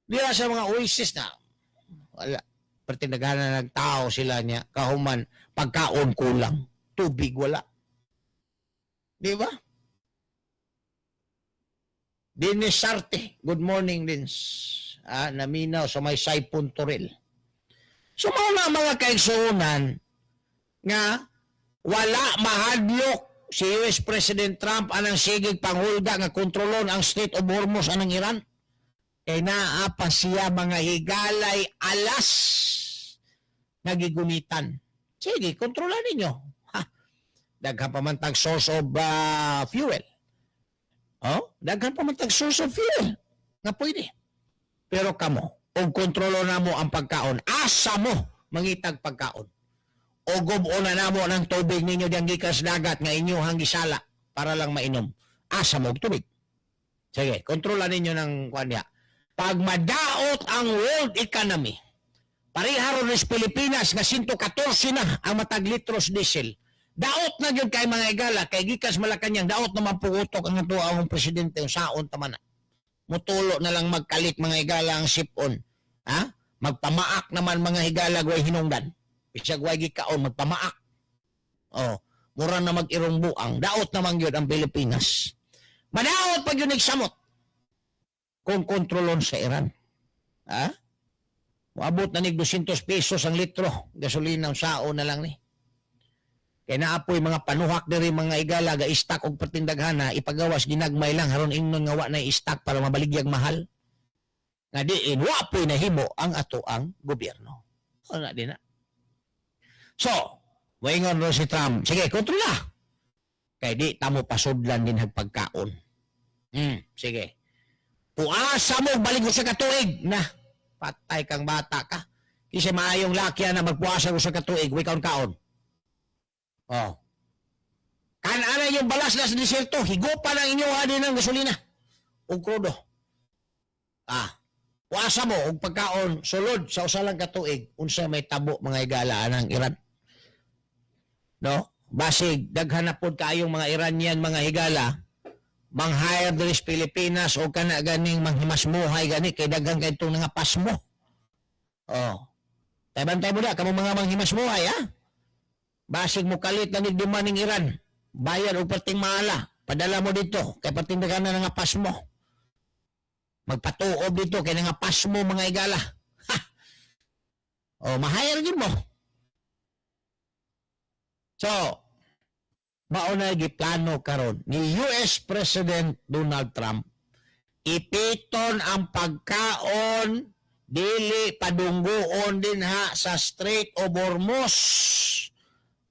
Diya sa mga oasis na wala. Pertinagana ng tao sila niya kahuman pagkaon kulang, tubig wala. Di ba? Dennis Sarte, good morning din. Ah, naminaw sa may Saipon Toril. So mao na, mga kaigsuonan, nga wala mahadlok si US President Trump anang sigig panghulga nga kontrolon ang Strait of Hormuz anang Iran. Kay naa pa siya, mga higalay, alas nagigunitan. Sige, kontrolan ninyo. Ha. Daghan pa man tag source of fuel. Oh, daghan pa man tag source of fuel nga pwede. Pero kamo, og kontrolo na mo ang pagkaon, asa mo mangitag pagkaon? O gubo na namo ng tubig ninyo diyang gikan sa dagat nga inyohang gisala para lang mainom. Asa mo og tubig? Sige, kontrola ninyo ng kuan niya. Pag madaot ang world economy, pareha ron sa Pilipinas nga 114 na ang matag litros diesel. Daot na gyud kay, mga igala, kay gikas Malacañang, daot naman pugutok ang ato ang presidente ang saon tama na. Mutulo na lang magkalit, mga higala, ang sipon. Ha? Magpamaak naman, mga higala, way hinungdan. Bisag way gikaon magpamaak. Oh, mura na mag-irong buang. Daot naman gyud ang Pilipinas. Madaot pag yun samot kung kontrolon sa Iran. Ha? Moabot na nig 200 pesos ang litro. Gasolina ang sao na lang ni. Kay naapoy mga panuhak diri, mga igala, ga stock og pertindaghana ipagawas ginagmay lang haron ingnon nga wa na stock para mabaligyag mahal. Nga diin wa po'y nahimo ang ato ang gobyerno. Ano na din na. So, moingon ro si Trump, sige, kontrola. Kay di tamo pasudlan din pagkaon. Sige. Puasa mo, balik ko sa katuig. Na, patay kang bata ka. Kasi maayong laki na magpuasa ko sa katuig, way kaon-kaon. Oh. Kanana yung balas na sa disyerto, higupa ng inyo din ng gasolina. O krudo. Ah, Puasa mo og pagkaon sulod sa usa lang ka tuig, unsa may tabo, mga higala, anang Iran? No? Basig daghan na pod kaayong mga Iranian, mga higala, mang-hire diri sa Pilipinas o kana ganing manghimasmuhay gani kay daghan kay itong nga pasmo. Oh. Tay bantay mo da kamo mga manghimasmuhay, ha. Basig mo kalit na ni ning Iran. Bayad og perting mahala. Padala mo dito kay perting daghan na nga pasmo. Magpatuob dito kay nga pasmo, mga higala. Ha. Oh, ma-hire gyud mo. So, mao na giplano karon ni US President Donald Trump, ipiton ang pagkaon, dili padunggoon dinha sa Strait of Hormuz.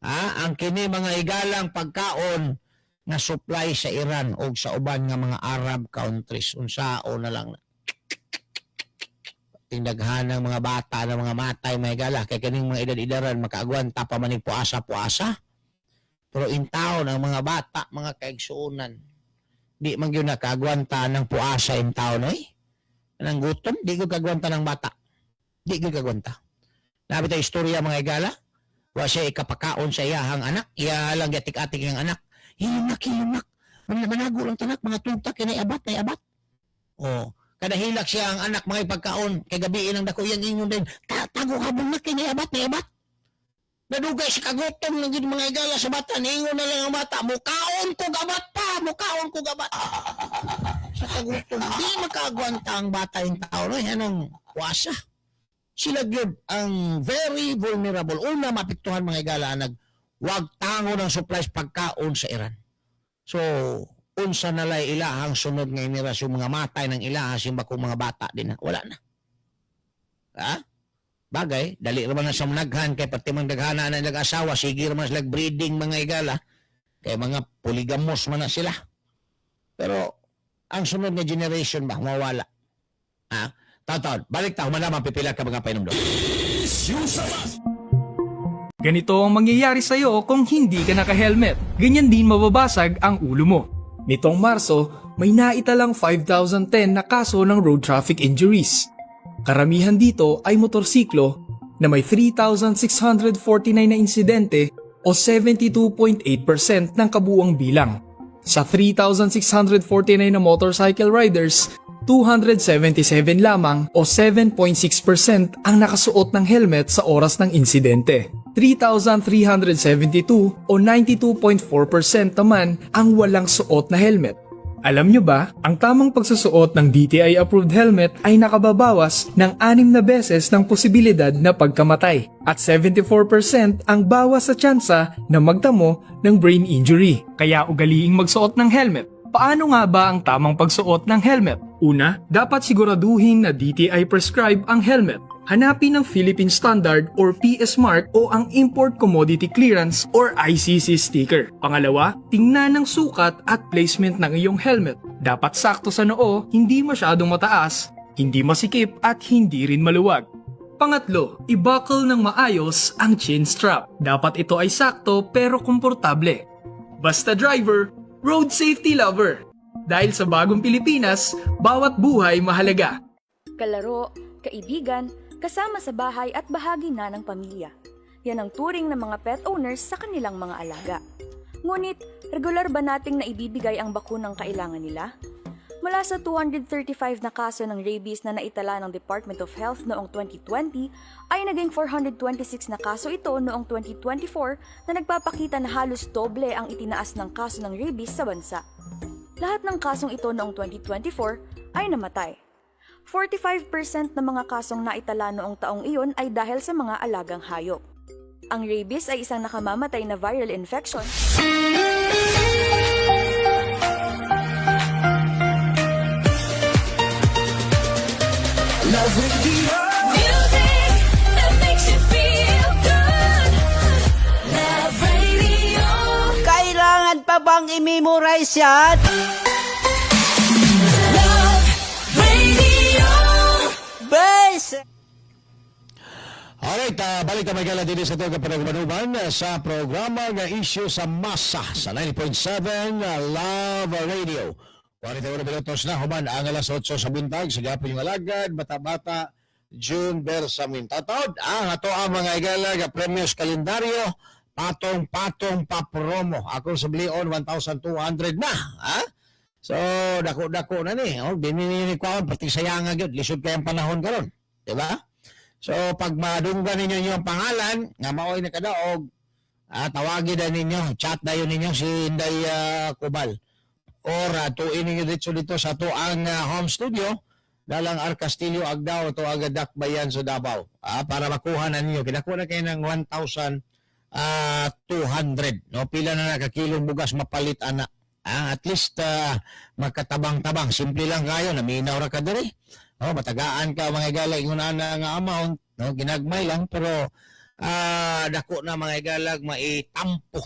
Ha, ang kini, mga higalang pagkaon nga supply sa Iran o sa uban nga mga Arab countries, unsao na lang tindaghan ng mga bata ng mga matay, mga higala, kay kaning mga edad-edaran makaagwanta pa man puasa-puasa, pero in town ang mga bata, mga kaigsuonan, di man gyud nakaagwanta ng puasa in town oy. Nang gutom, di gyud kagwanta ng bata, di gyud kagwanta. Nabi tayo istorya, mga higala, wa siya ikapakaon sa iyahang anak, iya lang giatik-atik ang anak. "Hilom nak, hilom nak. Manago lang tanak, mga tugta kay abat, nay abat." Oh, kada hilak siya ang anak mga pagkaon, kay gabiin ang dako iyang ingon din, "Tago habong nak kay abat, nay abat." Nadugay sa kagutom ng gid, mga higala, sa bata, niingon na lang ang bata, "Mukaon ko gabat pa, mukaon ko gabat." Sa kagutom, di makaagwanta ang bata yung tao, no? Yan ang puasa. Sila gyud ang very vulnerable. Una maapektuhan, mga higala, nag wag tango ng supplies pagkaon sa Iran. So, unsa na lay ilahang sunod nga henerasyon, mga matay ng ilaha simbako mga bata din na. Wala na. Ha? Bagay, dali raman na sa managhan kay pati man daghana na ilang asawa, sige raman sila breeding, mga higala. Kay mga polygamous man na sila. Pero ang sunod nga generation ba mawala? Ha? Taon, balik ta, humana pipila ka mga painomdom.
Issue sa masa.
Ganito ang mangyayari sa'yo kung hindi ka naka-helmet. Ganyan din mababasag ang ulo mo. Nitong Marso, may naitalang 5,010 na kaso ng road traffic injuries. Karamihan dito ay motorsiklo na may 3,649 na insidente o 72.8% ng kabuuang bilang. Sa 3,649 na motorcycle riders, 277 lamang o 7.6% ang nakasuot ng helmet sa oras ng insidente. 3,372 o 92.4% naman ang walang suot na helmet. Alam nyo ba, ang tamang pagsusuot ng DTI-approved helmet ay nakababawas ng anim na beses ng posibilidad na pagkamatay at 74% ang bawas sa tsansa na magtamo ng brain injury. Kaya ugaliing magsuot ng helmet. Paano nga ba ang tamang pagsuot ng helmet? Una, dapat siguraduhin na DTI prescribe ang helmet. Hanapin ang Philippine Standard or PS Mark o ang Import Commodity Clearance or ICC sticker. Pangalawa, tingnan ang sukat at placement ng iyong helmet. Dapat sakto sa noo, hindi masyadong mataas, hindi masikip at hindi rin maluwag. Pangatlo, i-buckle ng maayos ang chin strap. Dapat ito ay sakto pero komportable. Basta driver, road safety lover. Dahil sa bagong Pilipinas, bawat buhay mahalaga.
Kalaro, kaibigan, kasama sa bahay at bahagi na ng pamilya. Yan ang turing ng mga pet owners sa kanilang mga alaga. Ngunit, regular ba nating naibibigay ang bakunang kailangan nila? Mula sa 235 na kaso ng rabies na naitala ng Department of Health noong 2020, ay naging 426 na kaso ito noong 2024 na nagpapakita na halos doble ang itinaas ng kaso ng rabies sa bansa. Lahat ng kasong ito noong 2024 ay namatay. 45% ng mga kasong naitala noong taong iyon ay dahil sa mga alagang hayop. Ang rabies ay isang nakamamatay na viral infection
Love Radio.
Music that makes you feel good. Love Radio.
Kailangan pa bang i-memorize yan?
Love Radio.
Basic!
Alright, balik ta, mga dito sa ito panagmanuban sa programa nga Issue sa Masa sa 90.7 Love Radio. 41 minutos na human ang alas 8 sa buntag. Sa gapon yung alagad, bata-bata, June Bersamin. Tataod, ang ato ang mga igala nga premyos kalendaryo, patong-patong pa-promo. Ako sa Blion, 1,200 na. Ha? So, dako-dako na ni. Oh, di ni kwaon, pati sayanga gyud. Lisod kayang panahon karon. Diba? So, pag madunggan ninyo yung pangalan, nga maoy nakadaog, tawagin na ninyo, chat na yun ninyo si Inday Kubal or tuin ninyo dito dito sa tuang home studio dalang R. Castillo Agdao to Agadak Bayan sa Davao para makuha na ninyo. Kinakuha na kayo ng 1,200, no? Pila na nakakilong bugas mapalit ana? At least magkatabang-tabang, simple lang kayo, naminaw ra ka diri, no? Matagaan ka, mga igala, ingon ana nga amount, no? Ginagmay lang, pero dako na, mga igalag, maitampo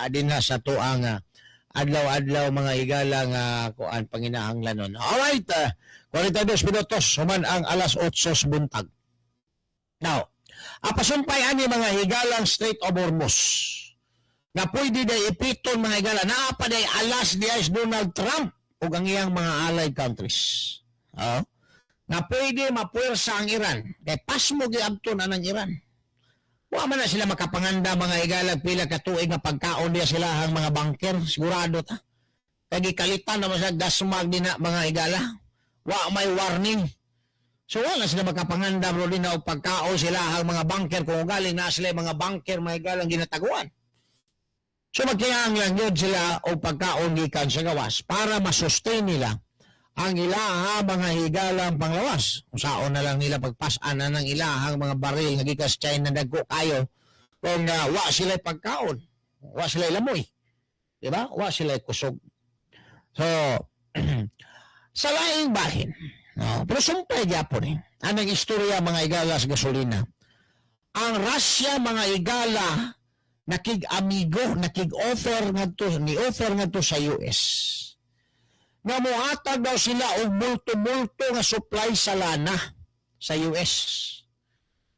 din na sa tuang adlaw-adlaw, mga igala, nga kuan panginahanglanon. Alright, 42 minutos human ang alas 8 sa buntag. Now, apasumpay ani, mga higalang, Strait of Hormuz. Na pwede day ipiton, mga higala, naa pa day alas di ay Donald Trump ug ang iyang mga allied countries. Oh? Na pwede mapuwersa ang Iran. Kay pasmo giabton anang Iran. Wa man na sila makapanganda, mga higalag, pila ka tuig nga pagkaon diya sila ang mga bunker, sigurado ta. Kay gikalitan naman sa dasmag din na, mga higala. Wa may warning. So wala sila makapanganda, bro, din na og pagkaon sila ang mga bunker kung galing na sila yung mga bunker, mga higalang, ginataguan. So magkinahanglan yun sila og pagkaon gikan sa gawas para masustain nila ang ilaha, mga higalang, panglawas. Usaon na lang nila pagpasan na ng ilahang mga baril nga gikan sa China, dagko kayo kung wa sila pagkaon. Wa sila lamoy. Di ba? Wa sila kusog. So, sa laing bahin, no, pero sumpay gyapon eh. Anong istorya, mga igala, sa gasolina? Ang Russia, mga igala, nakig-amigo, nakig-offer ngadto, ni-offer ngadto sa US nga mohatag daw sila og multo-multo nga supply sa lana sa US.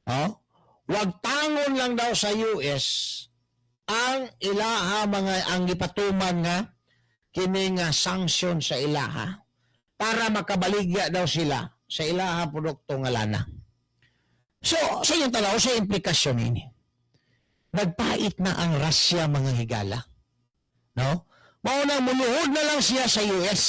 Oh? Wag tangon lang daw sa US ang ilaha mga ang gipatuman nga kini nga sanction sa ilaha para makabaligya daw sila sa ilaha produkto nga lana. So, sa inyong tanaw, sa implikasyon ini, nagpait na ang Russia, mga higala. No? Mao nang muluhod na lang siya sa US.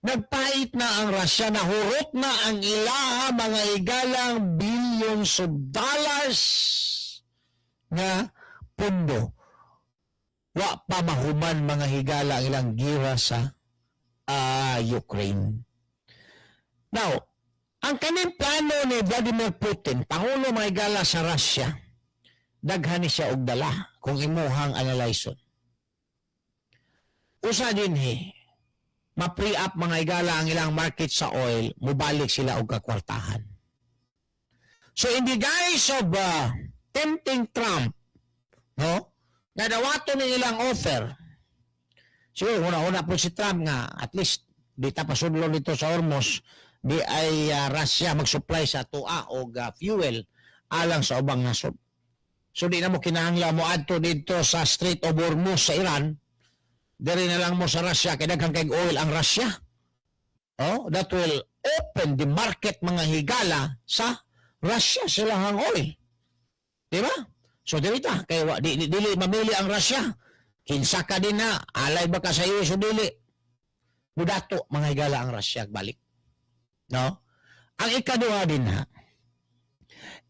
Nagpait na ang Russia, nahurot na ang ilaha, mga igalang, billions of dollars nga pundo. Wa pa mahuman, mga higala, ang ilang gira sa Ukraine. Now, ang kaning plano ni Vladimir Putin, Pangulo, mga higala, sa Russia, daghan ni siya og dala kung imuhang analyson. Usa din he, ma-free up, mga higala, ang ilang market sa oil, mubalik sila og kakwartahan. So in the guise of tempting Trump, no, nga dawaton ni ilang offer, siguro una-una po si Trump nga at least di ta pasudlo dito sa Hormuz, di ay Russia mag-supply sa atoa og fuel alang sa ubang nasod. So di na mo kinahanglan mo adto dito sa Strait of Hormuz sa Iran, diri na lang mo sa Russia kay daghan kay oil ang Russia. Oh, that will open the market, mga higala, sa Russia sila ang oil. Di ba? So dili ta kay wa, di, di, dili mamili ang Russia. Kinsa ka din na, alay ba ka sa US o dili? Mudato, mga higala, ang Russia balik. No? Ang ikaduha din ha,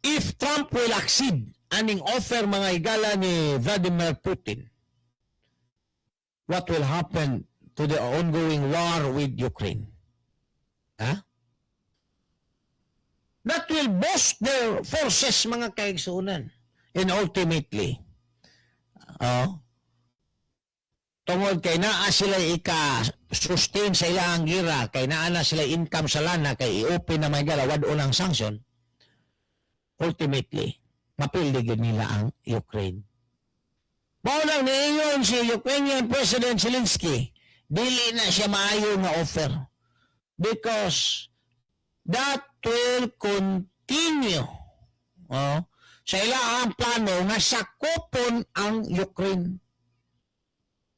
if Trump will accede aning offer, mga higala, ni Vladimir Putin, what will happen to the ongoing war with Ukraine? Ha? That will boost their forces, mga kaigsunan. And ultimately, oh, tungod kay naa sila ika-sustain sa ilang gira, kay naa na sila income sa lana, kay i-open na may gala, wad-on ang sanction, ultimately, mapildi gyud nila ang Ukraine. Mao nang niingon si Ukrainian President Zelensky, dili na siya maayo nga offer. Because that will continue, oh, sa ilahang plano nga sakupon ang Ukraine.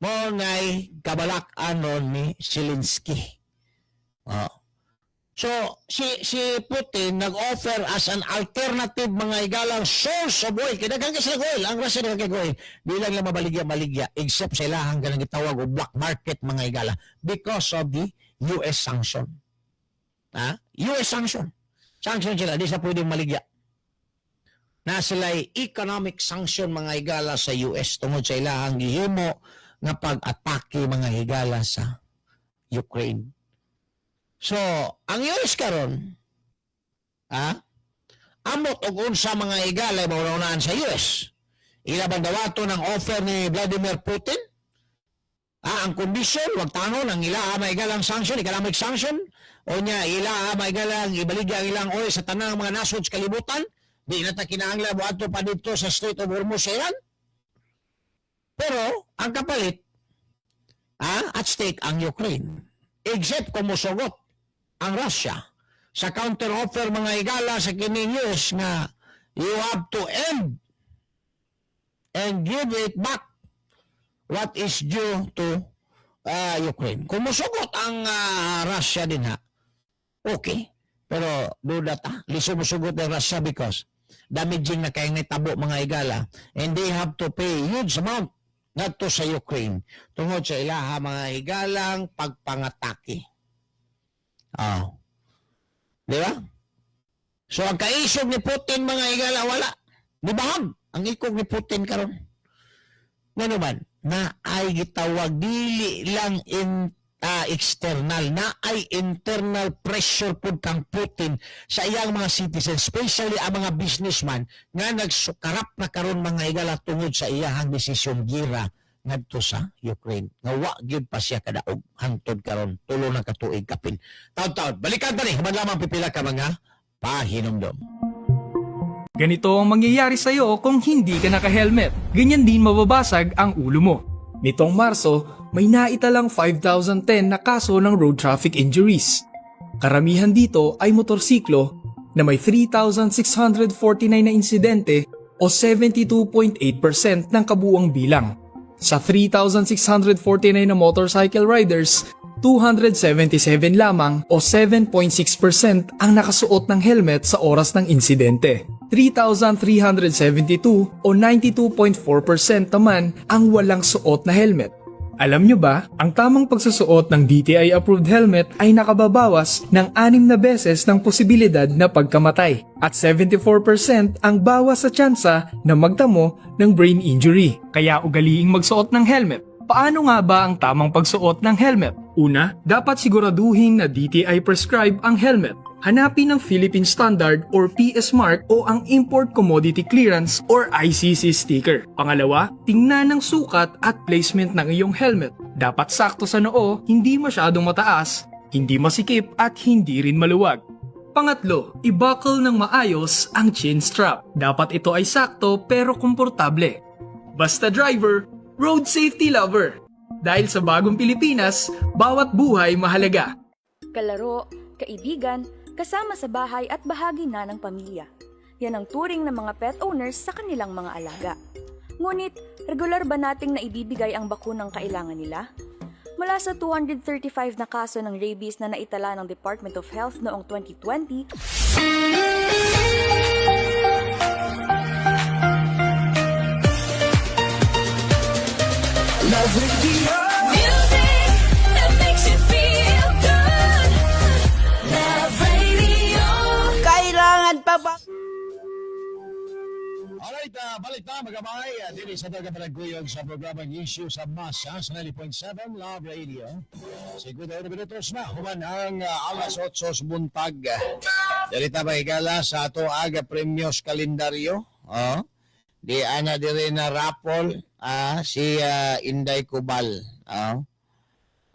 Mao ngay kabalak-anon ni Zelensky. Oh. So, si Putin nag-offer as an alternative, mga higalang, source of oil. Kaya daghan kasi oil. Ang Russia, daghan kay oil. Di lang lang mabaligya-maligya except sa ilahang kanang gitawag og black market, mga higala, because of the US sanction. Ha? US sanction. Sanction sila. Di sa pwedeng maligya. Na sila'y economic sanction, mga higala, sa US tungod sa ilahang gihimo nga pag-atake, mga higala, sa Ukraine. So, ang US karon, amot og unsa, mga higala, maunaan sa US. Ila bang dawaton ang offer ni Vladimir Putin? Ang kondisyon, wag tangon ang ila mga higalang sanction, economic sanction, o nya ila mga higalang ibaligya ang ilang oil sa tanang mga nasod sa kalibutan, di na ta kinahanglan moadto pa dito sa Strait of Hormuz sa Iran. Pero ang kapalit, at stake ang Ukraine. Except kung musugot ang Russia sa counter offer, mga higala, sa kining US nga you have to end and give it back what is due to Ukraine. Kung musugot ang Russia din ha, okay. Pero duda ta, lisod musugot ng Russia because damaging na kayong nitabo, mga higala, and they have to pay huge amount ngadto sa Ukraine tungod sa ilaha, mga higalang, pagpangatake. Oh. Di ba? So ang kaisog ni Putin, mga higala, wala. Di bahag ang ikog ni Putin karon. Ngano man, na ay gitawag dili lang in external, na ay internal pressure pud kang Putin sa iyang mga citizens, especially ang mga businessman nga nagsukarap na karon, mga higala, tungod sa iyahang desisyon gira ngadto sa Ukraine nga wa gyud pa siya kadaog hangtod karon, 3 na ka tuig kapin. Taud-taud, balikan pa ni human lamang pipila ka mga pahinumdom.
Ganito ang mangyayari sa'yo kung hindi ka naka-helmet. Ganyan din mababasag ang ulo mo. Nitong Marso, may naitalang 5,010 na kaso ng road traffic injuries. Karamihan dito ay motorsiklo na may 3,649 na insidente o 72.8% ng kabuuang bilang. Sa 3,649 na motorcycle riders, 277 lamang o 7.6% ang nakasuot ng helmet sa oras ng insidente. 3,372 o 92.4% naman ang walang suot na helmet. Alam nyo ba, ang tamang pagsusuot ng DTI-approved helmet ay nakababawas ng 6 na beses ng posibilidad na pagkamatay at 74% ang bawas sa tsansa na magtamo ng brain injury. Kaya ugaliing magsuot ng helmet. Paano nga ba ang tamang pagsuot ng helmet? Una, dapat siguraduhin na DTI prescribe ang helmet. Hanapin ang Philippine Standard or PS Mark o ang Import Commodity Clearance or ICC sticker. Pangalawa, tingnan ang sukat at placement ng iyong helmet. Dapat sakto sa noo, hindi masyadong mataas, hindi masikip at hindi rin maluwag. Pangatlo, i-buckle ng maayos ang chin strap. Dapat ito ay sakto pero komportable. Basta driver, road safety lover. Dahil sa bagong Pilipinas, bawat buhay mahalaga.
Kalaro, kaibigan, kasama sa bahay at bahagi na ng pamilya. Yan ang turing ng mga pet owners sa kanilang mga alaga. Ngunit, regular ba nating naibibigay ang bakunang kailangan nila? Mula sa 235 na kaso ng rabies na naitala ng Department of Health noong 2020,
Music that makes you feel good. Love Radio.
Kailangan pa ba?
Alright, balik na magabay. Dili sa Daga Palaguyog sa programang Issue sa Masa sa 90.7 Love Radio. 51 minutos na human ang alas 8 sa buntag. Dili ta mahigala sa ato aga premyos kalendaryo. Oh. Di ana diri na raffle si Inday Kubal. Oh.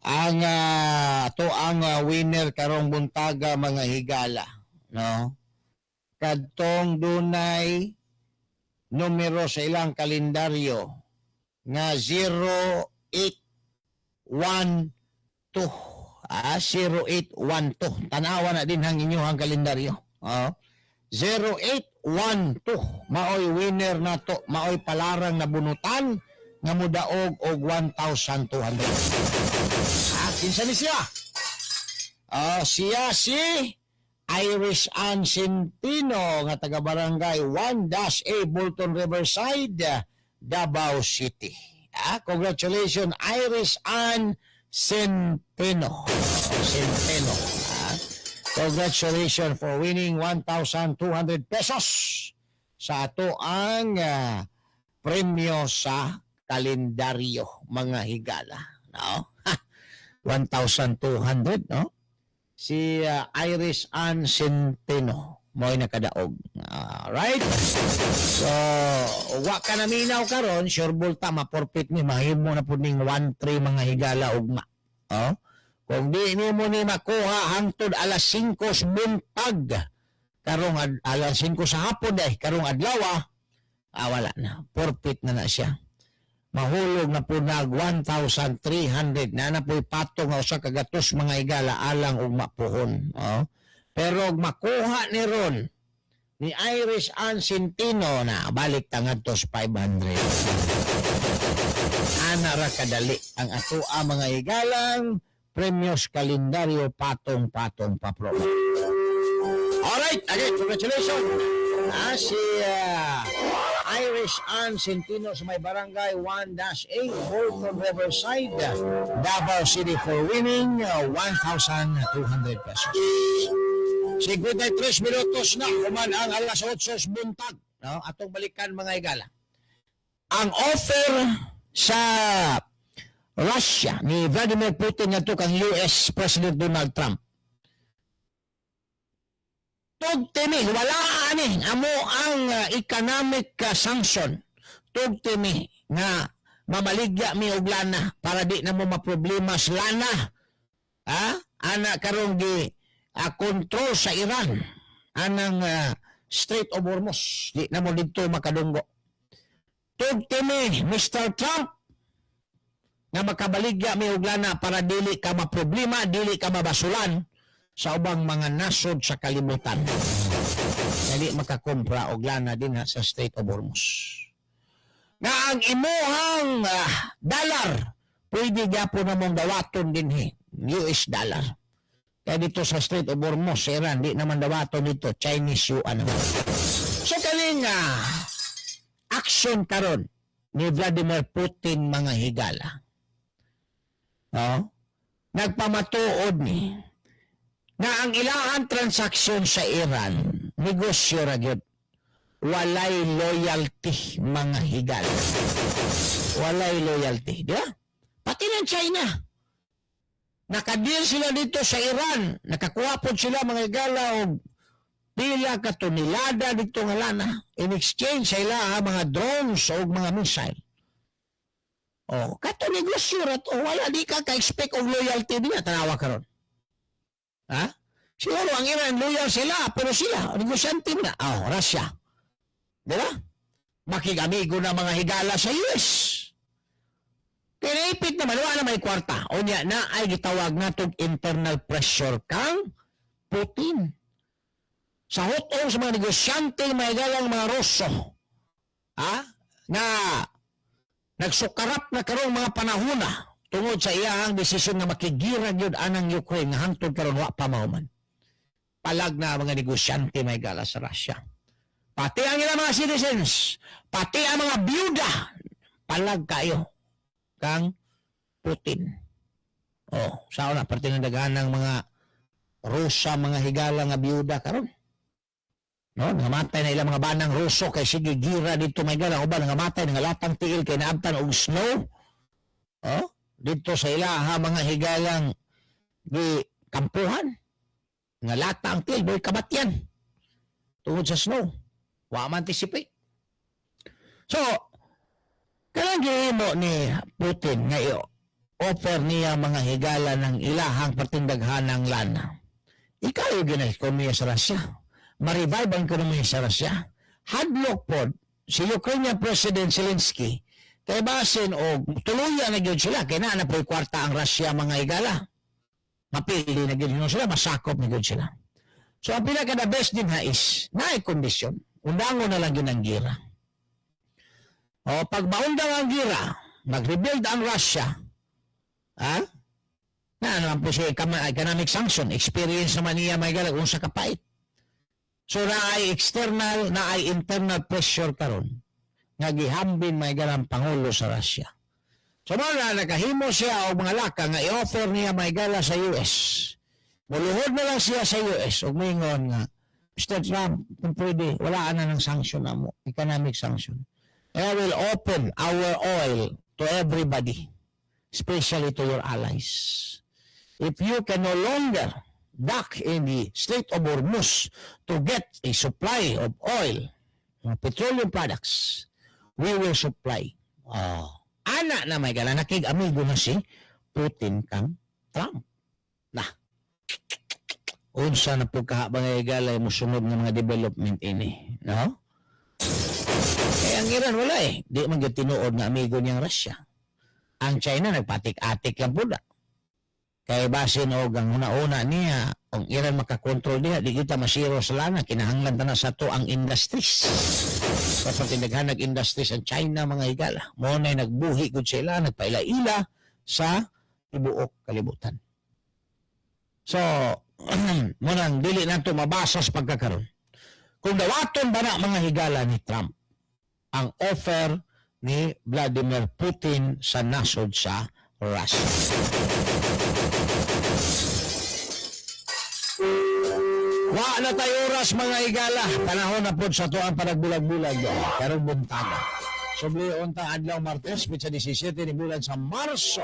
Ang ato ang winner karong buntaga, mga higala, no? Kadtong dunay numero sa ilang kalendaryo nga 0812, 0812. Tanawa na din ang inyong kalendaryo, oh. 0812 maoy winner nato, maoy palarang nabunutan nga mudaog og 1,200. Ah, kinsa ni siya? Ah, siya si Iris Ann Centino nga taga Barangay 1-A, Bolton Riverside, Davao City. Ah, congratulations, Iris Ann Centeno. Centeno. Ah, congratulations for winning 1,200 pesos sa ato ang premyo sa kalendaryo, mga higala. No? 1,200, no? Si Iris Ann Centeno mo'y nakadaog. Alright? So, wa ka na minaw karon, sure ball ta ma-forfeit ni, mahimo na pud ning 1-3, mga higala, ugma. Oh? Kung di nimo ni makuha hangtod alas 5 sa buntag karong alas 5 sa hapon eh karong adlaw, wala na. Forfeit na na siya. Mahulog na po nag 1,300 na na po'y patong nga usa ka gatos, mga higala, alang ugma puhon. Oh. Pero og makuha ni ron ni Iris Ann Centino na balik ta ngadto sa 500. Ana ra kadali ang atoa, mga higalang premyos kalendaryo, patong-patong pa pro. Alright, again, congratulations. Si Iris Ann Centino sa may Barangay 1-A, Bolton Riverside, Davao City for winning 1,200 pesos. 53 minutos na human ang alas 8 sa buntag. No? Atong balikan, mga higala. Ang offer sa Russia ni Vladimir Putin ngadto kang US President Donald Trump. Tugti mi, wala ani amo ang economic sanction. Tugti mi nga mamaligya mi og lana para di na mo maproblema sa lana. Ha? Ana karong gi control sa Iran anang Strait of Hormuz. Di na mo didto makadunggo. Tugti mi, Mr. Trump, nga makabaligya mi og lana para dili ka maproblema, dili ka mabasulan sa ubang mga nasod sa kalibutan. Dili makakumpra og lana dinha sa Strait of Hormuz. Nga ang imuhang dollar, pwede gyapon na mong dawaton dinhi, US dollar. Kaya dito sa Strait of Hormuz, sa Iran, di naman dawaton dito, Chinese yuan naman. So kaning action karon ni Vladimir Putin, mga higala. No? Nagpamatuod ni na ang ilahan transaksyon sa Iran, negosyo ra gyud. Walay loyalty, mga higala. Walay loyalty, di ba? Pati ng China. Nakadeal sila dito sa Iran. Nakakuha po sila, mga higala, og pila ka tonelada dito nga lana in exchange sa ila mga drones o mga missile. Oh, kato negosyo ra to, wala di ka ka-expect og loyalty niya, tanawa karon. Ha? Siguro ang Iran loyal sila, pero sila negosyante na. Oh, Russia. Di ba? Makig-amigo na, mga higala, sa US. Kaya naipit naman, wala na may kwarta. O niya, na ay gitawag natong internal pressure kang Putin. Sa hutong sa mga negosyante, mga higalang mga Ruso, ha? Na nagsukarap na karong mga panahona tungod sa iyahang desisyon nga makigira gyud anang Ukraine nga hangtod karon wa pa mahuman. Palag na mga negosyante, may gala, sa Russia. Pati ang ilang mga citizens, pati ang mga byuda, palag kayo kang Putin. Oh, sao na parte ng daghan ng mga Rusa, mga higala, nga byuda karon. No, nangamatay na ilang mga banang Ruso kay sige gira dito, may gala, uban nangamatay, nangalatang tiil kay naabtan og snow. Oh, dito sa ilaha, mga higalang, gi kampuhan. Nga lata ang tiil, boy kabatyan. Tungod sa snow. Wa man anticipate. So, kanang gihimo ni Putin nga offer niya, mga higala, ng ilahang partindaghanang lana. Ikaw yung ekonomiya sa Russia. Ma-revive ang ekonomiya sa Russia. Hadlok pod si Ukrainian President Zelensky kay basin og tuluyan na gyud sila kay naa na po'y kwarta ang Russia, mga higala. Mapili na gyud sila, masakop na gyud sila. So ang pinaka the best din ha is naay kondisyon. Undangon na lang gyud ang gira. O pag maundang ang gira, Mag-rebuild ang Russia. Ha? Na ano naman po siya economic sanction. Experience naman niya, mga higala, kung sa kapait. So naay external, naay internal pressure karon nga gihambin, mga higala, ang Pangulo sa Russia. So mao na nakahimo siya og mga laka nga i-offer niya, mga higala, sa US. Muluhod na lang siya sa US ug moingon nga, "Mr. Trump, kung pwede, wala na ng sanction na mo, economic sanction. And I will open our oil to everybody, especially to your allies. If you can no longer dock in the Strait of Hormuz to get a supply of oil, petroleum products, we will supply." Oh. Ana na, mga higala, nakig-amigo na si Putin kang Trump. Na. Unsa na po kaha, mga higala, musunod nga mga development ini, no? Eh, ang Iran wala eh. Di man gyud tinuod nga amigo niyang Russia. Ang China nagpatik-atik lang po da. Kay basin og ang una-una niya, kung Iran makakontrol diha, di kita masiro sa lana, kinahanglan ta na sa to ang industries. Sa pagtindaghan industries ang China, mga higala. Mao na nagbuhi gud sila, nagpaila-ila sa tibuok kalibutan. So, mao nang dili nato mabasa sa pagkakaron kung dawaton ba na, mga higala, ni Trump ang offer ni Vladimir Putin sa nasod sa Russia. Wa na tayo oras, mga higala. Panahon na po sa tuang panagbulag-bulag. Karong buntaga. Sublion ta adlaw Martes, pitsa 17 ni bulan sa Marso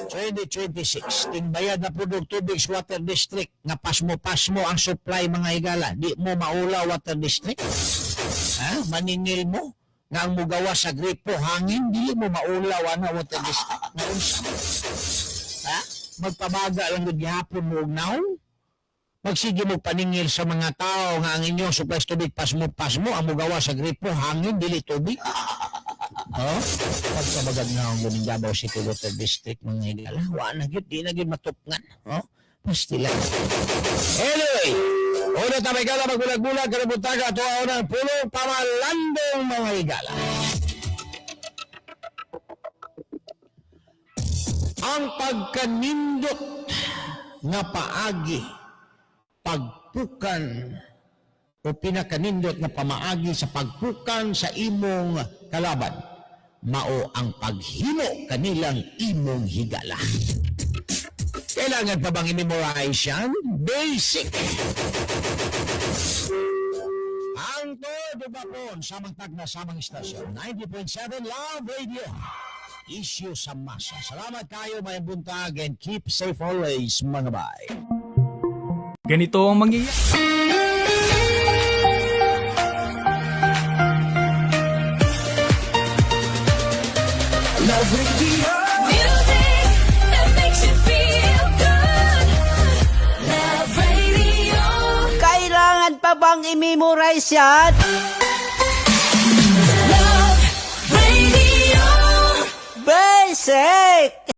2026. Tingbayad na po og tubig sa Water District nga pasmo-pasmo ang supply, mga higala. Di mo maula, Water District? Ha? Maningil mo? Nga ang mugawa sa gripo hangin, dili mo maulaw ana, Water District. Nga unsa? Ha? Magpabaga lang gud gihapon mo og nawong? Magsige mo paningil sa mga tao nga ang inyong supply sa tubig pasmo-pasmo, ang mugawa sa gripo hangin, dili tubig. Oh? Pagkabagag na ang guning Davao City Water District, mga higala, wa na gyud, di na gyud matupngan. Oh? Pastila. Anyway, una ta, mga higala, magbulag-bulag karong buntaga tuwa unang pulong pamalandong, mga higala. Ang pagkanindot nga paagi pagpukan o pinakanindot nga pamaagi sa pagpukan sa imong kalaban mao ang paghimo kanilang imong higala. Kailangan pa bang i-memorize yan? Basic! Ang todo bapon, samang tagna, samang istasyon. 90.7 Love Radio. Issue sa masa. Salamat kayo, may buntag, and keep safe always, mga bay.
Ganito ang mangyayari.
Love Radio. Music that makes you feel good. Love Radio.
Kailangan pa bang i-memorize yan?
Love Radio.
Basic!